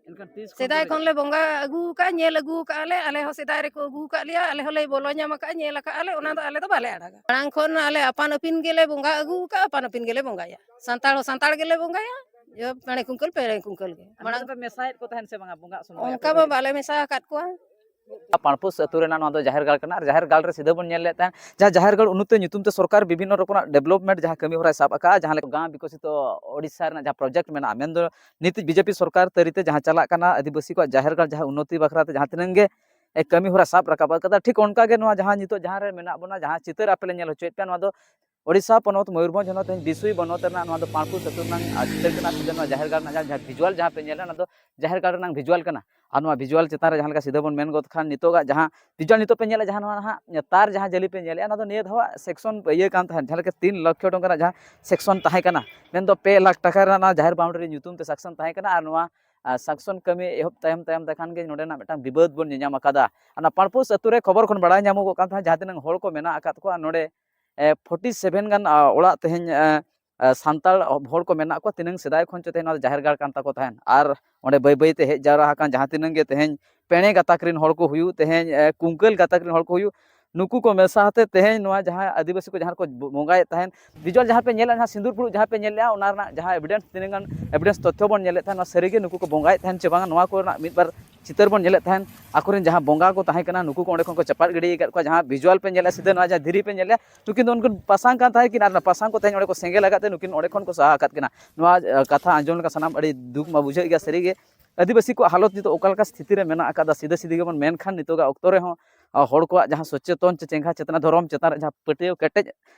ᱮᱱᱠᱷᱟᱱ ᱛᱤᱥ ᱠᱷᱚᱱ ᱥᱮᱫᱟᱭ ᱠᱚ ᱠᱷᱚᱱ ᱞᱮ ᱵᱚᱸᱜᱟ ᱟᱹᱜᱩ ᱟᱠᱟᱫᱼᱟ, ᱧᱮᱞ ᱟᱹᱜᱩ ᱟᱠᱟᱫᱼᱟ ᱞᱮ, ᱟᱞᱮ ᱦᱚᱸ ᱥᱮᱫᱟᱭ ᱨᱮᱠᱚ ᱟᱹᱜᱩ ᱟᱠᱟᱫ ᱞᱮᱭᱟ, ᱟᱞᱮ ᱦᱚᱸᱞᱮ ᱵᱚᱞᱚ ᱧᱟᱢ ᱟᱠᱟᱫᱼᱟ, ᱧᱮᱞ ᱟᱠᱟᱫᱼᱟ ᱞᱮ, ᱚᱱᱟ ᱫᱚ ᱟᱞᱮ ᱫᱚ ᱵᱟᱞᱮ ᱟᱲᱟᱜᱟ᱾ ᱢᱟᱲᱟᱝ ᱠᱷᱚᱱ ᱟᱞᱮ ᱟᱯᱟᱱ ᱟᱹᱯᱤᱱ ᱜᱮᱞᱮ ᱵᱚᱸᱜᱟ ᱟᱹᱜᱩ ᱟᱠᱟᱫᱼᱟ, ᱟᱯᱟᱱ ᱟᱹᱯᱤᱱ ᱜᱮᱞᱮ ᱵᱚᱸᱜᱟᱭᱟ᱾ ᱥᱟᱱᱛᱟᱲ ᱦᱚᱸ ᱥᱟᱱᱛᱟᱲ ᱜᱮᱞᱮ ᱵᱚᱸᱜᱟᱭᱟ, ᱡᱚ ᱯᱮᱲᱮ ᱠᱩᱝᱠᱟᱹᱞ, ᱯᱮᱲᱮ ᱠᱩᱝᱠᱟᱹᱞ ᱜᱮ᱾ ᱢᱟᱲᱟᱝ ᱢᱟᱲᱟᱝ ᱫᱚᱯᱮ ᱢᱮᱥᱟᱭᱮᱫ ᱠᱚ ᱛᱟᱦᱮᱱ ᱥᱮ ᱵᱟᱝᱟ ᱵᱚᱸᱜᱟᱜ ᱥᱚᱢᱚᱭ? ᱚᱱᱠᱟ ᱟᱯᱮ ᱢᱟ ᱫᱚ? ᱵᱟᱞᱮ ᱢᱮᱥᱟ ᱟᱠᱟᱫ ᱠᱚᱣᱟ᱾ ᱯᱟᱲᱯᱩᱥ ᱟᱹᱛᱩ ᱨᱮᱱᱟᱜ ᱱᱚᱣᱟ ᱫᱚ ᱡᱟᱦᱮᱨ ᱜᱟᱲ ᱠᱟᱱᱟ᱾ ᱟᱨ ᱡᱟᱦᱮᱨ ᱜᱟᱲ ᱨᱮ ᱥᱤᱫᱷᱟᱹ ᱵᱚᱱ ᱧᱮᱞ ᱞᱮᱫ ᱛᱟᱦᱮᱸᱫ, ᱡᱟᱦᱟᱸ ᱡᱟᱦᱮᱨ ᱜᱟᱲ ᱩᱱᱱᱚᱛᱤ ᱧᱩᱛᱩᱢ ᱛᱮ ᱥᱚᱨᱠᱟᱨ ᱵᱤᱵᱷᱤᱱᱱᱚ ᱨᱚᱠᱚᱢᱟᱜ development ᱡᱟᱦᱟᱸ ᱠᱟᱹᱢᱤ ᱦᱚᱨᱟᱭ ᱥᱟᱵ ᱟᱠᱟᱫᱼᱟ, ᱡᱟᱦᱟᱸ ᱞᱮᱠᱟ ᱜᱟᱶ ᱵᱤᱠᱚᱥᱤᱛᱚ ᱳᱰᱤᱥᱟ ᱨᱮᱱᱟᱜ ᱡᱟᱦᱟᱸ project ᱢᱮᱱᱟᱜᱼᱟ, ᱢᱮᱱᱫᱚ ᱱᱤᱛ BJP ᱥᱚᱨᱠᱟᱨ ᱛᱟᱹᱨᱤᱛᱮ ᱡᱟᱦᱟᱸ ᱪᱟᱞᱟᱜ ᱠᱟᱱᱟ, ᱟᱹᱫᱤᱵᱟᱹᱥᱤ ᱠᱚᱣᱟᱜ ᱡᱟᱦᱮᱨ ᱜᱟᱲ ᱡᱟᱦᱟᱸ ᱩᱱᱱᱚᱛᱤ ᱵᱟᱠᱷᱨᱟ ᱛᱮ ᱡᱟᱦᱟᱸ ᱛᱤᱱᱟᱹᱜ ᱜᱮ, ᱮ, ᱠᱟᱹᱢᱤ ᱦᱚᱨᱟ ᱥᱟᱵ ᱨᱟᱠᱟᱵ ᱟᱠᱟᱫᱟ, ᱴᱷᱤᱠ ᱚᱱᱠᱟ ᱜᱮ ᱱᱚᱣᱟ ᱡᱟᱦᱟᱸ ᱱᱤᱛᱚᱜ ᱡᱟᱦᱟᱸ ᱨᱮ ᱢᱮᱱᱟᱜ ᱵᱚᱱᱟ, ᱡᱟᱦᱟᱸ ᱪᱤᱛᱟᱹᱨ ᱟᱯᱮ ᱞᱮ ᱧᱮᱞ ᱦᱚᱪᱚᱭᱮᱫ ᱯᱮᱭᱟ, ᱱᱚᱣᱟ ᱫᱚ ᱳᱰᱤᱥᱟ ᱯᱚᱱᱚᱛ ᱢᱚᱭᱩᱨᱵᱷᱚᱸᱡᱽ ᱦᱚᱱᱚᱛ ᱛᱮᱦᱮᱧ ᱵᱤᱥᱩᱭ ᱵᱚᱱᱚᱛ ᱨᱮᱱᱟᱜ ᱱᱚᱣᱟ ᱫᱚ ᱯᱟᱲᱯᱩᱥ ᱟᱹᱛᱩ ᱨᱮᱱᱟᱜ, ᱟᱨ ᱪᱤᱛᱟᱹᱨ ᱠᱟᱱᱟ᱾ ᱥᱤᱫᱷᱟᱹ ᱱᱚᱣᱟ ᱡᱟᱦᱮᱨ ᱜᱟᱲ ᱨᱮᱱᱟᱜ ᱡᱟᱦᱟᱸ visual ᱡᱟᱦᱟᱸ ᱯᱮ ᱧᱮᱞᱟ, ᱚᱱᱟ ᱫᱚ ᱡᱟᱦᱮᱨ ᱜᱟᱲ ᱨᱮᱱᱟᱜ visual ᱠᱟᱱᱟ᱾ ᱟᱨ ᱱᱚᱣᱟ visual ᱪᱮᱛᱟᱱ ᱨᱮ ᱡᱟᱦᱟᱸ ᱞᱮᱠᱟ ᱥᱤᱫᱷᱟᱹ ᱵᱚᱱ ᱢᱮᱱ ᱜᱚᱫ ᱠᱷᱟᱱ, ᱱᱤᱛᱚᱜᱟᱜ ᱡᱟᱦᱟᱸ visual ᱱᱤᱛᱚᱜ ᱯᱮ ᱧᱮᱞᱮᱫᱼᱟ, ᱡᱟᱦᱟᱸ ᱱᱚᱣᱟ ᱱᱟᱦᱟᱜ ᱛᱟᱨ ᱡᱟᱦᱟᱸ ᱡᱟᱹᱞᱤ ᱯᱮ ᱧᱮᱞᱮᱫᱼᱟ, ᱚᱱᱟ ᱫᱚ ᱱᱤᱭᱟᱹ ᱫᱷᱟᱣᱟᱜ sanction ᱤᱭᱟᱹ ᱠᱟᱱ ᱛᱟᱦᱮᱸᱫ, ᱡᱟᱦᱟᱸ ᱞᱮᱠᱟ ᱛᱤᱱ ᱞᱚᱠᱷᱚ ᱴᱟᱠᱟ ᱨᱮᱱᱟᱜ ᱡᱟᱦᱟᱸ sanction ᱛᱟᱦᱮᱸ ᱠᱟᱱᱟ, ᱢᱮᱱᱫᱚ ᱯᱮ ᱞᱟᱠᱷ ᱴᱟᱠᱟ ᱨᱮᱱᱟᱜ ᱱᱚᱣᱟ ᱡᱟᱦᱮᱨ boundary ᱧᱩᱛᱩᱢ ᱛᱮ sanction ᱛᱟᱦᱮᱸ ᱠᱟᱱᱟ᱾ ᱟᱨ ᱱᱚᱣᱟ, ᱟᱨ sanction ᱠᱟᱹᱢᱤ ᱮᱦᱚᱵ ᱛᱟᱭᱚᱢ ᱛᱟᱭᱚᱢ ᱛᱮᱠᱷᱟᱱ ᱜᱮ ᱱᱚᱰᱮᱱᱟᱜ ᱢᱤᱫᱴᱟᱝ ᱵᱤᱵᱟᱹᱫ ᱵᱚᱱ ᱧᱮᱧᱟᱢ ᱟᱠᱟᱫᱟ᱾ ᱚᱱᱟ ᱯᱟᱲᱯᱩᱥ ᱟᱹᱛᱩ ᱨᱮ ᱠᱷᱚᱵᱚᱨ ᱠᱷᱚᱱ ᱵᱟᱲᱟᱭ ᱧᱟᱢᱚᱜᱚᱜ ᱠᱟᱱ ᱛᱟᱦᱮᱸᱫ, ᱡᱟᱦᱟᱸ ᱛᱤᱱᱟᱹᱜ ᱦᱚᱲ ᱠᱚ ᱢᱮᱱᱟᱜ ᱟᱠᱟᱫ ᱠᱚᱣᱟ ᱱᱚᱰᱮ, ᱮ, forty seven ᱜᱟᱱ, ᱟ, ᱚᱲᱟᱜ ᱛᱮᱦᱮᱧ, ᱮ, ᱮ, ᱥᱟᱱᱛᱟᱲ ᱦᱚᱲ ᱠᱚ ᱢᱮᱱᱟᱜ ᱠᱚᱣᱟ, ᱛᱤᱱᱟᱹᱝ ᱥᱮᱫᱟᱭ ᱠᱷᱚᱱ ᱪᱚ ᱛᱮᱦᱮᱧ ᱱᱚᱣᱟ ᱫᱚ ᱡᱟᱦᱮᱨ ᱜᱟᱲ ᱠᱟᱱ ᱛᱟᱠᱚ ᱛᱟᱦᱮᱸᱫ᱾ ᱟᱨ ᱚᱸᱰᱮ ᱵᱟᱹᱭ ᱵᱟᱹᱭ ᱛᱮ ᱦᱮᱡ ᱡᱟᱣᱨᱟ ᱟᱠᱟᱱ ᱡᱟᱦᱟᱸ ᱛᱤᱱᱟᱹᱝ ᱜᱮ ᱛᱮᱦᱮᱧ ᱯᱮᱬᱮ ᱜᱟᱛᱟᱠ ᱨᱮᱱ ᱦᱚᱲ ᱠᱚ ᱦᱩᱭᱩᱜ, ᱛᱮᱦᱮᱧ, ᱮ, ᱠᱩᱝᱠᱟᱹᱞ ᱜᱟᱛᱟᱠ ᱨᱮᱱ ᱦᱚᱲ ᱠᱚ ᱦᱩᱭᱩᱜ, ᱱᱩᱠᱩ ᱠᱚ ᱢᱮᱥᱟ ᱟᱛᱮ ᱛᱮᱦᱮᱧ ᱱᱚᱣᱟ ᱡᱟᱦᱟᱸ ᱟᱹᱫᱤᱵᱟᱹᱥᱤ ᱠᱚ ᱡᱟᱦᱟᱸ ᱨᱮᱠᱚ ᱵᱚ-, ᱵᱚᱸᱜᱟᱭᱮᱫ ᱛᱟᱦᱮᱸᱫ, visual ᱡᱟᱦᱟᱸ ᱯᱮ ᱧᱮᱞᱮᱫᱼᱟ, ᱡᱟᱦᱟᱸ ᱥᱤᱸᱫᱩᱨ ᱯᱷᱩᱲᱩᱜ ᱡᱟᱦᱟᱸ ᱯᱮ ᱧᱮᱞᱮᱫᱼᱟ, ᱚᱱᱟ ᱨᱮᱱᱟᱜ ᱡᱟᱦᱟᱸ evidence, ᱛᱤᱱᱟᱹᱜ ᱜᱟᱱ evidence ᱛᱚᱛᱛᱷᱚ ᱵᱚᱱ ᱧᱮᱞᱮᱫ ᱛᱟᱦᱮᱸᱫ, ᱱᱚᱣᱟ ᱥᱟᱹᱨᱤᱜᱮ ᱱᱩᱠᱩ ᱠᱚ ᱵᱚᱸᱜᱟᱭᱮᱫ ᱛᱟᱦᱮᱸᱫ ᱪᱮ ᱵᱟᱝᱟ, ᱱᱚᱣᱟ ᱠᱚᱨᱮᱱᱟᱜ ᱢᱤᱫ ᱵᱟᱨ ᱪᱤᱛᱟᱹᱨ ᱵᱚᱱ ᱧᱮᱞᱮᱫ ᱛᱟᱦᱮᱸᱫ᱾ ᱟᱠᱚᱨᱮᱱ ᱡᱟᱦᱟᱸ ᱵᱚᱸᱜᱟ ᱠᱚ ᱛᱟᱦᱮᱸ ᱠᱟᱱᱟ, ᱱᱩᱠᱩ ᱠᱚ ᱚᱸᱰᱮ ᱠᱷᱚᱱ ᱠᱚ ᱪᱟᱯᱟᱫ ᱜᱤᱰᱤ ᱟᱠᱟᱫ ᱠᱚᱣᱟ᱾ ᱡᱟᱦᱟᱸ visual ᱯᱮ ᱧᱮᱞᱮᱫᱼᱟ, ᱥᱤᱫᱷᱟᱹ ᱱᱚᱣᱟ ᱡᱟᱦᱟᱸ ᱫᱷᱤᱨᱤ ᱯᱮ ᱧᱮᱞᱮᱫᱼᱟ, ᱱᱩᱠᱤᱱ ᱫᱚ ᱩᱱᱠᱤᱱ ᱯᱟᱥᱟᱝ ᱠᱟᱱ ᱛᱟᱦᱮᱸ ᱠᱤᱱ, ᱟᱨ ᱚᱱᱟ ᱯᱟᱥᱟᱝ ᱠᱚ ᱛᱮᱦᱮᱧ ᱚᱸᱰᱮ ᱠᱚ ᱥᱮᱸᱜᱮᱞ ᱟᱠᱟᱫ ᱛᱮ ᱱᱩᱠᱤᱱ ᱚᱸᱰᱮ ᱠᱷᱚᱱ ᱠᱚ ᱥᱟᱦᱟ ᱟᱠᱟᱫ ᱠᱤᱱᱟ᱾ ᱱᱚᱣᱟ, ᱮ, ᱠᱟᱛᱷᱟ ᱟᱸᱡᱚᱢ ᱞᱮᱠᱷᱟᱱ ᱥᱟᱱᱟᱢ ᱟᱹᱰᱤ ᱫᱩᱠ ᱢᱟ ᱵᱩᱡᱷᱟᱹᱜ ᱜᱮᱭᱟ ᱥᱟᱹᱨᱤᱜᱮ᱾ ᱟᱹᱫᱤᱵᱟᱹᱥᱤ ᱠᱚᱣᱟᱜ ᱦᱟᱞᱚᱛ ᱱᱤᱛᱚᱜ ᱚᱠᱟ ᱞᱮᱠᱟ ᱥᱛᱷᱤᱛᱤ ᱨᱮ ᱢᱮᱱᱟᱜ ᱟᱠᱟᱫᱟ, ᱥᱤᱫᱷᱟᱹ ᱥᱤᱫᱷᱤ ᱜᱮᱵᱚᱱ ᱢᱮᱱᱠᱷᱟᱱ ᱱᱤᱛᱚᱜᱟᱜ ᱚᱠᱛᱚ ᱨᱮᱦᱚᱸ, ᱟ, ᱦᱚᱲ ᱠᱚᱣᱟᱜ ᱡᱟᱦᱟᱸ ᱥᱚᱪᱮᱛᱚᱱ ᱪᱮ ᱪᱮᱸᱜᱷᱟ ᱪᱮᱛᱱᱟ ᱫᱷᱚᱨᱚᱢ ᱪᱮᱛᱟᱱ ᱨᱮ ᱡᱟᱦᱟᱸ ᱯᱟᱹᱛᱭᱟᱹᱣ ᱠᱮᱴᱮᱡ,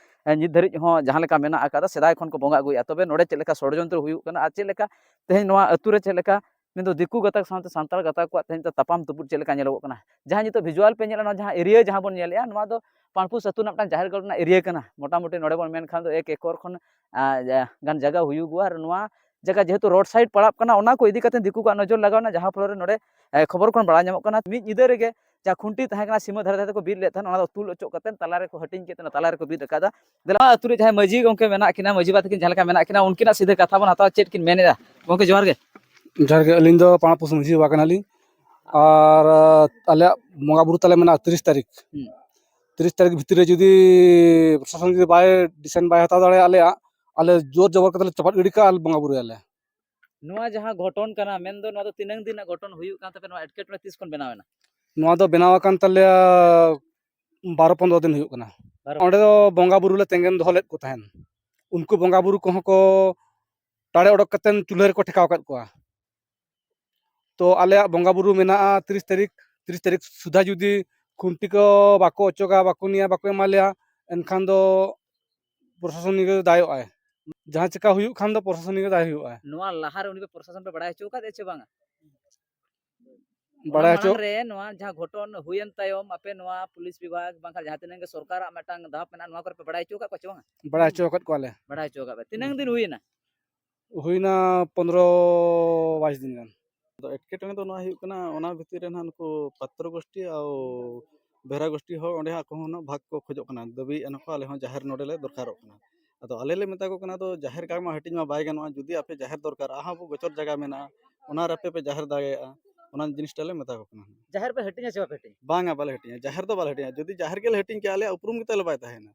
ᱮ, ᱱᱤᱛ ᱫᱷᱟᱹᱨᱤᱡ ᱦᱚᱸ ᱡᱟᱦᱟᱸ ᱞᱮᱠᱟ ᱢᱮᱱᱟᱜ ᱟᱠᱟᱫᱟ, ᱥᱮᱫᱟᱭ ᱠᱷᱚᱱ ᱠᱚ ᱵᱚᱸᱜᱟ ᱟᱹᱜᱩᱭᱮᱫᱼᱟ᱾ ᱛᱚᱵᱮ ᱱᱚᱰᱮ ᱪᱮᱫ ᱞᱮᱠᱟ ᱥᱚᱲᱭᱚᱱᱛᱨᱚ ᱦᱩᱭᱩᱜ ᱠᱟᱱᱟ ᱟᱨ ᱪᱮᱫ ᱞᱮᱠᱟ ᱛᱮᱦᱮᱧ ᱱᱚᱣᱟ ᱟᱹᱛᱩ ᱨᱮ ᱪᱮᱫ ᱞᱮᱠᱟ ᱢᱮᱱᱫᱚ ᱫᱤᱠᱩ ᱜᱟᱛᱟᱠ ᱥᱟᱶᱛᱮ ᱥᱟᱱᱛᱟᱲ ᱜᱟᱛᱟᱠ ᱠᱚᱣᱟᱜ ᱛᱮᱦᱮᱧ ᱫᱚ ᱛᱟᱯᱟᱢ ᱛᱩᱯᱩᱫ ᱪᱮᱫ ᱞᱮᱠᱟ ᱧᱮᱞᱚᱜᱚᱜ ᱠᱟᱱᱟ᱾ ᱡᱟᱦᱟᱸ ᱱᱤᱛᱚᱜ ᱵᱷᱤᱡᱩᱣᱟᱞ ᱯᱮ ᱧᱮᱞᱟ, ᱱᱚᱣᱟ ᱡᱟᱦᱟᱸ ᱮᱨᱤᱭᱟ ᱡᱟᱦᱟᱸ ᱵᱚᱱ ᱧᱮᱞᱮᱜᱼᱟ, ᱱᱚᱣᱟ ᱫᱚ ᱯᱟᱱᱯᱩᱥ ᱟᱹᱛᱩ ᱨᱮᱱᱟᱜ ᱢᱤᱫᱴᱟᱝ ᱡᱟᱦᱮᱨ ᱜᱟᱲ ᱨᱮᱱᱟᱜ ᱮᱨᱤᱭᱟ ᱠᱟᱱᱟ᱾ ᱢᱚᱴᱟᱢᱩᱴᱤ ᱱᱚᱰᱮ ᱵᱚᱱ ᱢᱮᱱᱠᱷᱟᱱ ᱫᱚ ᱮᱠ ᱮᱠᱚᱨ ᱠᱷᱚᱱ, ᱟ, ᱡᱟ-, ᱜᱟᱱ ᱡᱟᱭᱜᱟ ᱦᱩᱭᱩᱜᱚᱜᱼᱟ᱾ ᱟᱨ ᱱᱚᱣᱟ ᱡᱟᱭᱜᱟ ᱡᱮᱦᱮᱛᱩ ᱨᱳᱰ ᱥᱟᱭᱤᱰ ᱯᱟᱲᱟᱜ ᱠᱟᱱᱟ, ᱚᱱᱟ ᱠᱚ ᱤᱫᱤ ᱠᱟᱛᱮ ᱫᱤᱠᱩ ᱠᱚᱣᱟᱜ ᱱᱚᱡᱚᱨ ᱞᱟᱜᱟᱣ ᱮᱱᱟ, ᱡᱟᱦᱟᱸ ᱯᱷᱚᱞᱚ ᱨᱮ ᱱᱚᱰᱮ, ᱮ, ᱠᱷᱚᱵᱚᱨ ᱠᱷᱚᱱ ᱵᱟᱲᱟᱭ ᱧᱟᱢᱚᱜ ᱠᱟᱱᱟ, ᱢᱤᱫ ᱧᱤᱫᱟᱹ ᱨᱮᱜᱮ ᱡᱟᱦᱟᱸ ᱠᱷᱩᱱᱴᱤ ᱛᱟᱦᱮᱸ ᱠᱟᱱᱟ, ᱥᱤᱢᱟᱹ ᱫᱷᱟᱨᱮ ᱫᱷᱟᱨᱮ ᱛᱮᱠᱚ ᱵᱤᱫ ᱞᱮᱫ ᱛᱟᱦᱮᱸᱫ, ᱚᱱᱟ ᱫᱚ ᱛᱩᱞ ᱚᱪᱚᱜ ᱠᱟᱛᱮ ᱛᱟᱞᱟ ᱨᱮᱠᱚ ᱦᱟᱹᱴᱤᱧ ᱠᱮᱫ ᱛᱮ ᱚᱱᱟ ᱛᱟᱞᱟ ᱨᱮᱠᱚ ᱵᱤᱫ ᱟᱠᱟᱫᱟ᱾ ᱫᱮᱞᱟ, ᱟᱹᱛᱩ ᱨᱮ ᱡᱟᱦᱟᱸᱭ ᱢᱟᱹᱡᱷᱤ ᱜᱚᱢᱠᱮ ᱢᱮᱱᱟᱜ ᱠᱤᱱᱟ, ᱢᱟᱹᱡᱷᱤ ᱵᱟᱵᱟ ᱛᱟᱹᱠᱤᱱ ᱡᱟᱦᱟᱸ ᱞᱮᱠᱟ ᱢᱮᱱᱟᱜ ᱠᱤᱱᱟ, ᱩᱱᱠᱤᱱᱟᱜ ᱥᱤᱫᱷᱟᱹ ᱠᱟᱛᱷᱟ ᱵᱚᱱ ᱦᱟᱛᱟᱣᱟ, ᱪᱮᱫ ᱠᱤᱱ ᱢᱮᱱᱮᱫᱼᱟ? ᱜᱚᱢᱠᱮ, ᱡᱚᱦᱟᱨ ᱜᱮ᱾ ᱡᱚᱦᱟᱨ ᱜᱮ, ᱟᱹᱞᱤᱧ ᱫᱚ ᱯᱟᱲᱟ ᱯᱩᱥ ᱢᱟᱹᱡᱷᱤ ᱵᱟᱵᱟ ᱠᱟᱱᱟᱞᱤᱧ᱾ ᱟᱨ, ᱟᱞᱮᱭᱟᱜ ᱵᱚᱸᱜᱟ ᱵᱩᱨᱩ ᱛᱟᱞᱮ ᱢᱮᱱᱟᱜᱼᱟ ᱛᱤᱨᱤᱥ ᱛᱟᱹᱨᱤᱠᱷ᱾ ᱦᱩᱸ᱾ ᱛᱤᱨᱤᱥ ᱛᱟᱹᱨᱤᱠᱷ ᱵᱷᱤᱛᱤᱨ ᱨᱮ ᱡᱩᱫᱤ ᱯᱨᱚᱥᱟᱥᱚᱱ ᱡᱩᱫᱤ ᱵᱟᱭ ᱰᱤᱥᱤᱥᱚᱱ ᱵᱟᱭ ᱦᱟᱛᱟᱣ ᱫᱟᱲᱮᱭᱟᱜᱼᱟ ᱟᱞᱮᱭᱟᱜ, ᱟᱞᱮ ᱡᱳᱨ ᱡᱚᱵᱚᱨ ᱠᱟᱛᱮ ᱞᱮ ᱪᱟᱯᱟᱫ ᱜᱤᱰᱤ ᱠᱟᱜᱼᱟ ᱟᱨ ᱵᱚᱸᱜᱟ ᱵᱩᱨᱩᱭᱟᱞᱮ᱾ ᱱᱚᱣᱟ ᱡᱟᱦᱟᱸ ᱜᱷᱚᱴᱚᱱ ᱠᱟᱱᱟ, ᱢᱮᱱᱫᱚ ᱱᱚᱣᱟ ᱫᱚ ᱛᱤᱱᱟᱹᱝ ᱫᱤᱱ ᱨᱮᱱᱟᱜ ᱜᱷᱚᱴᱚᱱ ᱦᱩᱭᱩᱜ ᱠᱟᱱ ᱛᱟᱯᱮ? ᱱᱚᱣᱟ ᱮᱴᱠᱮᱴᱚᱬᱮ ᱛᱤᱥ ᱠᱷᱚᱱ ᱵᱮᱱᱟᱣ ᱮᱱᱟ? ᱱᱚᱣᱟ ᱫᱚ ᱵᱮᱱᱟᱣ ᱟᱠᱟᱱ ᱛᱟᱞᱮᱭᱟ ᱵᱟᱨᱚ ᱯᱚᱱᱫᱽᱨᱚ ᱫᱤᱱ ᱦᱩᱭᱩᱜ ᱠᱟᱱᱟ᱾ ᱵᱟᱨᱚ ᱚᱸᱰᱮ ᱫᱚ ᱵᱚᱸᱜᱟ ᱵᱩᱨᱩ ᱞᱮ ᱛᱮᱸᱜᱮᱱ ᱫᱚᱦᱚ ᱞᱮᱫ ᱠᱚ ᱛᱟᱦᱮᱸᱱ᱾ ᱩᱱᱠᱩ ᱵᱚᱸᱜᱟ ᱵᱩᱨᱩ ᱠᱚᱦᱚᱸ ᱠᱚ ᱴᱟᱲᱮ ᱚᱰᱚᱠ ᱠᱟᱛᱮ ᱪᱩᱞᱦᱟᱹ ᱨᱮᱠᱚ ᱴᱷᱮᱠᱟᱣ ᱟᱠᱟᱫ ᱠᱚᱣᱟ᱾ ᱛᱚ ᱟᱞᱮᱭᱟᱜ ᱵᱚᱸᱜᱟ ᱵᱩᱨᱩ ᱢᱮᱱᱟᱜᱼᱟ ᱛᱤᱨᱤᱥ ᱛᱟᱹᱨᱤᱠᱷ, ᱛᱤᱨᱤᱥ ᱛᱟᱹᱨᱤᱠᱷ ᱥᱩᱫᱷᱟ ᱡᱩᱫᱤ ᱠᱷᱩᱱᱴᱤ ᱠᱚ ᱵᱟᱠᱚ ᱚᱪᱚᱜᱟ, ᱵᱟᱠᱚ ᱱᱤᱭᱟ, ᱵᱟᱠᱚ ᱮᱢᱟ ᱞᱮᱭᱟ, ᱮᱱᱠᱷᱟᱱ ᱫᱚ ᱯᱨᱚᱥᱟᱥᱚᱱᱤᱠ ᱫᱚ ᱫᱟᱭᱚᱜᱼᱟᱭ᱾ ᱡᱟᱦᱟᱸ ᱪᱤᱠᱟ ᱦᱩᱭᱩᱜ ᱠᱷᱟᱱ ᱫᱚ ᱯᱨᱚᱥᱟᱥᱚᱱᱤᱠ ᱫᱚ ᱫᱟᱭ ᱦᱩᱭᱩᱜᱼᱟ᱾ ᱱᱚᱣᱟ ᱞᱟᱦᱟᱨᱮ ᱩᱱᱤ ᱯᱮ ᱯᱨᱚᱥᱟᱥᱚᱱ ᱯᱮ ᱵᱟᱲᱟᱭ ᱦᱚᱪᱚ ᱟᱠᱟᱫᱮᱭᱟ ᱪᱮ ᱵᱟᱝᱟ? ᱚᱱᱟ ᱵᱟᱲᱟᱭ ᱦᱚᱪᱚ ᱢᱟᱲᱟᱝ ᱨᱮ ᱱᱚᱣᱟ ᱡᱟᱦᱟᱸ ᱜᱷᱚᱴᱚᱱ ᱦᱩᱭᱮᱱ ᱛᱟᱭᱚᱢ ᱟᱯᱮ ᱱᱚᱣᱟ ᱯᱩᱞᱤᱥ ᱵᱤᱵᱷᱟᱜᱽ ᱵᱟᱝᱠᱷᱟᱱ ᱡᱟᱦᱟᱸ ᱛᱤᱱᱟᱹᱜ ᱜᱮ ᱥᱚᱨᱠᱟᱨᱟᱜ ᱢᱤᱫᱴᱟᱝ ᱫᱟᱣ ᱢᱮᱱᱟᱜᱼᱟ, ᱱᱚᱣᱟ ᱠᱚᱨᱮ ᱯᱮ ᱵᱟᱲᱟᱭ ᱦᱚᱪᱚ ᱟᱠᱟᱫ ᱠᱚᱣᱟ ᱪᱮ ᱵᱟᱝᱟ? ᱵᱟᱲᱟᱭ ᱦᱚᱪᱚ ᱟᱠᱟᱫ ᱠᱚᱣᱟᱞᱮ᱾ ᱵᱟᱲᱟᱭ ᱦᱚᱪᱚ ᱟᱠᱟᱫ ᱯᱮ᱾ ᱛᱤᱱᱟᱹᱝ ᱫᱤᱱ ᱦᱩᱭᱮᱱᱟ? ᱦᱩᱭᱱᱟ ᱯᱚᱱᱫᱽᱨᱚ ᱵᱟᱭᱤᱥ ᱫᱤᱱ ᱜᱟᱱ᱾ ᱟᱫᱚ ᱮᱴᱠᱮᱴᱚᱬᱮ ᱫᱚ ᱱᱚᱣᱟ ᱦᱩᱭᱩᱜ ᱠᱟᱱᱟ, ᱚᱱᱟ ᱵᱷᱤᱛᱤᱨ ᱨᱮ ᱱᱟᱦᱟᱜ ᱱᱩᱠᱩ ᱯᱟᱛᱨᱚ ᱜᱳᱥᱴᱤ ᱟᱨ ᱵᱮᱦᱨᱟ ᱜᱳᱥᱴᱤ ᱦᱚᱲ ᱚᱸᱰᱮ ᱦᱟᱸᱜ ᱟᱠᱚ ᱦᱚᱸ ᱩᱱᱟᱹᱜ ᱵᱷᱟᱜᱽ ᱠᱚ ᱠᱷᱚᱡᱚᱜ ᱠᱟᱱᱟ, ᱫᱟᱹᱵᱤᱭᱮᱫᱼᱟ ᱱᱩᱠᱩ ᱟᱞᱮ ᱦᱚᱸ ᱡᱟᱦᱮᱨ ᱱᱚᱰᱮ ᱞᱮ ᱫᱚᱨᱠᱟᱨᱚᱜ ᱠᱟᱱᱟ᱾ ᱟᱫᱚ ᱟᱞᱮ ᱞᱮ ᱢᱮᱛᱟ ᱠᱚ ᱠᱟᱱᱟ, ᱟᱫᱚ ᱡᱟᱦᱮᱨ ᱜᱟᱲ ᱢᱟ ᱦᱟᱹᱴᱤᱧ ᱢᱟ ᱵᱟᱭ ᱜᱟᱱᱚᱜᱼᱟ, ᱡᱩᱫᱤ ᱟᱯᱮ ᱡᱟᱦᱮᱨ ᱫᱚᱨᱠᱟᱨ, ᱟᱨᱦᱚᱸ ᱟᱵᱚ ᱜᱚᱪᱚᱨ ᱡᱟᱭᱜᱟ ᱢᱮᱱᱟᱜᱼᱟ, ᱚᱱᱟ ᱨᱮ ᱟᱯᱮ ᱯᱮ ᱡᱟᱦᱮᱨ ᱫᱟᱲᱮᱭᱟᱜᱼᱟ, ᱚᱱᱟ ᱡᱤᱱᱤᱥᱴᱟ ᱞᱮ ᱢᱮᱛᱟ ᱠᱚ ᱠᱟᱱᱟ᱾ ᱡᱟᱦᱮᱨ ᱯᱮ ᱦᱟᱹᱴᱤᱧᱟ ᱥᱮ ᱵᱟᱯᱮ ᱦᱟᱹᱴᱤᱧᱟ? ᱵᱟᱝᱟ, ᱵᱟᱞᱮ ᱦᱟᱹᱴᱤᱧᱟ, ᱡᱟᱦᱮᱨ ᱫᱚ ᱵᱟᱞᱮ ᱦᱟᱹᱴᱤᱧᱟ᱾ ᱡᱩᱫᱤ ᱡᱟᱦᱮᱨ ᱜᱮᱞᱮ ᱦᱟᱹᱴᱤᱧ ᱠᱮᱭᱟ, ᱟᱞᱮᱭᱟᱜ ᱩᱯᱨᱩᱢ ᱜᱮ ᱛᱟᱞᱮ ᱵᱟᱭ ᱛᱟᱦᱮᱱᱟ᱾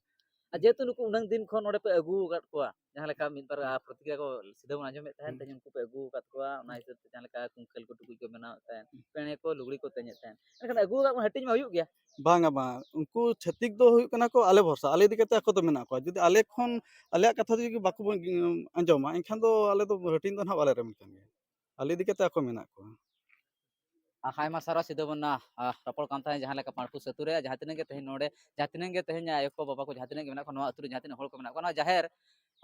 ᱟᱨ ᱡᱮᱦᱮᱛᱩ ᱱᱩᱠᱩ ᱩᱱᱟᱹᱝ ᱫᱤᱱ ᱠᱷᱚᱱ ᱱᱚᱰᱮ ᱯᱮ ᱟᱹᱜᱩ ᱟᱠᱟᱫ ᱠᱚᱣᱟ, ᱡᱟᱦᱟᱸ ᱞᱮᱠᱟ ᱢᱤᱫ ᱵᱟᱨ, ᱟᱨ, ᱯᱨᱚᱛᱤᱠᱨᱤᱭᱟ ᱠᱚ ᱥᱤᱫᱷᱟᱹ ᱵᱚᱱ ᱟᱸᱡᱚᱢᱮᱫ ᱛᱟᱦᱮᱸᱫ, ᱦᱩᱸ᱾ ᱛᱮᱦᱮᱧ ᱩᱱᱠᱩ ᱯᱮ ᱟᱹᱜᱩ ᱟᱠᱟᱫ ᱠᱚᱣᱟ, ᱚᱱᱟ ᱦᱤᱥᱟᱹᱵ ᱛᱮ ᱡᱟᱦᱟᱸ ᱞᱮᱠᱟ ᱠᱩᱝᱠᱟᱹᱞ ᱠᱚ ᱴᱩᱠᱩᱡ ᱠᱚ ᱵᱮᱱᱟᱣᱮᱫ ᱛᱟᱦᱮᱸᱫ, ᱦᱩᱸ᱾ ᱯᱮᱬᱮ ᱠᱚ ᱞᱩᱜᱽᱲᱤ ᱠᱚ ᱛᱮᱧᱮᱫ ᱛᱟᱦᱮᱸᱫ, ᱮᱱᱠᱷᱟᱱ ᱟᱹᱜᱩ ᱟᱠᱟᱫ ᱵᱚᱱ ᱦᱟᱹᱴᱤᱧ ᱢᱟ ᱦᱩᱭᱩᱜ ᱜᱮᱭᱟ᱾ ᱵᱟᱝᱟ, ᱵᱟᱝ, ᱩᱱᱠᱩ ᱪᱷᱟᱹᱛᱤᱠ ᱫᱚ ᱦᱩᱭᱩᱜ ᱠᱟᱱᱟ ᱠᱚ ᱟᱞᱮ ᱵᱷᱚᱨᱥᱟ, ᱟᱞᱮ ᱤᱫᱤ ᱠᱟᱛᱮ ᱟᱠᱚ ᱫᱚ ᱢᱮᱱᱟᱜ ᱠᱚᱣᱟ᱾ ᱡᱩᱫᱤ ᱟᱞᱮ ᱠᱷᱚᱱ, ᱟᱞᱮᱭᱟᱜ ᱠᱟᱛᱷᱟ ᱡᱩᱫᱤ ᱵᱟᱠᱚ ᱵᱚᱱ ᱟᱸᱡᱚᱢᱟ, ᱮᱱᱠᱷᱟᱱ ᱫᱚ ᱟᱞᱮ ᱫᱚ ᱦᱟᱹᱴᱤᱧ ᱫᱚ ᱱᱟᱦᱟᱜ ᱵᱟᱞᱮ ᱨᱮᱵᱮᱱ ᱠᱟᱱ ᱜᱮᱭᱟ᱾ ᱟᱞᱮ ᱤᱫᱤ ᱠᱟᱛᱮ ᱟᱠᱚ ᱢᱮᱱᱟᱜ ᱠᱚᱣᱟ᱾ ᱟᱨ ᱟᱭᱢᱟ ᱥᱟᱨᱦᱟᱣ ᱥᱤᱫᱷᱟᱹ ᱵᱚᱱ, ᱟ, ᱨᱚᱯᱚᱲ ᱠᱟᱱ ᱛᱟᱦᱮᱸᱫ ᱡᱟᱦᱟᱸ ᱞᱮᱠᱟ ᱯᱟᱸᱰᱯᱩᱥ ᱟᱹᱛᱩ ᱨᱮ, ᱡᱟᱦᱟᱸ ᱛᱤᱱᱟᱹᱜ ᱜᱮ ᱛᱮᱦᱮᱧ ᱱᱚᱰᱮ, ᱡᱟᱦᱟᱸ ᱛᱤᱱᱟᱹᱜ ᱜᱮ ᱛᱮᱦᱮᱧ ᱟᱭᱳ ᱠᱚ ᱵᱟᱵᱟ ᱠᱚ ᱡᱟᱦᱟᱸ ᱛᱤᱱᱟᱹᱜ ᱜᱮ ᱢᱮᱱᱟᱜ ᱠᱚᱣᱟ, ᱱᱚᱣᱟ ᱟᱹᱛᱩ ᱨᱮ ᱡᱟᱦᱟᱸ ᱛᱤᱱᱟᱹᱜ ᱦᱚᱲ ᱠᱚ ᱢᱮᱱᱟᱜ ᱠᱚᱣᱟ, ᱱᱚᱣᱟ ᱡᱟᱦᱮᱨ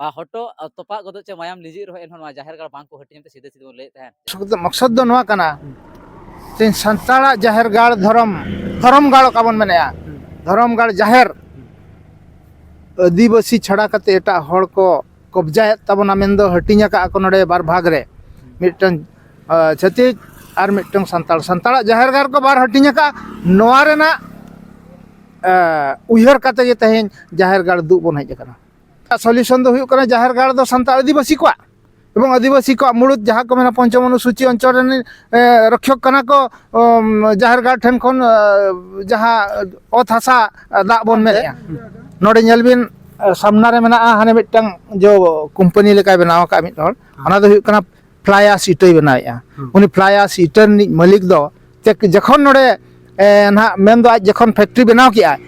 ᱟᱨ ᱦᱚᱴᱚᱜ ᱛᱚᱯᱟᱜ ᱜᱚᱫᱚᱜ ᱪᱮ ᱢᱟᱭᱟᱢ ᱞᱤᱸᱡᱤᱜ ᱨᱮᱦᱚᱸ, ᱮᱱᱦᱚᱸ ᱱᱚᱣᱟ ᱡᱟᱦᱮᱨ ᱜᱟᱲ ᱵᱟᱝ ᱠᱚ ᱦᱟᱹᱴᱤᱧ ᱛᱮ ᱥᱤᱫᱷᱟᱹ ᱥᱤᱫᱷᱟᱹ ᱵᱚᱱ ᱞᱟᱹᱭᱮᱫ ᱛᱟᱦᱮᱸᱫ᱾ ᱢᱚᱠᱥᱚᱫ ᱫᱚ ᱱᱚᱣᱟ ᱠᱟᱱᱟ, ᱛᱮᱦᱮᱧ ᱥᱟᱱᱛᱟᱲᱟᱜ ᱡᱟᱦᱮᱨ ᱜᱟᱲ ᱫᱷᱚᱨᱚᱢ, ᱫᱷᱚᱨᱚᱢ ᱜᱟᱲ ᱚᱠᱟ ᱵᱚᱱ ᱢᱮᱱᱮᱫᱼᱟ, ᱫᱷᱚᱨᱚᱢ ᱜᱟᱲ ᱡᱟᱦᱮᱨ ᱟᱹᱫᱤᱵᱟᱹᱥᱤ ᱪᱷᱟᱲᱟ ᱠᱟᱛᱮ ᱮᱴᱟᱜ ᱦᱚᱲ ᱠᱚ ᱠᱚᱵᱽᱡᱟᱭᱮᱫ ᱛᱟᱵᱚᱱᱟ, ᱢᱮᱱᱫᱚ ᱦᱟᱹᱴᱤᱧ ᱟᱠᱟᱫᱼᱟ ᱠᱚ ᱱᱚᱰᱮ ᱵᱟᱨ ᱵᱷᱟᱜᱽ ᱨᱮ, ᱢᱤᱫᱴᱟᱝ, ᱟ, ᱪᱷᱟᱹᱛᱤᱠ ᱟᱨ ᱢᱤᱫᱴᱟᱝ ᱥᱟᱱᱛᱟᱲ᱾ ᱥᱟᱱᱛᱟᱲᱟᱜ ᱡᱟᱦᱮᱨ ᱜᱟᱲ ᱠᱚ ᱵᱟᱨ ᱦᱟᱹᱴᱤᱧ ᱟᱠᱟᱫᱼᱟ᱾ ᱱᱚᱣᱟ ᱨᱮᱱᱟᱜ, ᱟ, ᱩᱭᱦᱟᱹᱨ ᱠᱟᱛᱮ ᱜᱮ ᱛᱮᱦᱮᱧ ᱡᱟᱦᱮᱨ ᱜᱟᱲ ᱫᱩᱜ ᱵᱚᱱ ᱦᱮᱡ ᱟᱠᱟᱱᱟ᱾ Solution ᱫᱚ ᱦᱩᱭᱩᱜ ᱠᱟᱱᱟ, ᱡᱟᱦᱮᱨ ᱜᱟᱲ ᱫᱚ ᱥᱟᱱᱛᱟᱲ ᱟᱹᱫᱤᱵᱟᱹᱥᱤ ᱠᱚᱣᱟᱜ, ᱮᱵᱚᱝ ᱟᱹᱫᱤᱵᱟᱹᱥᱤ ᱠᱚᱣᱟᱜ ᱢᱩᱲᱩᱫ ᱡᱟᱦᱟᱸ ᱠᱚ ᱢᱮᱱᱟ ᱯᱚᱧᱪᱚᱢ ᱚᱱᱩᱥᱩᱪᱤ ᱚᱧᱪᱚᱞ ᱨᱮᱱ, ᱮ, ᱨᱚᱠᱷᱭᱚᱠ ᱠᱟᱱᱟ ᱠᱚ, ᱩᱢ, ᱡᱟᱦᱮᱨ ᱜᱟᱲ ᱴᱷᱮᱱ ᱠᱷᱚᱱ, ᱮ, ᱡᱟᱦᱟᱸ ᱚᱛ ᱦᱟᱥᱟ, ᱮ, ᱫᱟᱜ ᱵᱚᱱ ᱢᱮᱱᱮᱫᱼᱟ᱾ ᱱᱚᱰᱮ ᱧᱮᱞ ᱵᱤᱱ, ᱮ, ᱥᱟᱢᱱᱟ ᱨᱮ ᱢᱮᱱᱟᱜᱼᱟ ᱦᱟᱱᱮ ᱢᱤᱫᱴᱟᱝ ᱡᱚ ᱠᱳᱢᱯᱟᱱᱤ ᱞᱮᱠᱟᱭ ᱵᱮᱱᱟᱣ ᱟᱠᱟᱫ ᱢᱤᱫ ᱦᱚᱲ, ᱚᱱᱟ ᱫᱚ ᱦᱩᱭᱩᱜ ᱠᱟᱱᱟ ᱯᱷᱞᱟᱭ ᱟᱥ ᱤᱴᱟᱹᱭ ᱵᱮᱱᱟᱣᱮᱫᱼᱟ᱾ ᱩᱱᱤ ᱯᱷᱞᱟᱭ ᱟᱥ ᱤᱴᱟᱹ ᱨᱤᱱᱤᱡ ᱢᱟᱹᱞᱤᱠ ᱫᱚ ᱪᱮᱫ, ᱡᱚᱠᱷᱚᱱ ᱱᱚᱰᱮ, ᱮ, ᱱᱟᱦᱟᱜ ᱢᱮᱱᱫᱚ ᱟᱡ ᱡᱚᱠᱷᱚᱱ factory ᱵᱮᱱᱟᱣ ᱠᱮᱜᱼᱟᱭ,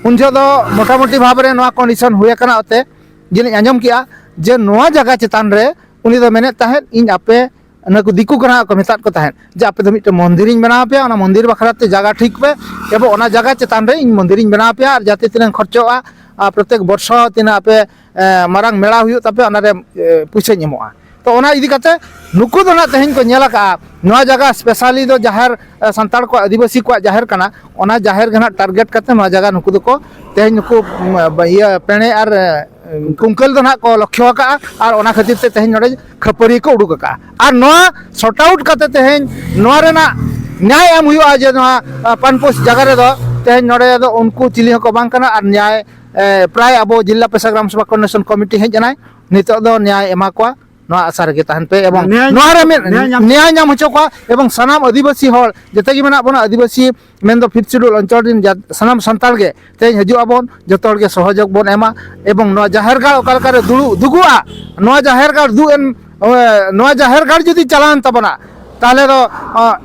ᱩᱱ ᱡᱚᱦᱚᱜ ᱫᱚ ᱢᱚᱴᱟᱢᱩᱴᱤ ᱵᱷᱟᱵᱽ ᱨᱮ ᱱᱚᱣᱟ condition ᱦᱩᱭ ᱟᱠᱟᱱᱟ ᱚᱛᱮ, ᱡᱮᱞᱤᱧ ᱟᱸᱡᱚᱢ ᱠᱮᱜᱼᱟ ᱡᱮ ᱱᱚᱣᱟ ᱡᱟᱭᱜᱟ ᱪᱮᱛᱟᱱ ᱨᱮ ᱩᱱᱤ ᱫᱚ ᱢᱮᱱᱮᱫ ᱛᱟᱦᱮᱸᱫ, ᱤᱧ ᱟᱯᱮ ᱱᱩᱠᱩ ᱫᱤᱠᱩ ᱠᱚ ᱱᱟᱦᱟᱜ ᱠᱚ ᱢᱮᱛᱟᱫ ᱠᱚ ᱛᱟᱦᱮᱸᱫ ᱡᱮ ᱟᱯᱮ ᱫᱚ ᱢᱤᱫᱴᱮᱱ ᱢᱚᱱᱫᱤᱨᱤᱧ ᱵᱮᱱᱟᱣ ᱟᱯᱮᱭᱟ, ᱚᱱᱟ ᱢᱚᱱᱫᱤᱨ ᱵᱟᱠᱷᱨᱟ ᱛᱮ ᱡᱟᱭᱜᱟ ᱴᱷᱤᱠ ᱯᱮ, ᱮᱵᱚᱝ ᱚᱱᱟ ᱡᱟᱭᱜᱟ ᱪᱮᱛᱟᱱ ᱨᱮ ᱤᱧ ᱢᱚᱱᱫᱤᱨᱤᱧ ᱵᱮᱱᱟᱣ ᱟᱯᱮᱭᱟ, ᱟᱨ ᱡᱟᱛᱮ ᱛᱤᱱᱟᱹᱜ ᱠᱷᱚᱨᱪᱚᱜᱼᱟ, ᱟᱨ ᱯᱨᱚᱛᱮᱠ ᱵᱚᱨᱥᱚ ᱛᱤᱱᱟᱹᱜ ᱟᱯᱮ, ᱮ, ᱢᱟᱨᱟᱝ ᱢᱮᱞᱟ ᱦᱩᱭᱩᱜ ᱛᱟᱯᱮᱭᱟ, ᱚᱱᱟᱨᱮ, ᱮ, ᱯᱩᱭᱥᱟᱹᱧ ᱮᱢᱚᱜᱼᱟ᱾ ᱛᱚ ᱚᱱᱟ ᱤᱫᱤ ᱠᱟᱛᱮ ᱱᱩᱠᱩ ᱫᱚ ᱱᱟᱦᱟᱜ ᱛᱮᱦᱮᱧ ᱠᱚ ᱧᱮᱞ ᱟᱠᱟᱜᱼᱟ, ᱱᱚᱣᱟ ᱡᱟᱭᱜᱟ specially ᱫᱚ ᱡᱟᱦᱮᱨ, ᱮ, ᱥᱟᱱᱛᱟᱲ ᱠᱚ, ᱟᱹᱫᱤᱵᱟᱹᱥᱤ ᱠᱚᱣᱟᱜ ᱡᱟᱦᱮᱨ ᱠᱟᱱᱟ, ᱚᱱᱟ ᱡᱟᱦᱮᱨ ᱜᱮ ᱱᱟᱦᱟᱜ target ᱠᱟᱛᱮ ᱱᱚᱣᱟ ᱡᱟᱭᱜᱟ ᱱᱩᱠᱩ ᱫᱚᱠᱚ ᱛᱮᱦᱮᱧ ᱱᱩᱠᱩ, ᱩᱢ, ᱤᱭᱟᱹ ᱯᱮᱬᱮ ᱟᱨ, ᱮ, ᱠᱩᱝᱠᱟᱹᱞ ᱫᱚ ᱱᱟᱦᱟᱜ ᱠᱚ ᱞᱚᱠᱠᱷᱚ ᱟᱠᱟᱜᱼᱟ, ᱟᱨ ᱚᱱᱟ ᱠᱷᱟᱹᱛᱤᱨ ᱛᱮ ᱛᱮᱦᱮᱧ ᱱᱚᱰᱮ ᱠᱷᱟᱹᱯᱟᱹᱨᱤ ᱠᱚ ᱩᱰᱩᱠ ᱟᱠᱟᱜᱼᱟ᱾ ᱟᱨ ᱱᱚᱣᱟ sort out ᱠᱟᱛᱮ ᱛᱮᱦᱮᱧ ᱱᱚᱣᱟ ᱨᱮᱱᱟᱜ ᱧᱟᱭ ᱮᱢ ᱦᱩᱭᱩᱜᱼᱟ ᱡᱮ ᱱᱚᱣᱟ, ᱟ, ᱯᱟᱱᱯᱳᱥ ᱡᱟᱭᱜᱟ ᱨᱮᱫᱚ ᱛᱮᱦᱮᱧ ᱱᱚᱰᱮ ᱫᱚ ᱩᱱᱠᱩ ᱪᱤᱞᱤ ᱦᱚᱸᱠᱚ ᱵᱟᱝ ᱠᱟᱱᱟ, ᱟᱨ ᱧᱟᱭ, ᱮ, ᱯᱨᱟᱭ ᱟᱵᱚ ᱡᱤᱞᱟ ᱯᱮᱥᱟ ᱜᱨᱟᱢ ᱥᱮᱵᱟ coordination committee ᱦᱮᱡ ᱮᱱᱟᱭ, ᱱᱤᱛᱚᱜ ᱫᱚ ᱧᱟᱭ ᱮᱢᱟ ᱠᱚᱣᱟ, ᱱᱚᱣᱟ ᱟᱥᱟ ᱨᱮᱜᱮ ᱛᱟᱦᱮᱱ ᱯᱮ᱾ ᱮᱵᱚᱝ ᱱᱚᱣᱟ ᱨᱮ ᱢᱤᱫ ᱧᱟᱭ ᱧᱟᱢ ᱧᱟᱭ ᱧᱟᱢ ᱦᱚᱪᱚ ᱠᱚᱣᱟ, ᱮᱵᱚᱝ ᱥᱟᱱᱟᱢ ᱟᱹᱫᱤᱵᱟᱹᱥᱤ ᱦᱚᱲ ᱡᱮᱛᱮ ᱜᱮ ᱢᱮᱱᱟᱜ ᱵᱚᱱᱟ, ᱟᱹᱫᱤᱵᱟᱹᱥᱤ ᱢᱮᱱᱫᱚ Fifth Schedule ᱚᱧᱪᱚᱞ ᱨᱮᱱ ᱡᱟ-, ᱥᱟᱱᱟᱢ ᱥᱟᱱᱛᱟᱲ ᱜᱮ ᱛᱮᱦᱮᱧ ᱦᱤᱡᱩᱜ ᱟᱵᱚᱱ, ᱡᱚᱛᱚ ᱦᱚᱲ ᱜᱮ ᱥᱚᱦᱚᱡᱳᱜᱽ ᱵᱚᱱ ᱮᱢᱟ᱾ ᱮᱵᱚᱝ ᱱᱚᱣᱟ ᱡᱟᱦᱮᱨ ᱜᱟᱲ ᱚᱠᱟ ᱞᱮᱠᱟ ᱨᱮ ᱫᱩᱲᱩᱵ, ᱫᱩᱜᱩᱜᱼᱟ, ᱱᱚᱣᱟ ᱡᱟᱦᱮᱨ ᱜᱟᱲ ᱫᱩᱜ ᱮᱱ, ᱮ, ᱱᱚᱣᱟ ᱡᱟᱦᱮᱨ ᱜᱟᱲ ᱡᱩᱫᱤ ᱪᱟᱞᱟᱣᱮᱱ ᱛᱟᱵᱚᱱᱟ, ᱛᱟᱦᱚᱞᱮ ᱫᱚ, ᱟ,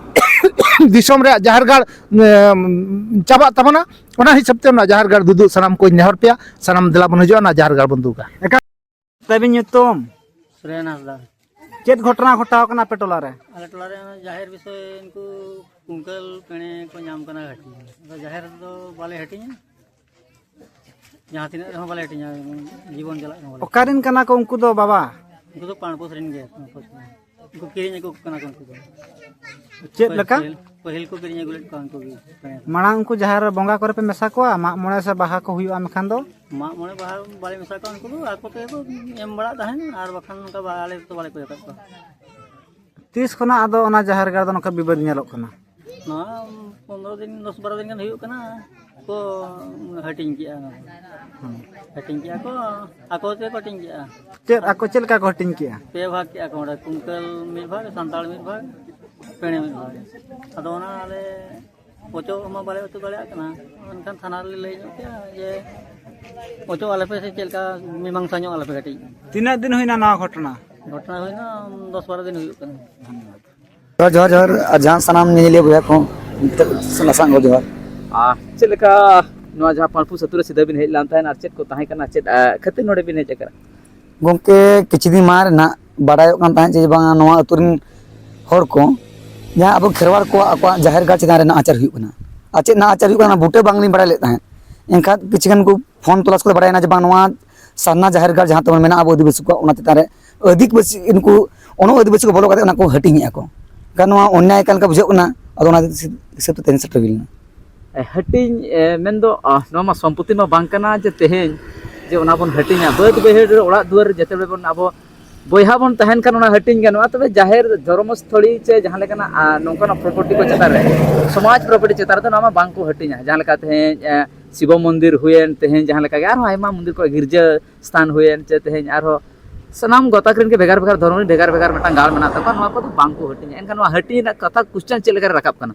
ᱫᱤᱥᱚᱢ ᱨᱮᱭᱟᱜ ᱡᱟᱦᱮᱨ ᱜᱟᱲ, ᱮ, ᱪᱟᱵᱟᱜ ᱛᱟᱵᱚᱱᱟ᱾ ᱚᱱᱟ ᱦᱤᱥᱟᱹᱵ ᱛᱮ ᱚᱱᱟ ᱡᱟᱦᱮᱨ ᱜᱟᱲ ᱫᱩᱫᱩᱜ ᱥᱟᱱᱟᱢ ᱠᱚᱧ ᱱᱮᱦᱚᱨ ᱯᱮᱭᱟ, ᱥᱟᱱᱟᱢ ᱫᱮᱞᱟ ᱵᱚᱱ ᱦᱤᱡᱩᱜᱼᱟ, ᱚᱱᱟ ᱡᱟᱦᱮᱨ ᱜᱟᱲ ᱵᱚᱱ ᱫᱩᱜᱟ᱾ ᱛᱟᱹᱵᱤᱱ ᱧᱩᱛᱩᱢ? ᱥᱩᱨᱮᱱ ᱦᱟᱸᱥᱫᱟ᱾ ᱪᱮᱫ ᱜᱷᱚᱴᱚᱱᱟ ᱜᱷᱚᱴᱟᱣ ᱠᱟᱱᱟ ᱟᱯᱮ ᱴᱚᱞᱟ ᱨᱮ? ᱟᱞᱮ ᱴᱚᱞᱟ ᱨᱮ ᱡᱟᱦᱮᱨ ᱵᱤᱥᱚᱭ ᱩᱱᱠᱩ ᱠᱩᱝᱠᱟᱹᱞ ᱯᱮᱬᱮ ᱠᱚ ᱧᱟᱢ ᱠᱟᱱᱟ ᱦᱟᱹᱴᱤᱧ᱾ ᱟᱫᱚ ᱡᱟᱦᱮᱨ ᱫᱚ ᱵᱟᱞᱮ ᱦᱟᱹᱴᱤᱧᱟ᱾ ᱡᱟᱦᱟᱸ ᱛᱤᱱᱟᱹᱜ ᱨᱮᱦᱚᱸ ᱵᱟᱞᱮ ᱦᱟᱹᱴᱤᱧᱟ, ᱡᱤᱵᱚᱱ ᱪᱟᱞᱟᱜ ᱨᱮᱦᱚᱸ ᱵᱟᱞᱮ ᱚᱠᱟ ᱨᱮᱱ ᱠᱟᱱᱟ ᱠᱚ ᱩᱱᱠᱩ ᱫᱚ, ᱵᱟᱵᱟ? ᱩᱱᱠᱩ ᱫᱚ ᱯᱟᱲᱯᱩᱥ ᱨᱮᱱ ᱜᱮ, ᱯᱟᱲᱯᱩᱥ ᱨᱮᱱ᱾ ᱩᱱᱠᱩ ᱠᱤᱨᱤᱧ ᱟᱹᱜᱩ ᱠᱚ ᱠᱟᱱᱟ ᱠᱚ ᱩᱱᱠᱩ ᱫᱚ᱾ ᱪᱮᱫ ᱞᱮᱠᱟ? ᱯᱟᱹᱦᱤᱞ, ᱯᱟᱹᱦᱤᱞ ᱠᱚ ᱠᱤᱨᱤᱧ ᱟᱹᱜᱩ ᱞᱮᱫ ᱠᱚᱣᱟ ᱩᱱᱠᱩ ᱜᱮ᱾ ᱢᱟᱲᱟᱝ ᱩᱱᱠᱩ ᱡᱟᱦᱮᱨ ᱨᱮ ᱵᱚᱸᱜᱟ ᱠᱚᱨᱮ ᱯᱮ ᱢᱮᱥᱟ ᱠᱚᱣᱟ, ᱢᱟᱜ ᱢᱚᱬᱮ ᱥᱮ ᱵᱟᱦᱟ ᱠᱚ ᱦᱩᱭᱩᱜᱼᱟ ᱢᱮᱱᱠᱷᱟᱱ ᱫᱚ? ᱢᱟᱜ ᱢᱚᱬᱮ ᱵᱟᱦᱟ ᱵᱟᱞᱮ ᱢᱮᱥᱟ ᱠᱚᱣᱟ, ᱩᱱᱠᱩ ᱫᱚ ᱟᱠᱚ ᱛᱮᱜᱮ ᱠᱚ ᱮᱢ ᱵᱟᱲᱟᱜ ᱛᱟᱦᱮᱸᱱ, ᱟᱨ ᱵᱟᱠᱷᱟᱱ ᱚᱱᱠᱟ ᱵᱟ-, ᱟᱞᱮ ᱫᱚ ᱵᱟᱞᱮ ᱠᱚᱭ ᱟᱠᱟᱫ ᱠᱚᱣᱟ᱾ ᱛᱤᱥ ᱠᱷᱚᱱᱟᱜ ᱟᱫᱚ ᱚᱱᱟ ᱡᱟᱦᱮᱨ ᱜᱟᱲ ᱫᱚ ᱱᱚᱝᱠᱟ ᱵᱤᱵᱟᱹᱫ ᱧᱮᱞᱚᱜ ᱠᱟᱱᱟ? ᱱᱚᱣᱟ ᱯᱚᱱᱨᱚ ᱫᱤᱱ, ᱫᱚᱥ ᱵᱟᱨᱚ ᱫᱤᱱ ᱜᱟᱱ ᱦᱩᱭᱩᱜ ᱠᱟᱱᱟ ᱠᱚ ᱦᱟᱹᱴᱤᱧ ᱠᱮᱜᱼᱟ ᱚᱱᱟ ᱠᱚ᱾ ᱦᱮᱸ᱾ ᱦᱟᱹᱴᱤᱧ ᱠᱮᱜᱼᱟ ᱠᱚ, ᱟᱠᱚ ᱛᱮᱠᱚ ᱦᱟᱹᱴᱤᱧ ᱠᱮᱜᱼᱟ᱾ ᱪᱮᱫ ᱟᱠᱚ ᱪᱮᱫ ᱞᱮᱠᱟ ᱠᱚ ᱦᱟᱹᱴᱤᱧ ᱠᱮᱜᱼᱟ? ᱯᱮ ᱵᱷᱟᱜᱽ ᱠᱮᱜᱼᱟ ᱠᱚ ᱚᱸᱰᱮ, ᱠᱩᱝᱠᱟᱹᱞ ᱢᱤᱫ ᱵᱷᱟᱜᱽ, ᱥᱟᱱᱛᱟᱲ ᱢᱤᱫ ᱵᱷᱟᱜᱽ, ᱯᱮᱲᱮ ᱢᱤᱫ ᱵᱷᱟᱜᱽ᱾ ᱟᱫᱚ ᱚᱱᱟ ᱟᱞᱮ ᱚᱪᱚᱜ ᱢᱟ ᱵᱟᱞᱮ ᱚᱪᱚ ᱫᱟᱲᱮᱭᱟᱜ ᱠᱟᱱᱟ, ᱢᱮᱱᱠᱷᱟᱱ ᱛᱷᱟᱱᱟ ᱨᱮᱞᱮ ᱞᱟᱹᱭ ᱧᱚᱜ ᱠᱮᱜᱼᱟ ᱡᱮ ᱚᱪᱚᱜ ᱟᱞᱮ ᱯᱮ ᱥᱮ ᱪᱮᱫ ᱞᱮᱠᱟ ᱢᱤᱢᱟᱝᱥᱟ ᱧᱚᱜ ᱟᱞᱮ ᱯᱮ ᱠᱟᱹᱴᱤᱡ᱾ ᱛᱤᱱᱟᱹᱜ ᱫᱤᱱ ᱦᱩᱭᱱᱟ ᱱᱚᱣᱟ ᱜᱷᱚᱴᱚᱱᱟ? ᱜᱷᱚᱴᱚᱱᱟ ᱦᱩᱭᱱᱟ ᱫᱚᱥ ᱵᱟᱨᱚ ᱫᱤᱱ ᱦᱩᱭᱩᱜ ᱠᱟᱱᱟ᱾ ᱡᱚᱦᱟᱨ, ᱡᱚᱦᱟᱨ, ᱡᱚᱦᱟᱨ᱾ ᱟᱨ ᱡᱟᱦᱟᱸ ᱥᱟᱱᱟᱢ ᱧᱮᱧᱮᱞᱤᱭᱟᱹ ᱵᱚᱭᱦᱟ ᱠᱚ, ᱱᱤᱛᱚᱜ ᱥᱟᱥᱟᱝ ᱜᱚ ᱡᱚᱦᱟᱨ᱾ ᱟᱨ ᱪᱮᱫ ᱞᱮᱠᱟ ᱱᱚᱣᱟ ᱡᱟᱦᱟᱸ ᱯᱟᱲᱯᱩᱥ ᱟᱹᱛᱩ ᱨᱮ ᱥᱤᱫᱷᱟᱹ ᱵᱤᱱ ᱦᱮᱡ ᱞᱮᱱ ᱛᱟᱦᱮᱸᱫ ᱟᱨ ᱪᱮᱫ ᱠᱚ ᱛᱟᱦᱮᱸ ᱠᱟᱱᱟ, ᱪᱮᱫ, ᱟ, ᱠᱷᱟᱹᱛᱤᱨ ᱱᱚᱰᱮ ᱵᱤᱱ ᱦᱮᱡ ᱟᱠᱟᱱᱟ? ᱜᱚᱢᱠᱮ, ᱠᱤᱪᱷᱩ ᱫᱤᱱ ᱢᱟᱲᱟᱝ ᱨᱮᱱᱟᱜ ᱵᱟᱰᱟᱭᱚᱜ ᱠᱟᱱ ᱛᱟᱦᱮᱸᱫ ᱡᱮ ᱵᱟᱝᱟ ᱱᱚᱣᱟ ᱟᱹᱛᱩ ᱨᱮᱱ ᱦᱚᱲ ᱠᱚ ᱡᱟᱦᱟᱸ ᱟᱵᱚ ᱠᱷᱮᱨᱣᱟᱲ ᱠᱚᱣᱟᱜ ᱟᱠᱚᱣᱟᱜ ᱡᱟᱦᱮᱨ ᱜᱟᱲ ᱪᱮᱛᱟᱱ ᱨᱮ ᱱᱟᱦᱟᱪᱟᱨ ᱦᱩᱭᱩᱜ ᱠᱟᱱᱟ᱾ ᱟᱨ ᱪᱮᱫ ᱱᱟᱦᱟᱪᱟᱨ ᱦᱩᱭᱩᱜ ᱠᱟᱱᱟ, ᱚᱱᱟ ᱵᱩᱴᱟᱹ ᱵᱟᱝᱞᱤᱧ ᱵᱟᱲᱟᱭ ᱞᱮᱫ ᱛᱟᱦᱮᱸᱫ᱾ ᱮᱱᱠᱷᱟᱱ ᱠᱤᱪᱷᱩ ᱜᱟᱱ ᱠᱚ ᱯᱷᱳᱱ ᱛᱚᱞᱟᱥ ᱠᱚ ᱵᱟᱲᱟᱭᱮᱱᱟ ᱡᱮ ᱵᱟᱝ ᱱᱚᱣᱟ ᱥᱟᱨᱱᱟ ᱡᱟᱦᱮᱨ ᱜᱟᱲ ᱡᱟᱦᱟᱸ ᱛᱟᱵᱚᱱ ᱢᱮᱱᱟᱜᱼᱟ ᱟᱵᱚ ᱟᱹᱫᱤᱵᱟᱹᱥᱤ ᱠᱚᱣᱟᱜ, ᱚᱱᱟ ᱪᱮᱛᱟᱱ ᱨᱮ ᱟᱹᱫᱤᱵᱟᱹᱥᱤ ᱩᱱᱠᱩ ᱚᱱᱚ ᱟᱹᱫᱤᱵᱟᱹᱥᱤ ᱠᱚ ᱵᱚᱞᱚ ᱠᱟᱛᱮ ᱚᱱᱟ ᱠᱚ ᱦᱟᱹᱴᱤᱧᱮᱫᱼᱟ ᱠᱚ᱾ ᱮᱱᱠᱷᱟᱱ ᱱᱚᱣᱟ ᱚᱱᱱᱭᱟᱭ ᱠᱟᱱ ᱞᱮᱠᱟ ᱵᱩᱡᱷᱟᱹᱜ ᱠᱟᱱᱟ, ᱟᱫᱚ ᱚᱱᱟ ᱦᱤᱥᱟᱹᱵ ᱛᱮ ᱛᱮᱦᱮᱧ ᱥᱮᱴᱮᱨ ᱦᱩᱭ ᱞᱮᱱᱟ᱾ ᱮ, ᱦᱟᱹᱴᱤᱧ, ᱮ, ᱢᱮᱱᱫᱚ, ᱟ, ᱱᱚᱣᱟ ᱢᱟ ᱥᱚᱢᱯᱚᱛᱤ ᱢᱟ ᱵᱟᱝ ᱠᱟᱱᱟ ᱡᱮ ᱛᱮᱦᱮᱧ ᱡᱮ ᱚᱱᱟ ᱵᱚᱱ ᱦᱟᱹᱴᱤᱧᱟ᱾ ᱵᱟᱹᱫᱽ ᱵᱟᱹᱭᱦᱟᱹᱲ ᱨᱮ ᱚᱲᱟᱜ ᱫᱩᱣᱟᱹᱨ ᱨᱮ ᱡᱮᱛᱮ ᱵᱚᱱ ᱟᱵᱚ ᱵᱚᱭᱦᱟ ᱵᱚᱱ ᱛᱟᱦᱮᱱ ᱠᱷᱟᱱ ᱚᱱᱟ ᱦᱟᱹᱴᱤᱧ ᱜᱟᱱᱚᱜᱼᱟ, ᱛᱚᱵᱮ ᱡᱟᱦᱮᱨ ᱫᱷᱚᱨᱢᱚᱥᱛᱷᱚᱞᱤ ᱪᱮ ᱡᱟᱦᱟᱸ ᱞᱮᱠᱟᱱᱟᱜ, ᱟ, ᱱᱚᱝᱠᱟᱱᱟᱜ ᱯᱨᱚᱯᱟᱨᱴᱤ ᱠᱚ ᱪᱮᱛᱟᱱ ᱨᱮ, ᱥᱚᱢᱟᱡᱽ ᱯᱨᱚᱯᱟᱨᱴᱤ ᱪᱮᱛᱟᱱ ᱨᱮᱫᱚ ᱱᱚᱣᱟ ᱢᱟ ᱵᱟᱝ ᱠᱚ ᱦᱟᱹᱴᱤᱧᱟ᱾ ᱡᱟᱦᱟᱸ ᱞᱮᱠᱟ ᱛᱮᱦᱮᱧ, ᱮ, ᱥᱤᱵᱚ ᱢᱚᱱᱫᱤᱨ ᱦᱩᱭᱮᱱ, ᱛᱮᱦᱮᱧ ᱡᱟᱦᱟᱸ ᱞᱮᱠᱟ ᱜᱮ ᱟᱨᱦᱚᱸ ᱟᱭᱢᱟ ᱢᱚᱱᱫᱤᱨ ᱠᱚ, ᱜᱤᱨᱡᱟᱹ ᱥᱛᱷᱟᱱ ᱦᱩᱭᱮᱱ, ᱪᱮ ᱛᱮᱦᱮᱧ ᱟᱨᱦᱚᱸ ᱥᱟᱱᱟᱢ ᱜᱟᱛᱟᱠ ᱨᱮᱱ ᱜᱮ ᱵᱷᱮᱜᱟᱨ ᱵᱷᱮᱜᱟᱨ ᱫᱷᱚᱨᱚᱢ ᱨᱮᱱ ᱵᱷᱮᱜᱟᱨ ᱵᱷᱮᱜᱟᱨ ᱢᱤᱫᱴᱟᱝ ᱜᱟᱲ ᱢᱮᱱᱟᱜ ᱛᱟᱠᱚᱣᱟ, ᱱᱚᱣᱟ ᱠᱚᱫᱚ ᱵᱟᱝ ᱠᱚ ᱦᱟᱹᱴᱤᱧᱟ᱾ ᱮᱱᱠᱷᱟᱱ ᱱᱚᱣᱟ ᱦᱟᱹᱴᱤᱧ ᱨᱮᱱᱟᱜ ᱠᱟᱛᱷᱟ, ᱠᱚᱥᱪᱟᱱ ᱪᱮᱫ ᱞᱮᱠᱟᱨᱮ ᱨᱟᱠᱟᱵ ᱠᱟᱱᱟ?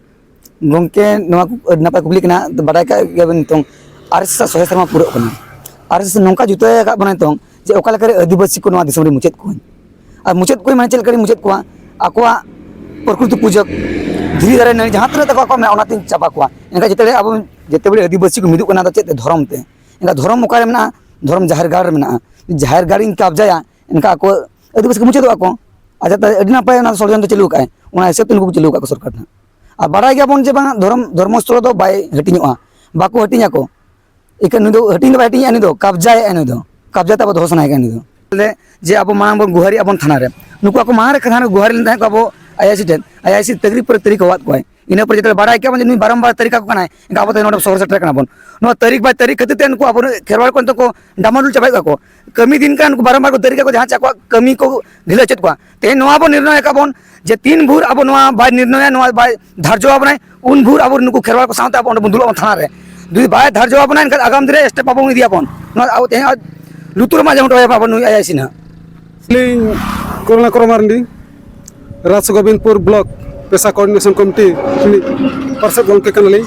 ᱜᱚᱢᱠᱮ, ᱱᱚᱣᱟ ᱠᱚ ᱟᱹᱰᱤ ᱱᱟᱯᱟᱭ ᱠᱩᱠᱞᱤ ᱠᱟᱱᱟ᱾ ᱵᱟᱰᱟᱭ ᱠᱟᱜ ᱜᱮᱭᱟᱵᱮᱱ ᱱᱤᱛᱚᱝ, ᱟᱨᱮᱥ ᱥᱟᱞ ᱥᱚᱦᱮ ᱥᱮᱨᱢᱟ ᱯᱩᱨᱟᱹᱜ ᱠᱟᱱᱟ᱾ ᱟᱨᱮᱥ ᱱᱚᱝᱠᱟ ᱡᱩᱛᱟᱹ ᱟᱠᱟᱫ ᱵᱚᱱᱟ ᱱᱤᱛᱚᱝ ᱡᱮ ᱚᱠᱟ ᱞᱮᱠᱟᱨᱮ ᱟᱹᱫᱤᱵᱟᱹᱥᱤ ᱠᱚ ᱱᱚᱣᱟ ᱫᱤᱥᱚᱢ ᱨᱮ ᱢᱩᱪᱟᱹᱫ ᱠᱚᱣᱟᱧ᱾ ᱟᱨ ᱢᱩᱪᱟᱹᱫ ᱠᱚᱣᱟᱧ ᱢᱟᱱᱮ ᱪᱮᱫ ᱞᱮᱠᱟᱨᱮᱧ ᱢᱩᱪᱟᱹᱫ ᱠᱚᱣᱟ? ᱟᱠᱚᱣᱟᱜ ᱯᱨᱚᱠᱨᱤᱛᱤ ᱯᱩᱡᱟᱹ, ᱫᱷᱤᱨᱤ ᱫᱟᱨᱮ ᱱᱟᱹᱲᱤ ᱡᱟᱦᱟᱸ ᱛᱤᱱᱟᱹᱜ ᱛᱟᱠᱚ ᱟᱠᱚᱣᱟᱜ ᱢᱮᱱᱟᱜᱼᱟ, ᱚᱱᱟᱛᱤᱧ ᱪᱟᱵᱟ ᱠᱚᱣᱟ᱾ ᱮᱱᱠᱷᱟᱱ ᱡᱮᱛᱮ ᱟᱵᱚ ᱡᱮᱛᱮ ᱵᱮᱲᱮ ᱟᱹᱫᱤᱵᱟᱹᱥᱤ ᱠᱚ ᱢᱤᱫᱚᱜ ᱠᱟᱱᱟ, ᱟᱫᱚ ᱪᱮᱫ ᱛᱮ? ᱫᱷᱚᱨᱚᱢ ᱛᱮ᱾ ᱮᱱᱠᱷᱟᱱ ᱫᱷᱚᱨᱚᱢ ᱚᱠᱟᱨᱮ ᱢᱮᱱᱟᱜᱼᱟ? ᱫᱷᱚᱨᱚᱢ ᱡᱟᱦᱮᱨ ᱜᱟᱲ ᱨᱮ ᱢᱮᱱᱟᱜᱼᱟ᱾ ᱡᱟᱦᱮᱨ ᱜᱟᱲᱤᱧ ᱠᱟᱵᱽᱡᱟᱭᱟ, ᱮᱱᱠᱷᱟᱱ ᱟᱠᱚ ᱟᱹᱫᱤᱵᱟᱹᱥᱤ ᱠᱚ ᱢᱩᱪᱟᱹᱫᱚᱜᱼᱟ ᱠᱚ᱾ ᱟᱪᱪᱷᱟ, ᱛᱟᱦᱞᱮ ᱟᱹᱰᱤ ᱱᱟᱯᱟᱭ ᱚᱱᱟ ᱥᱚᱲᱭᱚᱱᱛᱨᱚ ᱪᱟᱹᱞᱩ ᱟᱠᱟᱫᱼᱟᱭ, ᱚᱱᱟ ᱦᱤᱥᱟᱹᱵ ᱛᱮ ᱱᱩᱠᱩ ᱠᱚ ᱪᱟᱹᱞᱩ ᱟᱠᱟᱫ ᱠᱚ ᱥᱚᱨᱠᱟᱨ ᱫᱚ ᱦᱟᱸᱜ᱾ ᱟᱨ ᱵᱟᱲᱟᱭ ᱜᱮᱭᱟᱵᱚᱱ ᱡᱮ ᱵᱟᱝ ᱫᱷᱚᱨᱚᱢ, ᱫᱷᱚᱨᱢᱚᱥᱛᱷᱚᱞ ᱫᱚ ᱵᱟᱭ ᱦᱟᱹᱴᱤᱧᱚᱜᱼᱟ, ᱵᱟᱠᱚ ᱦᱟᱹᱴᱤᱧ ᱟᱠᱚ᱾ ᱮᱱᱠᱷᱟᱱ ᱱᱩᱭ ᱫᱚ ᱦᱟᱹᱴᱤᱧ ᱫᱚ ᱵᱟᱭ ᱦᱟᱹᱴᱤᱧᱮᱜᱼᱟ, ᱱᱩᱭ ᱫᱚ ᱠᱟᱵᱽᱡᱟᱭᱮᱜᱼᱟ, ᱱᱩᱭ ᱫᱚ ᱠᱟᱵᱽᱡᱟ ᱛᱮ ᱟᱵᱚ ᱫᱚᱦᱚ ᱥᱟᱱᱟᱭᱮ ᱠᱟᱱᱟ᱾ ᱱᱩᱭ ᱫᱚ ᱡᱮ ᱟᱵᱚ ᱢᱟᱲᱟᱝ ᱵᱚᱱ ᱜᱩᱦᱟᱨᱤᱜᱼᱟ ᱵᱚᱱ ᱛᱷᱟᱱᱟ ᱨᱮ, ᱱᱩᱠᱩ ᱟᱠᱚ ᱢᱟᱲᱟᱝ ᱨᱮ ᱛᱷᱟᱱᱟ ᱨᱮ ᱜᱩᱦᱟᱨᱤ ᱞᱮᱱ ᱛᱟᱦᱮᱸᱫ ᱠᱚ ᱟᱵᱚ ᱟᱭ ᱟᱭ ᱥᱤ ᱴᱷᱮᱱ, ᱟᱭ ᱟᱭ ᱥᱤ ᱛᱟᱹᱨᱤᱠᱷ ᱯᱚᱨᱮ ᱛᱟᱹᱨᱤᱠᱷ ᱦᱚᱦᱚᱣᱟᱫ ᱠᱚᱣᱟᱭ᱾ ᱤᱱᱟᱹ ᱯᱚᱨᱮ ᱡᱚᱛᱚ ᱵᱟᱲᱟᱭ ᱠᱮᱜᱼᱟ ᱵᱚᱱ ᱡᱮ ᱱᱩᱭ ᱵᱟᱨᱚᱢᱵᱟᱨ ᱛᱟᱹᱨᱤᱠᱷ ᱟᱠᱚ ᱠᱟᱱᱟᱭ, ᱮᱱᱠᱷᱟᱱ ᱟᱵᱚ ᱛᱮ ᱱᱚᱰᱮ ᱥᱚᱦᱚᱨ ᱥᱮᱴᱮᱨ ᱠᱟᱱᱟ ᱵᱚᱱ᱾ ᱱᱚᱣᱟ ᱛᱟᱹᱨᱤᱠᱷ ᱵᱟᱭ ᱛᱟᱹᱨᱤᱠᱷ ᱠᱷᱟᱹᱛᱤᱨ ᱛᱮ ᱱᱩᱠᱩ ᱟᱵᱚᱨᱮᱱ ᱠᱷᱮᱨᱣᱟᱲ ᱠᱚ ᱱᱤᱛᱚᱜ ᱠᱚ ᱰᱟᱢᱟᱰᱩᱞ ᱪᱟᱵᱟᱭᱮᱫ ᱠᱚᱣᱟ ᱠᱚ᱾ ᱠᱟᱹᱢᱤ ᱫᱤᱱ ᱠᱟᱱᱟ, ᱱᱩᱠᱩ ᱵᱟᱨᱚᱢᱵᱟᱨ ᱠᱚ ᱛᱟᱹᱨᱤᱠᱷ ᱟᱠᱚ, ᱡᱟᱦᱟᱸ ᱪᱮᱫ ᱟᱠᱚᱣᱟᱜ ᱠᱟᱹᱢᱤ ᱠᱚ ᱰᱷᱤᱞᱟᱹ ᱦᱚᱪᱚᱭᱮᱫ ᱠᱚᱣᱟ᱾ ᱛᱮᱦᱮᱧ ᱱᱚᱣᱟ ᱵᱚᱱ ᱱᱤᱨᱱᱚᱭ ᱟᱠᱟᱫ ᱵᱚᱱ ᱡᱮ ᱛᱤᱱ ᱵᱷᱳᱨ ᱟᱵᱚ ᱱᱚᱣᱟ ᱵᱟᱭ ᱱᱤᱨᱱᱚᱭᱟ, ᱱᱚᱣᱟ ᱵᱟᱭ ᱫᱷᱟᱨᱡᱚ ᱟᱵᱚᱱᱟᱭ, ᱩᱱ ᱵᱷᱳᱨ ᱟᱵᱚ ᱱᱩᱠᱩ ᱠᱷᱮᱨᱣᱟᱲ ᱠᱚ ᱥᱟᱶᱛᱮ ᱟᱵᱚ ᱚᱸᱰᱮ ᱵᱚᱱ ᱫᱩᱲᱩᱵ ᱟᱵᱚᱱ ᱛᱷᱟᱱᱟ ᱨᱮ᱾ ᱡᱩᱫᱤ ᱵᱟᱭ ᱫᱷᱟᱨᱡᱚ ᱟᱵᱚᱱᱟ, ᱮᱱᱠᱷᱟᱱ ᱟᱜᱟᱢ ᱫᱤᱱ ᱨᱮ step ᱟᱵᱚ ᱵᱚᱱ ᱤᱫᱤᱭᱟᱵᱚᱱ᱾ ᱱᱚᱣᱟ ᱟᱵᱚ ᱛᱮᱦᱮᱧ ᱟᱡ ᱞᱩᱛᱩᱨ ᱨᱮᱢᱟ ᱟᱸᱡᱚᱢ ᱦᱚᱴᱚ ᱟᱭᱟ ᱵᱚᱱ ᱱᱩᱭ ᱟᱭ ᱟᱭ ᱥᱤ ᱱᱟᱦᱟᱜ᱾ ᱟᱹᱞᱤᱧ ᱠᱚᱨᱩᱬᱟ ᱠᱚᱨᱢᱟ ᱢᱟᱨᱰᱤ, ᱨᱟᱡᱽ ᱜᱳᱵᱤᱱᱫᱯᱩᱨ ᱵᱞᱚᱠ ᱯᱮᱥᱟ ᱠᱳᱚᱨᱰᱤᱱᱮᱥᱚᱱ ᱠᱚᱢᱤᱴᱤ ᱨᱤᱱᱤᱡ ᱯᱟᱨᱥᱮᱛ ᱜᱚᱢᱠᱮ ᱠᱟᱱᱟᱞᱤᱧ᱾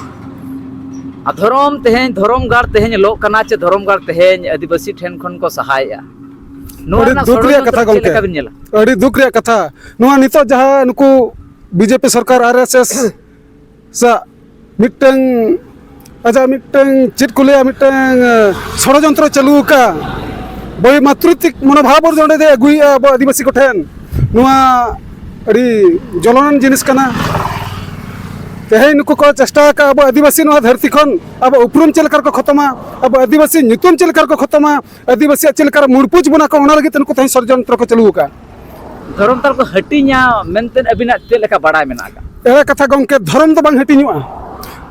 ᱟᱨ ᱫᱷᱚᱨᱚᱢ ᱛᱮᱦᱮᱧ ᱫᱷᱚᱨᱚᱢ ᱜᱟᱲ ᱛᱮᱦᱮᱧ ᱞᱚᱜ ᱠᱟᱱᱟ, ᱪᱮ ᱫᱷᱚᱨᱚᱢ ᱜᱟᱲ ᱛᱮᱦᱮᱧ ᱟᱹᱫᱤᱵᱟᱹᱥᱤ ᱴᱷᱮᱱ ᱠᱷᱚᱱ ᱠᱚ ᱥᱟᱦᱟᱭᱮᱫᱼᱟ? ᱱᱚᱣᱟ ᱟᱹᱰᱤ ᱨᱮᱱᱟᱜ ᱫᱩᱠ ᱨᱮᱭᱟᱜ ᱥᱚᱲᱚᱡᱚᱱᱛᱨᱚ ᱠᱟᱛᱷᱟ ᱪᱮᱫ ᱜᱚᱢᱠᱮ, ᱞᱮᱠᱟ ᱵᱤᱱ ᱧᱮᱞᱟ? ᱟᱹᱰᱤ ᱫᱩᱠ ᱨᱮᱭᱟᱜ ᱠᱟᱛᱷᱟ᱾ ᱱᱚᱣᱟ ᱱᱤᱛᱚᱜ ᱡᱟᱦᱟᱸ ᱱᱩᱠᱩ ᱵᱤᱡᱮᱯᱤ ᱥᱚᱨᱠᱟᱨ, ᱟᱨ ᱮᱥ ᱮᱥ ᱥᱟᱜ ᱢᱤᱫᱴᱟᱝ, ᱟᱡᱟᱜ ᱢᱤᱫᱴᱟᱝ ᱪᱮᱫ ᱠᱚ ᱞᱟᱹᱭᱟ, ᱢᱤᱫᱴᱟᱝ, ᱮ, ᱥᱚᱲᱚᱡᱚᱱᱛᱨᱚ ᱪᱟᱹᱞᱩ ᱟᱠᱟᱫ, ᱵᱳᱭ ᱢᱟᱛᱨᱤᱛᱤᱠ ᱢᱚᱱᱳᱵᱷᱟᱵ ᱚᱸᱰᱮ ᱫᱚᱭ ᱟᱹᱜᱩᱭᱮᱫᱼᱟ ᱟᱵᱚ ᱟᱹᱫᱤᱵᱟᱹᱥᱤ ᱠᱚᱴᱷᱮᱱ᱾ ᱱᱚᱣᱟ ᱟᱹᱰᱤ ᱡᱚᱞᱚᱱᱟᱱ ᱡᱤᱱᱤᱥ ᱠᱟᱱᱟ᱾ ᱛᱮᱦᱮᱧ ᱱᱩᱠᱩ ᱠᱚ ᱪᱮᱥᱴᱟ ᱟᱠᱟᱫ ᱟᱵᱚ ᱟᱹᱫᱤᱵᱟᱹᱥᱤ ᱱᱚᱣᱟ ᱫᱷᱟᱹᱨᱛᱤ ᱠᱷᱚᱱ ᱟᱵᱚ ᱩᱯᱨᱩᱢ ᱪᱮᱫ ᱞᱮᱠᱟ ᱨᱮᱠᱚ ᱠᱷᱚᱛᱚᱢᱟ, ᱟᱵᱚ ᱟᱹᱫᱤᱵᱟᱹᱥᱤ ᱧᱩᱛᱩᱢ ᱪᱮᱫ ᱞᱮᱠᱟ ᱨᱮᱠᱚ ᱠᱷᱚᱛᱚᱢᱟ, ᱟᱹᱫᱤᱵᱟᱹᱥᱤᱭᱟᱜ ᱪᱮᱫ ᱞᱮᱠᱟ ᱨᱮ ᱢᱩᱲᱯᱩᱡ ᱵᱚᱱᱟ ᱠᱚ, ᱚᱱᱟ ᱞᱟᱹᱜᱤᱫ ᱛᱮ ᱱᱩᱠᱩ ᱛᱮᱦᱮᱧ ᱥᱚᱲᱚᱡᱚᱱᱛᱨᱚ ᱠᱚ ᱪᱟᱹᱞᱩ ᱟᱠᱟᱫ᱾ ᱫᱷᱚᱨᱚᱢ ᱛᱟᱞ ᱠᱚ ᱦᱟᱹᱴᱤᱧᱟ ᱢᱮᱱᱛᱮ ᱟᱹᱵᱤᱱᱟᱜ ᱪᱮᱫ ᱞᱮᱠᱟ ᱵᱟᱲᱟᱭ ᱢᱮᱱᱟᱜ ᱟᱠᱟᱫ? ᱮᱲᱮ ᱠᱟᱛᱷᱟ ᱜᱚᱢᱠᱮ, ᱫᱷᱚᱨᱚᱢ ᱫᱚ ᱵᱟᱝ ᱦᱟᱹᱴᱤᱧᱚᱜᱼᱟ᱾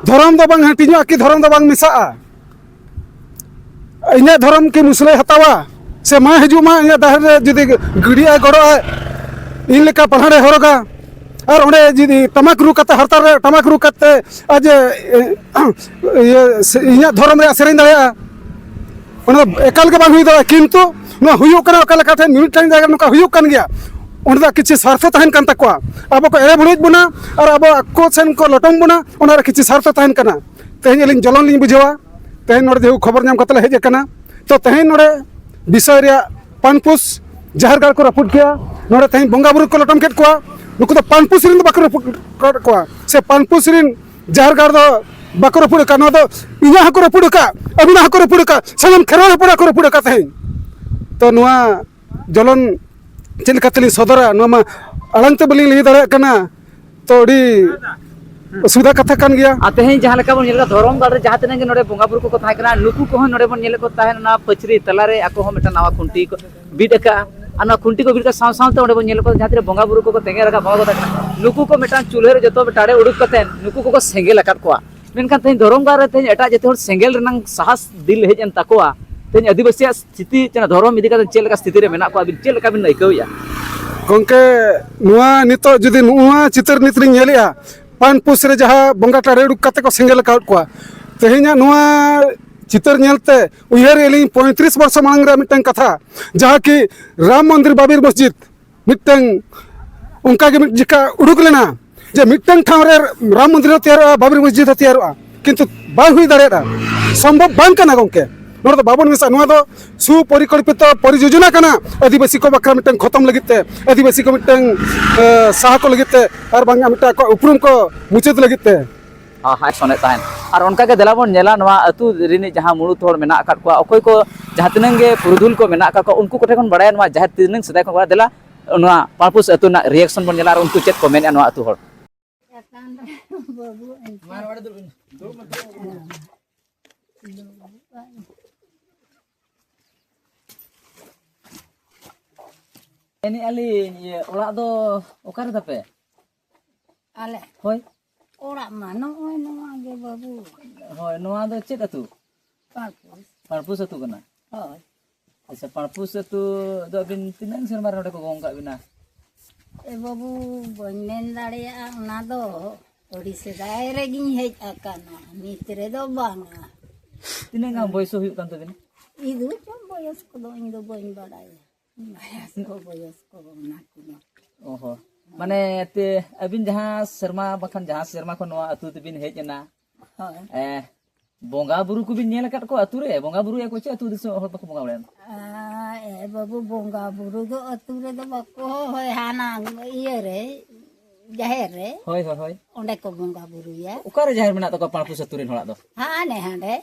ᱫᱷᱚᱨᱚᱢ ᱫᱚ ᱵᱟᱝ ᱦᱟᱹᱴᱤᱧᱚᱜᱼᱟ ᱠᱤ ᱫᱷᱚᱨᱚᱢ ᱫᱚ ᱵᱟᱝ ᱢᱮᱥᱟᱜᱼᱟ᱾ ᱤᱧᱟᱹᱜ ᱫᱷᱚᱨᱚᱢ ᱠᱤ ᱢᱩᱥᱞᱟᱹᱭ ᱦᱟᱛᱟᱣᱟ? ᱥᱮ ᱢᱟ ᱦᱤᱡᱩᱜ ᱢᱟ, ᱤᱧᱟᱹᱜ ᱰᱟᱦᱟᱨ ᱨᱮ ᱡᱩᱫᱤ ᱜᱟᱹᱰᱤᱭᱟᱜ ᱜᱚᱲᱚᱜᱼᱟ, ᱤᱧ ᱞᱮᱠᱟ ᱯᱟᱞᱦᱟᱲᱮ ᱦᱚᱨᱚᱜᱟ, ᱟᱨ ᱚᱸᱰᱮ ᱡᱩᱫᱤ ᱴᱟᱢᱟᱠ ᱨᱩ ᱠᱟᱛᱮ, ᱦᱟᱨᱛᱟ ᱨᱮ ᱴᱟᱢᱟᱠ ᱨᱩ ᱠᱟᱛᱮ ᱟᱡ ᱮ, ᱤᱭᱟᱹ, ᱥᱮ-, ᱤᱧᱟᱹᱜ ᱫᱷᱚᱨᱚᱢ ᱨᱮᱭᱟᱜ ᱥᱮᱨᱮᱧ ᱫᱟᱲᱮᱭᱟᱜᱼᱟ, ᱚᱱᱟ ᱫᱚ ᱮᱠᱟᱞ ᱜᱮ ᱵᱟᱝ ᱦᱩᱭ ᱫᱟᱲᱮᱭᱟᱜᱼᱟ᱾ ᱠᱤᱱᱛᱩ ᱱᱚᱣᱟ ᱦᱩᱭᱩᱜ ᱠᱟᱱᱟ ᱚᱠᱟ ᱞᱮᱠᱟ ᱴᱷᱮᱱ? ᱢᱤᱢᱤᱫᱴᱟᱝ ᱡᱟᱭᱜᱟ ᱨᱮ ᱱᱚᱝᱠᱟ ᱦᱩᱭᱩᱜ ᱠᱟᱱ ᱜᱮᱭᱟ, ᱚᱸᱰᱮ ᱫᱚ ᱠᱤᱪᱷᱩ ᱥᱟᱨᱛᱷᱚ ᱛᱟᱦᱮᱱ ᱠᱟᱱ ᱛᱟᱠᱚᱣᱟ᱾ ᱟᱵᱚ ᱠᱚ ᱮᱲᱮ ᱵᱟᱹᱲᱤᱡ ᱵᱚᱱᱟ ᱟᱨ ᱟᱵᱚ ᱟᱠᱚ ᱥᱮᱱ ᱠᱚ ᱞᱚᱴᱚᱢ ᱵᱚᱱᱟ, ᱚᱱᱟ ᱨᱮ ᱠᱤᱪᱷᱩ ᱥᱟᱨᱛᱷᱚ ᱛᱟᱦᱮᱱ ᱠᱟᱱᱟ᱾ ᱛᱮᱦᱮᱧ ᱟᱹᱞᱤᱧ ᱡᱚᱞᱚᱱ ᱞᱤᱧ ᱵᱩᱡᱷᱟᱹᱣᱟ, ᱛᱮᱦᱮᱧ ᱱᱚᱰᱮ ᱡᱮᱦᱮᱛᱩ ᱠᱷᱚᱵᱚᱨ ᱧᱟᱢ ᱠᱟᱛᱮ ᱞᱮ ᱦᱮᱡ ᱟᱠᱟᱱᱟ᱾ ᱛᱚ ᱛᱮᱦᱮᱧ ᱱᱚᱰᱮ ᱵᱤᱥᱚᱭ ᱨᱮᱭᱟᱜ ᱯᱟᱱᱯᱩᱥ ᱡᱟᱦᱮᱨ ᱜᱟᱲ ᱠᱚ ᱨᱟᱹᱯᱩᱫ ᱠᱮᱜᱼᱟ, ᱱᱚᱰᱮ ᱛᱮᱦᱮᱧ ᱵᱚᱸᱜᱟ ᱵᱩᱨᱩ ᱠᱚ ᱞᱚᱴᱚᱢ ᱠᱮᱫ ᱠᱚᱣᱟ᱾ ᱱᱩᱠᱩ ᱫᱚ ᱯᱟᱱᱯᱩᱥ ᱨᱮᱱ ᱫᱚ ᱵᱟᱠᱚ ᱨᱟᱹᱯᱩᱫ ᱟᱠᱟᱫ ᱠᱚᱣᱟ, ᱥᱮ ᱯᱟᱱᱯᱩᱥ ᱨᱮᱱ ᱡᱟᱦᱮᱨ ᱜᱟᱲ ᱫᱚ ᱵᱟᱠᱚ ᱨᱟᱹᱯᱩᱫ ᱟᱠᱟᱫ᱾ ᱱᱚᱣᱟ ᱫᱚ ᱤᱧᱟᱹᱜ ᱦᱚᱸᱠᱚ ᱨᱟᱹᱯᱩᱫ ᱟᱠᱟᱫ, ᱟᱹᱵᱤᱱᱟᱜ ᱦᱚᱸᱠᱚ ᱨᱟᱹᱯᱩᱫ ᱟᱠᱟᱫ, ᱥᱟᱱᱟᱢ ᱠᱷᱮᱨᱣᱟᱲ ᱦᱚᱯᱚᱱᱟᱜ ᱠᱚ ᱨᱟᱹᱯᱩᱫ ᱟᱠᱟᱫ ᱛᱮᱦᱮᱧ᱾ ᱛᱚ ᱱᱚᱣᱟ ᱡᱚᱞᱚᱱ ᱪᱮᱫ ᱞᱮᱠᱟ ᱛᱮᱞᱤᱧ ᱥᱚᱫᱚᱨᱟ, ᱱᱚᱣᱟ ᱢᱟ ᱟᱲᱟᱝ ᱛᱮ ᱵᱟᱹᱞᱤᱧ ᱞᱟᱹᱭ ᱫᱟᱲᱮᱭᱟᱜ ᱠᱟᱱᱟ᱾ ᱛᱚ ᱟᱹᱰᱤ ᱚᱥᱩᱵᱤᱫᱷᱟ ᱠᱟᱛᱷᱟ ᱠᱟᱱ ᱜᱮᱭᱟ᱾ ᱟᱨ ᱛᱮᱦᱮᱧ ᱡᱟᱦᱟᱸ ᱞᱮᱠᱟ ᱵᱚᱱ ᱧᱮᱞ ᱮᱫᱟ, ᱫᱷᱚᱨᱚᱢ ᱜᱟᱲ ᱨᱮ ᱡᱟᱦᱟᱸ ᱛᱤᱱᱟᱹᱜ ᱜᱮ ᱱᱚᱰᱮ ᱵᱚᱸᱜᱟ ᱵᱩᱨᱩ ᱠᱚᱠᱚ ᱛᱟᱦᱮᱸ ᱠᱟᱱᱟ, ᱱᱩᱠᱩ ᱠᱚᱦᱚᱸ ᱱᱚᱰᱮ ᱵᱚᱱ ᱧᱮᱞᱮᱫ ᱠᱚ ᱛᱟᱦᱮᱸᱫ, ᱚᱱᱟ ᱯᱟᱹᱪᱨᱤ ᱛᱟᱞᱟᱨᱮ ᱟᱠᱚ ᱦᱚᱸ ᱢᱤᱫᱴᱟᱝ ᱱᱟᱣᱟ ᱠᱷᱩᱱᱴᱤ ᱠᱚ ᱵᱤᱫ ᱟᱠᱟᱜᱼᱟ᱾ ᱟᱨ ᱱᱚᱣᱟ ᱠᱷᱩᱱᱴᱤ ᱠᱚ ᱵᱤᱫ ᱠᱟᱜ ᱥᱟᱶ ᱥᱟᱶᱛᱮ ᱚᱸᱰᱮ ᱵᱚᱱ ᱧᱮᱞᱮᱫ ᱠᱚ, ᱡᱟᱦᱟᱸ ᱛᱤᱱᱟᱹᱜ ᱵᱚᱸᱜᱟ ᱵᱩᱨᱩ ᱠᱚᱠᱚ ᱛᱮᱸᱜᱮ ᱨᱟᱠᱟᱵ ᱵᱚᱸᱜᱟ ᱠᱚ ᱛᱟᱦᱮᱸ ᱠᱟᱱᱟ, ᱱᱩᱠᱩ ᱠᱚ ᱢᱤᱫᱴᱟᱝ ᱪᱩᱞᱦᱟᱹ ᱨᱮ ᱡᱚᱛᱚ ᱴᱟᱲᱮ ᱩᱰᱩᱠ ᱠᱟᱛᱮᱫ ᱱᱩᱠᱩ ᱠᱚᱠᱚ ᱥᱮᱸᱜᱮᱞ ᱟᱠᱟᱫ ᱠᱚᱣᱟ᱾ ᱢᱮᱱᱠᱷᱟᱱ ᱛᱮᱦᱮᱧ ᱫᱷᱚᱨᱚᱢ ᱜᱟᱲ ᱨᱮ ᱛᱮᱦᱮᱧ ᱮᱴᱟᱜ ᱡᱟᱹᱛᱤ ᱦᱚᱲ ᱥᱮᱸᱜᱮᱞ ᱨᱮᱱᱟᱝ ᱥᱟᱦᱟᱥ ᱫᱤᱞ ᱦᱮᱡ ᱮᱱ ᱛᱟᱠᱚᱣᱟ᱾ ᱛᱮᱦᱮᱧ ᱟᱹᱫᱤᱵᱟᱹᱥᱤᱭᱟᱜ ᱥᱛᱷᱤᱛᱤ, ᱪᱮ ᱫᱷᱚᱨᱚᱢ ᱤᱫᱤ ᱠᱟᱛᱮ ᱪᱮᱫ ᱞᱮᱠᱟ ᱥᱛᱷᱤᱛᱤ ᱨᱮ ᱢᱮᱱᱟᱜ ᱠᱚᱣᱟ, ᱟᱹᱵᱤᱱ ᱪᱮᱫ ᱞᱮᱠᱟ ᱵᱤᱱ ᱟᱹᱭᱠᱟᱹᱣᱮᱫᱼᱟ? ᱜᱚᱢᱠᱮ, ᱱᱚᱣᱟ ᱱᱤᱛᱚᱜ ᱡᱩᱫᱤ ᱱᱚᱣᱟ ᱪᱤᱛᱟᱹᱨ ᱱᱤᱛ ᱞᱤᱧ ᱧᱮᱞᱮᱫᱼᱟ, ᱯᱟᱱᱯᱩᱥ ᱨᱮ ᱡᱟᱦᱟᱸ ᱵᱚᱸᱜᱟ ᱴᱟᱲᱮ ᱩᱰᱩᱠ ᱠᱟᱛᱮ ᱠᱚ ᱥᱮᱸᱜᱮᱞ ᱟᱠᱟᱫ ᱠᱚᱣᱟ, ᱛᱮᱦᱮᱧᱟᱜ ᱱᱚᱣᱟ ᱪᱤᱛᱟᱹᱨ ᱧᱮᱞᱛᱮ ᱩᱭᱦᱟᱹᱨ ᱟᱹᱞᱤᱧ ᱯᱚᱸᱭᱛᱨᱤᱥ ᱵᱚᱨᱥᱚ ᱢᱟᱲᱟᱝ ᱨᱮᱭᱟᱜ ᱢᱤᱫᱴᱟᱝ ᱠᱟᱛᱷᱟ, ᱡᱟᱦᱟᱸ ᱠᱤ ᱨᱟᱢ ᱢᱚᱱᱫᱤᱨ ᱵᱟᱵᱤᱨ ᱢᱚᱥᱡᱤᱫ ᱢᱤᱫᱴᱟᱝ ᱚᱱᱠᱟᱜᱮ ᱢᱤᱫ ᱡᱚᱠᱷᱟ ᱩᱰᱩᱠ ᱞᱮᱱᱟ, ᱡᱮ ᱢᱤᱫᱴᱟᱝ ᱴᱷᱟᱶ ᱨᱮ ᱨᱟᱢ ᱢᱚᱱᱫᱤᱨ ᱦᱚᱸ ᱛᱮᱭᱟᱨᱚᱜᱼᱟ, ᱵᱟᱵᱨᱤ ᱢᱚᱥᱡᱤᱫ ᱦᱚᱸ ᱛᱮᱭᱟᱨᱚᱜᱼᱟ, ᱠᱤᱱᱛᱩ ᱵᱟᱝ ᱦᱩᱭ ᱫᱟᱲᱮᱭᱟᱜᱼᱟ, ᱥᱚᱢᱵᱷᱚᱵ ᱵᱟᱝ ᱠᱟᱱᱟ ᱜᱚᱢᱠᱮ᱾ ᱱᱚᱣᱟ ᱫᱚ ᱵᱟᱵᱚᱱ ᱢᱮᱥᱟ, ᱱᱚᱣᱟ ᱫᱚ ᱥᱩᱯᱚᱨᱤᱠᱚᱞᱯᱤᱛᱚ ᱯᱚᱨᱤᱡᱳᱡᱚᱱᱟ ᱠᱟᱱᱟ, ᱟᱹᱫᱤᱵᱟᱹᱥᱤ ᱠᱚ ᱵᱟᱠᱷᱨᱟ ᱢᱤᱫᱴᱟᱝ ᱠᱷᱚᱛᱚᱢ ᱞᱟᱹᱜᱤᱫ ᱛᱮ, ᱟᱹᱫᱤᱵᱟᱹᱥᱤ ᱠᱚ ᱢᱤᱫᱴᱟᱝ ᱮ, ᱥᱟᱦᱟ ᱠᱚ ᱞᱟᱹᱜᱤᱫ ᱛᱮ, ᱟᱨ ᱵᱟᱝ ᱢᱤᱫᱴᱟᱝ ᱟᱠᱚᱣᱟᱜ ᱩᱯᱨᱩᱢ ᱠᱚ ᱢᱩᱪᱟᱹᱫ ᱞᱟᱹᱜᱤᱫ ᱛᱮ᱾ ᱦᱟ-, ᱦᱟᱭ ᱥᱚᱱᱮᱫ ᱛᱟᱦᱮᱸᱫ᱾ ᱟᱨ ᱚᱱᱠᱟ ᱜᱮ ᱫᱮᱞᱟ ᱵᱚᱱ ᱧᱮᱞᱟ, ᱱᱚᱣᱟ ᱟᱹᱛᱩ ᱨᱤᱱᱤᱡ ᱡᱟᱦᱟᱸ ᱢᱩᱬᱩᱫ ᱦᱚᱲ ᱢᱮᱱᱟᱜ ᱟᱠᱟᱫ ᱠᱚᱣᱟ, ᱚᱠᱚᱭ ᱠᱚ ᱡᱟᱦᱟᱸ ᱛᱤᱱᱟᱹᱜ ᱜᱮ ᱯᱩᱨᱩᱫᱷᱩᱞ ᱠᱚ ᱢᱮᱱᱟᱜ ᱟᱠᱟᱫ ᱠᱚᱣᱟ, ᱩᱱᱠᱩ ᱠᱚᱴᱷᱮᱱ ᱠᱷᱚᱱ ᱵᱟᱲᱟᱭᱟ ᱱᱚᱣᱟ ᱡᱟᱦᱮᱨ ᱛᱤᱱᱟᱹᱝ ᱥᱮᱫᱟᱭ ᱠᱷᱚᱱ ᱵᱟᱲᱟᱭᱟ᱾ ᱫᱮᱞᱟ ᱱᱚᱣᱟ ᱯᱟᱲᱯᱩᱥ ᱟᱹᱛᱩ ᱨᱮᱱᱟᱜ reaction ᱵᱚᱱ ᱧᱮᱞᱟ ᱟᱨ ᱩᱱᱠᱩ ᱪᱮᱫ ᱠᱚ ᱢᱮᱱᱮᱫᱼᱟ ᱱᱚᱣᱟ ᱟᱹᱛᱩ ᱦᱚᱲ᱾ ᱵᱟᱹᱵᱩ ᱟᱹᱧ ᱢᱮᱱᱮᱫᱼᱟ ᱞᱤᱧ, ᱤᱭᱟᱹ, ᱚᱲᱟᱜ ᱫᱚ ᱚᱠᱟᱨᱮ ᱛᱟᱯᱮ? ᱟᱞᱮ ᱦᱳᱭ᱾ ᱚᱲᱟᱜ ᱢᱟ ᱱᱚᱜᱼᱚᱭ ᱱᱚᱣᱟ ᱜᱮ ᱵᱟᱹᱵᱩ᱾ ᱦᱳᱭ, ᱱᱚᱣᱟ ᱫᱚ ᱪᱮᱫ ᱟᱹᱛᱩ? ᱯᱟᱲᱯᱩᱥ᱾ ᱯᱟᱲᱯᱩᱥ ᱟᱹᱛᱩ ᱠᱟᱱᱟ? ᱦᱳᱭ᱾ ᱟᱪᱪᱷᱟ, ᱯᱟᱲᱯᱩᱥ ᱟᱹᱛᱩ ᱫᱚ ᱟᱹᱵᱤᱱ ᱛᱤᱱᱟᱹᱜ ᱥᱮᱨᱢᱟ ᱨᱮ ᱱᱚᱰᱮ ᱠᱚ ᱜᱚᱝ ᱠᱟᱜ ᱵᱤᱱᱟ? ᱮ ᱵᱟᱹᱵᱩ, ᱵᱟᱹᱧ ᱢᱮᱱ ᱫᱟᱲᱮᱭᱟᱜᱼᱟ ᱚᱱᱟ ᱫᱚ᱾ ᱟᱹᱰᱤ ᱥᱮᱫᱟᱭ ᱨᱮᱜᱤᱧ ᱦᱮᱡ ᱟᱠᱟᱱᱟ, ᱱᱤᱛ ᱨᱮᱫᱚ ᱵᱟᱝᱟ᱾ ᱛᱤᱱᱟᱹᱜ ᱜᱟᱱ ᱵᱚᱭᱮᱥ ᱦᱩᱭᱩᱜ ᱠᱟᱱ ᱛᱟᱵᱤᱱᱟ? ᱤᱫᱩ ᱪᱚᱝ ᱵᱚᱭᱚᱥ ᱠᱚᱫᱚ ᱤᱧ ᱫᱚ ᱵᱟᱹᱧ ᱵᱟᱲᱟᱭᱟ᱾ ᱵᱚᱭᱚᱥ ᱠᱚ, ᱵᱚᱭᱚᱥ ᱠᱚ ᱚᱱᱟ ᱠᱚᱫᱚ᱾ ᱚ ᱦᱚᱸ᱾ ᱢᱟᱱᱮ ᱛᱮ ᱟᱹᱵᱤᱱ ᱡᱟᱦᱟᱸ ᱥᱮᱨᱢᱟ ᱵᱟᱠᱷᱟᱱ ᱡᱟᱦᱟᱸ ᱥᱮᱨᱢᱟ ᱠᱷᱚᱱ ᱱᱚᱣᱟ ᱟᱹᱛᱩ ᱛᱮᱵᱤᱱ ᱦᱮᱡ ᱮᱱᱟ, ᱦᱳᱭ᱾ ᱮ, ᱵᱚᱸᱜᱟ ᱵᱩᱨᱩ ᱠᱚᱵᱤᱱ ᱧᱮᱞ ᱟᱠᱟᱫ ᱠᱚᱣᱟ ᱟᱹᱛᱩ ᱨᱮ? ᱵᱚᱸᱜᱟ ᱵᱩᱨᱩᱭᱟᱠᱚ ᱪᱮ ᱟᱹᱛᱩ ᱫᱤᱥᱚᱢ ᱦᱚᱲ ᱵᱟᱠᱚ ᱵᱚᱸᱜᱟ ᱵᱟᱲᱟᱭᱟ? ᱟ, ᱮ ᱵᱟᱹᱵᱩ, ᱵᱚᱸᱜᱟ ᱵᱩᱨᱩ ᱫᱚ ᱟᱹᱛᱩ ᱨᱮᱫᱚ ᱵᱟᱠᱚ, ᱦᱳᱭ, ᱦᱟᱱᱟ ᱤᱭᱟᱹ ᱨᱮ, ᱡᱟᱦᱮᱨ ᱨᱮ, ᱦᱳᱭ, ᱦᱳᱭ, ᱦᱳᱭ᱾ ᱚᱸᱰᱮ ᱠᱚ ᱵᱚᱸᱜᱟ ᱵᱩᱨᱩᱭᱟ᱾ ᱚᱠᱟᱨᱮ ᱡᱟᱦᱮᱨ ᱢᱮᱱᱟᱜ ᱛᱟᱠᱚᱣᱟ ᱯᱟᱲᱯᱩᱥ ᱟᱹᱛᱩ ᱨᱮᱱ ᱦᱚᱲᱟᱜ ᱫᱚ? ᱦᱟᱱᱮ ᱦᱟᱸᱰᱮ᱾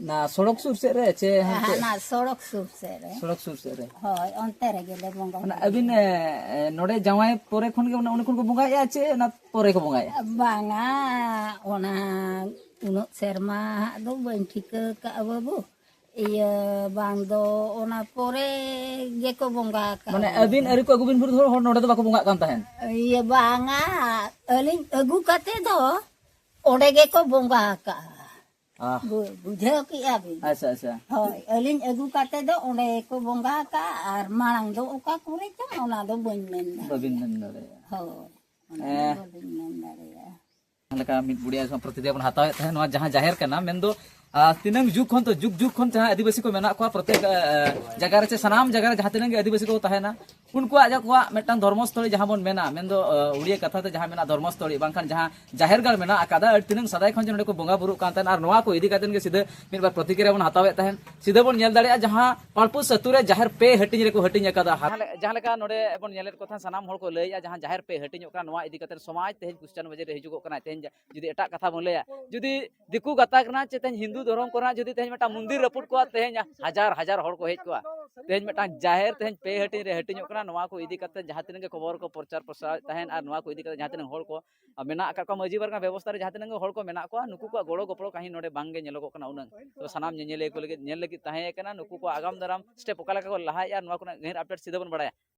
ᱚᱱᱟ ᱥᱚᱲᱚᱠ ᱥᱩᱨ ᱥᱮᱫ ᱨᱮ ᱪᱮ ᱦᱟᱱᱛᱮ? ᱦᱟᱱᱟ ᱥᱚᱲᱚᱠ ᱥᱩᱨ ᱥᱮᱫ ᱨᱮ᱾ ᱥᱚᱲᱚᱠ ᱥᱩᱨ ᱥᱮᱫ ᱨᱮ᱾ ᱦᱳᱭ, ᱚᱱᱛᱮ ᱨᱮᱜᱮ ᱞᱮ ᱵᱚᱸᱜᱟ ᱚᱱᱟ ᱵᱩᱨᱩᱭᱟ᱾ ᱟᱹᱵᱤᱱ, ᱮ, ᱮ, ᱱᱚᱰᱮ ᱡᱟᱶᱟᱭ ᱯᱚᱨᱮ ᱠᱷᱚᱱ ᱜᱮ ᱚᱱᱟ, ᱚᱸᱰᱮ ᱠᱷᱚᱱ ᱠᱚ ᱵᱚᱸᱜᱟᱭᱮᱫᱼᱟ ᱪᱮ ᱚᱱᱟ ᱯᱚᱨᱮ ᱠᱚ ᱵᱚᱸᱜᱟᱭᱮᱫᱼᱟ? ᱵᱟᱝᱟ, ᱚᱱᱟ ᱩᱱᱟᱹᱜ ᱥᱮᱨᱢᱟ ᱦᱟᱸᱜ ᱫᱚ ᱵᱟᱹᱧ ᱴᱷᱤᱠᱟᱹ ᱠᱟᱜᱼᱟ ᱵᱟᱹᱵᱩ᱾ ᱤᱭᱟᱹ, ᱵᱟᱝ ᱫᱚ ᱚᱱᱟ ᱯᱚᱨᱮ ᱜᱮᱠᱚ ᱵᱚᱸᱜᱟ ᱟᱠᱟᱜᱼᱟ᱾ ᱢᱟᱱᱮ ᱟᱹᱵᱤᱱ ᱟᱹᱣᱨᱤ ᱠᱚ ᱟᱹᱜᱩ ᱵᱤᱱ ᱵᱷᱳᱨ ᱫᱚ ᱦᱚᱲ ᱱᱚᱰᱮ ᱫᱚ ᱵᱟᱠᱚ ᱵᱚᱸᱜᱟᱜ ᱠᱟᱱ ᱛᱟᱦᱮᱸᱫ? ᱤᱭᱟᱹ, ᱵᱟᱝᱟ, ᱟᱹᱞᱤᱧ ᱟᱹᱜᱩ ᱠᱟᱛᱮ ᱫᱚ ᱚᱸᱰᱮ ᱜᱮᱠᱚ ᱵᱚᱸᱜᱟ ᱟᱠᱟᱜᱼᱟ᱾ ᱟᱦ᱾ ᱵᱩ-, ᱵᱩᱡᱷᱟᱹᱣ ᱠᱮᱜᱼᱟ ᱵᱤᱱ? ᱟᱪᱪᱷᱟ, ᱟᱪᱪᱷᱟ᱾ ᱦᱳᱭ, ᱟᱹᱞᱤᱧ ᱟᱹᱜᱩ ᱠᱟᱛᱮ ᱫᱚ ᱚᱸᱰᱮ ᱜᱮᱠᱚ ᱵᱚᱸᱜᱟ ᱟᱠᱟᱜᱼᱟ, ᱟᱨ ᱢᱟᱲᱟᱝ ᱫᱚ ᱚᱠᱟ ᱠᱚᱨᱮ ᱪᱚᱝ, ᱚᱱᱟ ᱫᱚ ᱵᱟᱹᱧ ᱢᱮᱱ ᱫᱟᱲᱮᱭᱟᱜᱼᱟ᱾ ᱵᱟᱹᱵᱤᱱ ᱢᱮᱱ ᱫᱟᱲᱮᱭᱟᱜᱼᱟ᱾ ᱦᱳᱭ, ᱚᱱᱟ ᱫᱚ ᱦᱮᱸ᱾ ᱵᱟᱹᱞᱤᱧ ᱢᱮᱱ ᱫᱟᱲᱮᱭᱟᱜᱼᱟ᱾ ᱡᱟᱦᱟᱸ ᱞᱮᱠᱟ ᱢᱤᱫ ᱵᱩᱲᱤᱭᱟᱜ ᱥᱚᱢᱯᱨᱚᱛᱤ ᱨᱮ ᱵᱚᱱ ᱦᱟᱛᱟᱣᱮᱫ ᱛᱟᱦᱮᱸᱫ, ᱱᱚᱣᱟ ᱡᱟᱦᱟᱸ ᱡᱟᱦᱮᱨ ᱠᱟᱱᱟ, ᱢᱮᱱᱫᱚ, ᱟᱨ ᱛᱤᱱᱟᱹᱝ ᱡᱩᱜᱽ ᱠᱷᱚᱱ ᱛᱚ, ᱡᱩᱜᱽ ᱡᱩᱜᱽ ᱠᱷᱚᱱ ᱡᱟᱦᱟᱸ ᱟᱹᱫᱤᱵᱟᱹᱥᱤ ᱠᱚ ᱢᱮᱱᱟᱜ ᱠᱚᱣᱟ, ᱯᱨᱚᱛᱮᱠ, ᱮ, ᱡᱟᱭᱜᱟ ᱨᱮ ᱪᱮ ᱥᱟᱱᱟᱢ ᱡᱟᱭᱜᱟ ᱨᱮ ᱡᱟᱦᱟᱸ ᱛᱤᱱᱟᱹᱝ ᱜᱮ ᱟᱹᱫᱤᱵᱟᱹᱥᱤ ᱠᱚ ᱛᱟᱦᱮᱱᱟ, ᱩᱱᱠᱩᱣᱟᱜ ᱡᱟᱦᱟᱸ ᱠᱚᱣᱟᱜ ᱢᱤᱫᱴᱟᱝ ᱫᱷᱚᱨᱢᱚᱥᱛᱷᱚᱞᱤ ᱡᱟᱦᱟᱸ ᱵᱚᱱ ᱢᱮᱱᱟ, ᱢᱮᱱᱫᱚ, ᱮ, ᱩᱲᱤᱭᱟ ᱠᱟᱛᱷᱟ ᱛᱮ ᱡᱟᱦᱟᱸ ᱢᱮᱱᱟᱜᱼᱟ ᱫᱷᱚᱨᱢᱚᱥᱛᱷᱚᱞᱤ, ᱵᱟᱝᱠᱷᱟᱱ ᱡᱟᱦᱟᱸ ᱡᱟᱦᱮᱨ ᱜᱟᱲ ᱢᱮᱱᱟᱜ ᱟᱠᱟᱫᱟ, ᱟᱹᱰᱤ ᱛᱤᱱᱟᱹᱝ ᱥᱟᱫᱟᱭ ᱠᱷᱚᱱ ᱡᱮ ᱱᱚᱰᱮ ᱠᱚ ᱵᱚᱸᱜᱟ ᱵᱩᱨᱩᱜ ᱠᱟᱱ ᱛᱟᱦᱮᱱᱟ, ᱟᱨ ᱱᱚᱣᱟ ᱠᱚ ᱤᱫᱤ ᱠᱟᱛᱮ ᱜᱮ ᱥᱤᱫᱷᱟᱹ ᱢᱤᱫ ᱵᱟᱨ ᱯᱨᱚᱛᱤᱠᱨᱤᱭᱟ ᱵᱚᱱ ᱦᱟᱛᱟᱣᱮᱫ ᱛᱟᱦᱮᱱ᱾ ᱥᱤᱫᱷᱟᱹ ᱵᱚᱱ ᱧᱮᱞ ᱫᱟᱲᱮᱭᱟᱜᱼᱟ, ᱡᱟᱦᱟᱸ ᱯᱟᱲᱯᱩᱥ ᱟᱹᱛᱩ ᱨᱮ ᱡᱟᱦᱮᱨ ᱯᱮ ᱦᱟᱹᱴᱤᱧ ᱨᱮᱠᱚ ᱦᱟᱹᱴᱤᱧ ᱟᱠᱟᱫᱟ᱾ ᱡᱟᱦᱟᱸ ᱞᱮ-, ᱡᱟᱦᱟᱸ ᱞᱮᱠᱟ ᱱᱚᱰᱮ ᱵᱚᱱ ᱧᱮᱞᱮᱫ ᱠᱚ ᱛᱟᱦᱮᱸ, ᱥᱟᱱᱟᱢ ᱦᱚᱲ ᱠᱚ ᱞᱟᱹᱭᱮᱫᱼᱟ, ᱡᱟᱦᱟᱸ ᱡᱟᱦᱮᱨ ᱯᱮ ᱦᱟᱹᱴᱤᱧᱚᱜ ᱠᱟᱱᱟ, ᱱᱚᱣᱟ ᱤᱫᱤ ᱠᱟᱛᱮ ᱥᱚᱢᱟᱡᱽ ᱛᱮᱦᱮᱧ question ᱵᱟᱡᱮ ᱨᱮ ᱦᱤᱡᱩᱜᱚᱜ ᱠᱟᱱᱟ᱾ ᱛᱮᱦᱮᱧ ᱡᱟ-, ᱡᱩᱫᱤ ᱮᱴᱟᱜ ᱠᱟᱛᱷᱟ ᱵᱚᱱ ᱞᱟᱹᱭᱟ, ᱡᱩᱫᱤ ᱫᱤᱠᱩ ᱜᱟᱛᱟᱠ ᱨᱮᱱᱟᱜ ᱪᱮ ᱛᱮᱦᱮᱧ ᱦᱤᱱᱫᱩ ᱫᱷᱚᱨᱚᱢ ᱠᱚᱨᱮᱱᱟᱜ ᱡᱩᱫᱤ ᱛᱮᱦᱮᱧ ᱢᱤᱫᱴᱟᱝ ᱢᱚᱱᱫᱤᱨ ᱨᱟᱹᱯᱩᱫ ᱠᱚᱜᱼᱟ, ᱛᱮᱦᱮᱧ ᱦᱟᱡᱟᱨ ᱦᱟᱡᱟᱨ ᱦᱚᱲ ᱠᱚ ᱦᱮᱡ ᱠᱚᱜᱼᱟ᱾ ᱛᱮᱦᱮᱧ ᱢᱤᱫᱴᱟᱝ ᱡᱟᱦᱮᱨ ᱛᱮᱦᱮᱧ ᱯᱮ ᱦᱟᱹᱴᱤᱧ ᱨᱮ ᱦᱟᱹᱴᱤᱧᱚᱜ ᱠᱟᱱᱟ, ᱱᱚᱣᱟ ᱠᱚ ᱤᱫᱤ ᱠᱟᱛᱮ ᱡᱟᱦᱟᱸ ᱛᱤᱱᱟᱹᱜ ᱜᱮ ᱠᱷᱚᱵᱚᱨ ᱠᱚ ᱯᱨᱚᱪᱟᱨ ᱯᱨᱚᱥᱟᱨ ᱛᱟᱦᱮᱱ ᱟᱨ ᱱᱚᱣᱟ ᱠᱚ ᱤᱫᱤ ᱠᱟᱛᱮ ᱡᱟᱦᱟᱸ ᱛᱤᱱᱟᱹᱜ ᱦᱚᱲ ᱠᱚ ᱢᱮᱱᱟᱜ ᱟᱠᱟᱫ ᱠᱚᱣᱟ, ᱢᱟᱹᱡᱷᱤ ᱯᱟᱨᱜᱟᱱᱟ ᱵᱮᱵᱚᱥᱛᱷᱟ ᱨᱮ ᱡᱟᱦᱟᱸ ᱛᱤᱱᱟᱹᱜ ᱜᱮ ᱦᱚᱲ ᱠᱚ ᱢᱮᱱᱟᱜ ᱠᱚᱣᱟ, ᱱᱩᱠᱩ ᱠᱚᱣᱟᱜ ᱜᱚᱲᱚ ᱜᱚᱯᱚᱲᱚ ᱠᱟᱹᱦᱱᱤ ᱱᱚᱰᱮ ᱵᱟᱝ ᱜᱮ ᱧᱮᱞᱚᱜᱚᱜ ᱠᱟᱱᱟ ᱩᱱᱟᱹᱝ᱾ ᱛᱚ, ᱥᱟᱱᱟᱢ ᱧᱮᱧᱮᱞᱤᱭᱟᱹ ᱠᱚ ᱞᱟᱹᱜᱤᱫ, ᱧᱮᱞ ᱞᱟᱹᱜᱤᱫ ᱛᱟᱦᱮᱸ ᱠᱟᱱᱟ, ᱱᱩᱠᱩ ᱠᱚᱣᱟᱜ ᱟᱜᱟᱢ ᱫᱟᱨᱟᱢ step ᱚᱠᱟ ᱞᱮᱠᱟ ᱠᱚ ᱞᱟᱦᱟᱭᱮᱫᱼᱟ, ᱱᱚᱣᱟ ᱠᱚᱨᱮᱱᱟᱜ ᱜᱟᱹᱦᱤᱨ update ᱥᱤᱫᱷᱟᱹ ᱵᱚᱱ ᱵᱟᱲᱟᱭᱟ᱾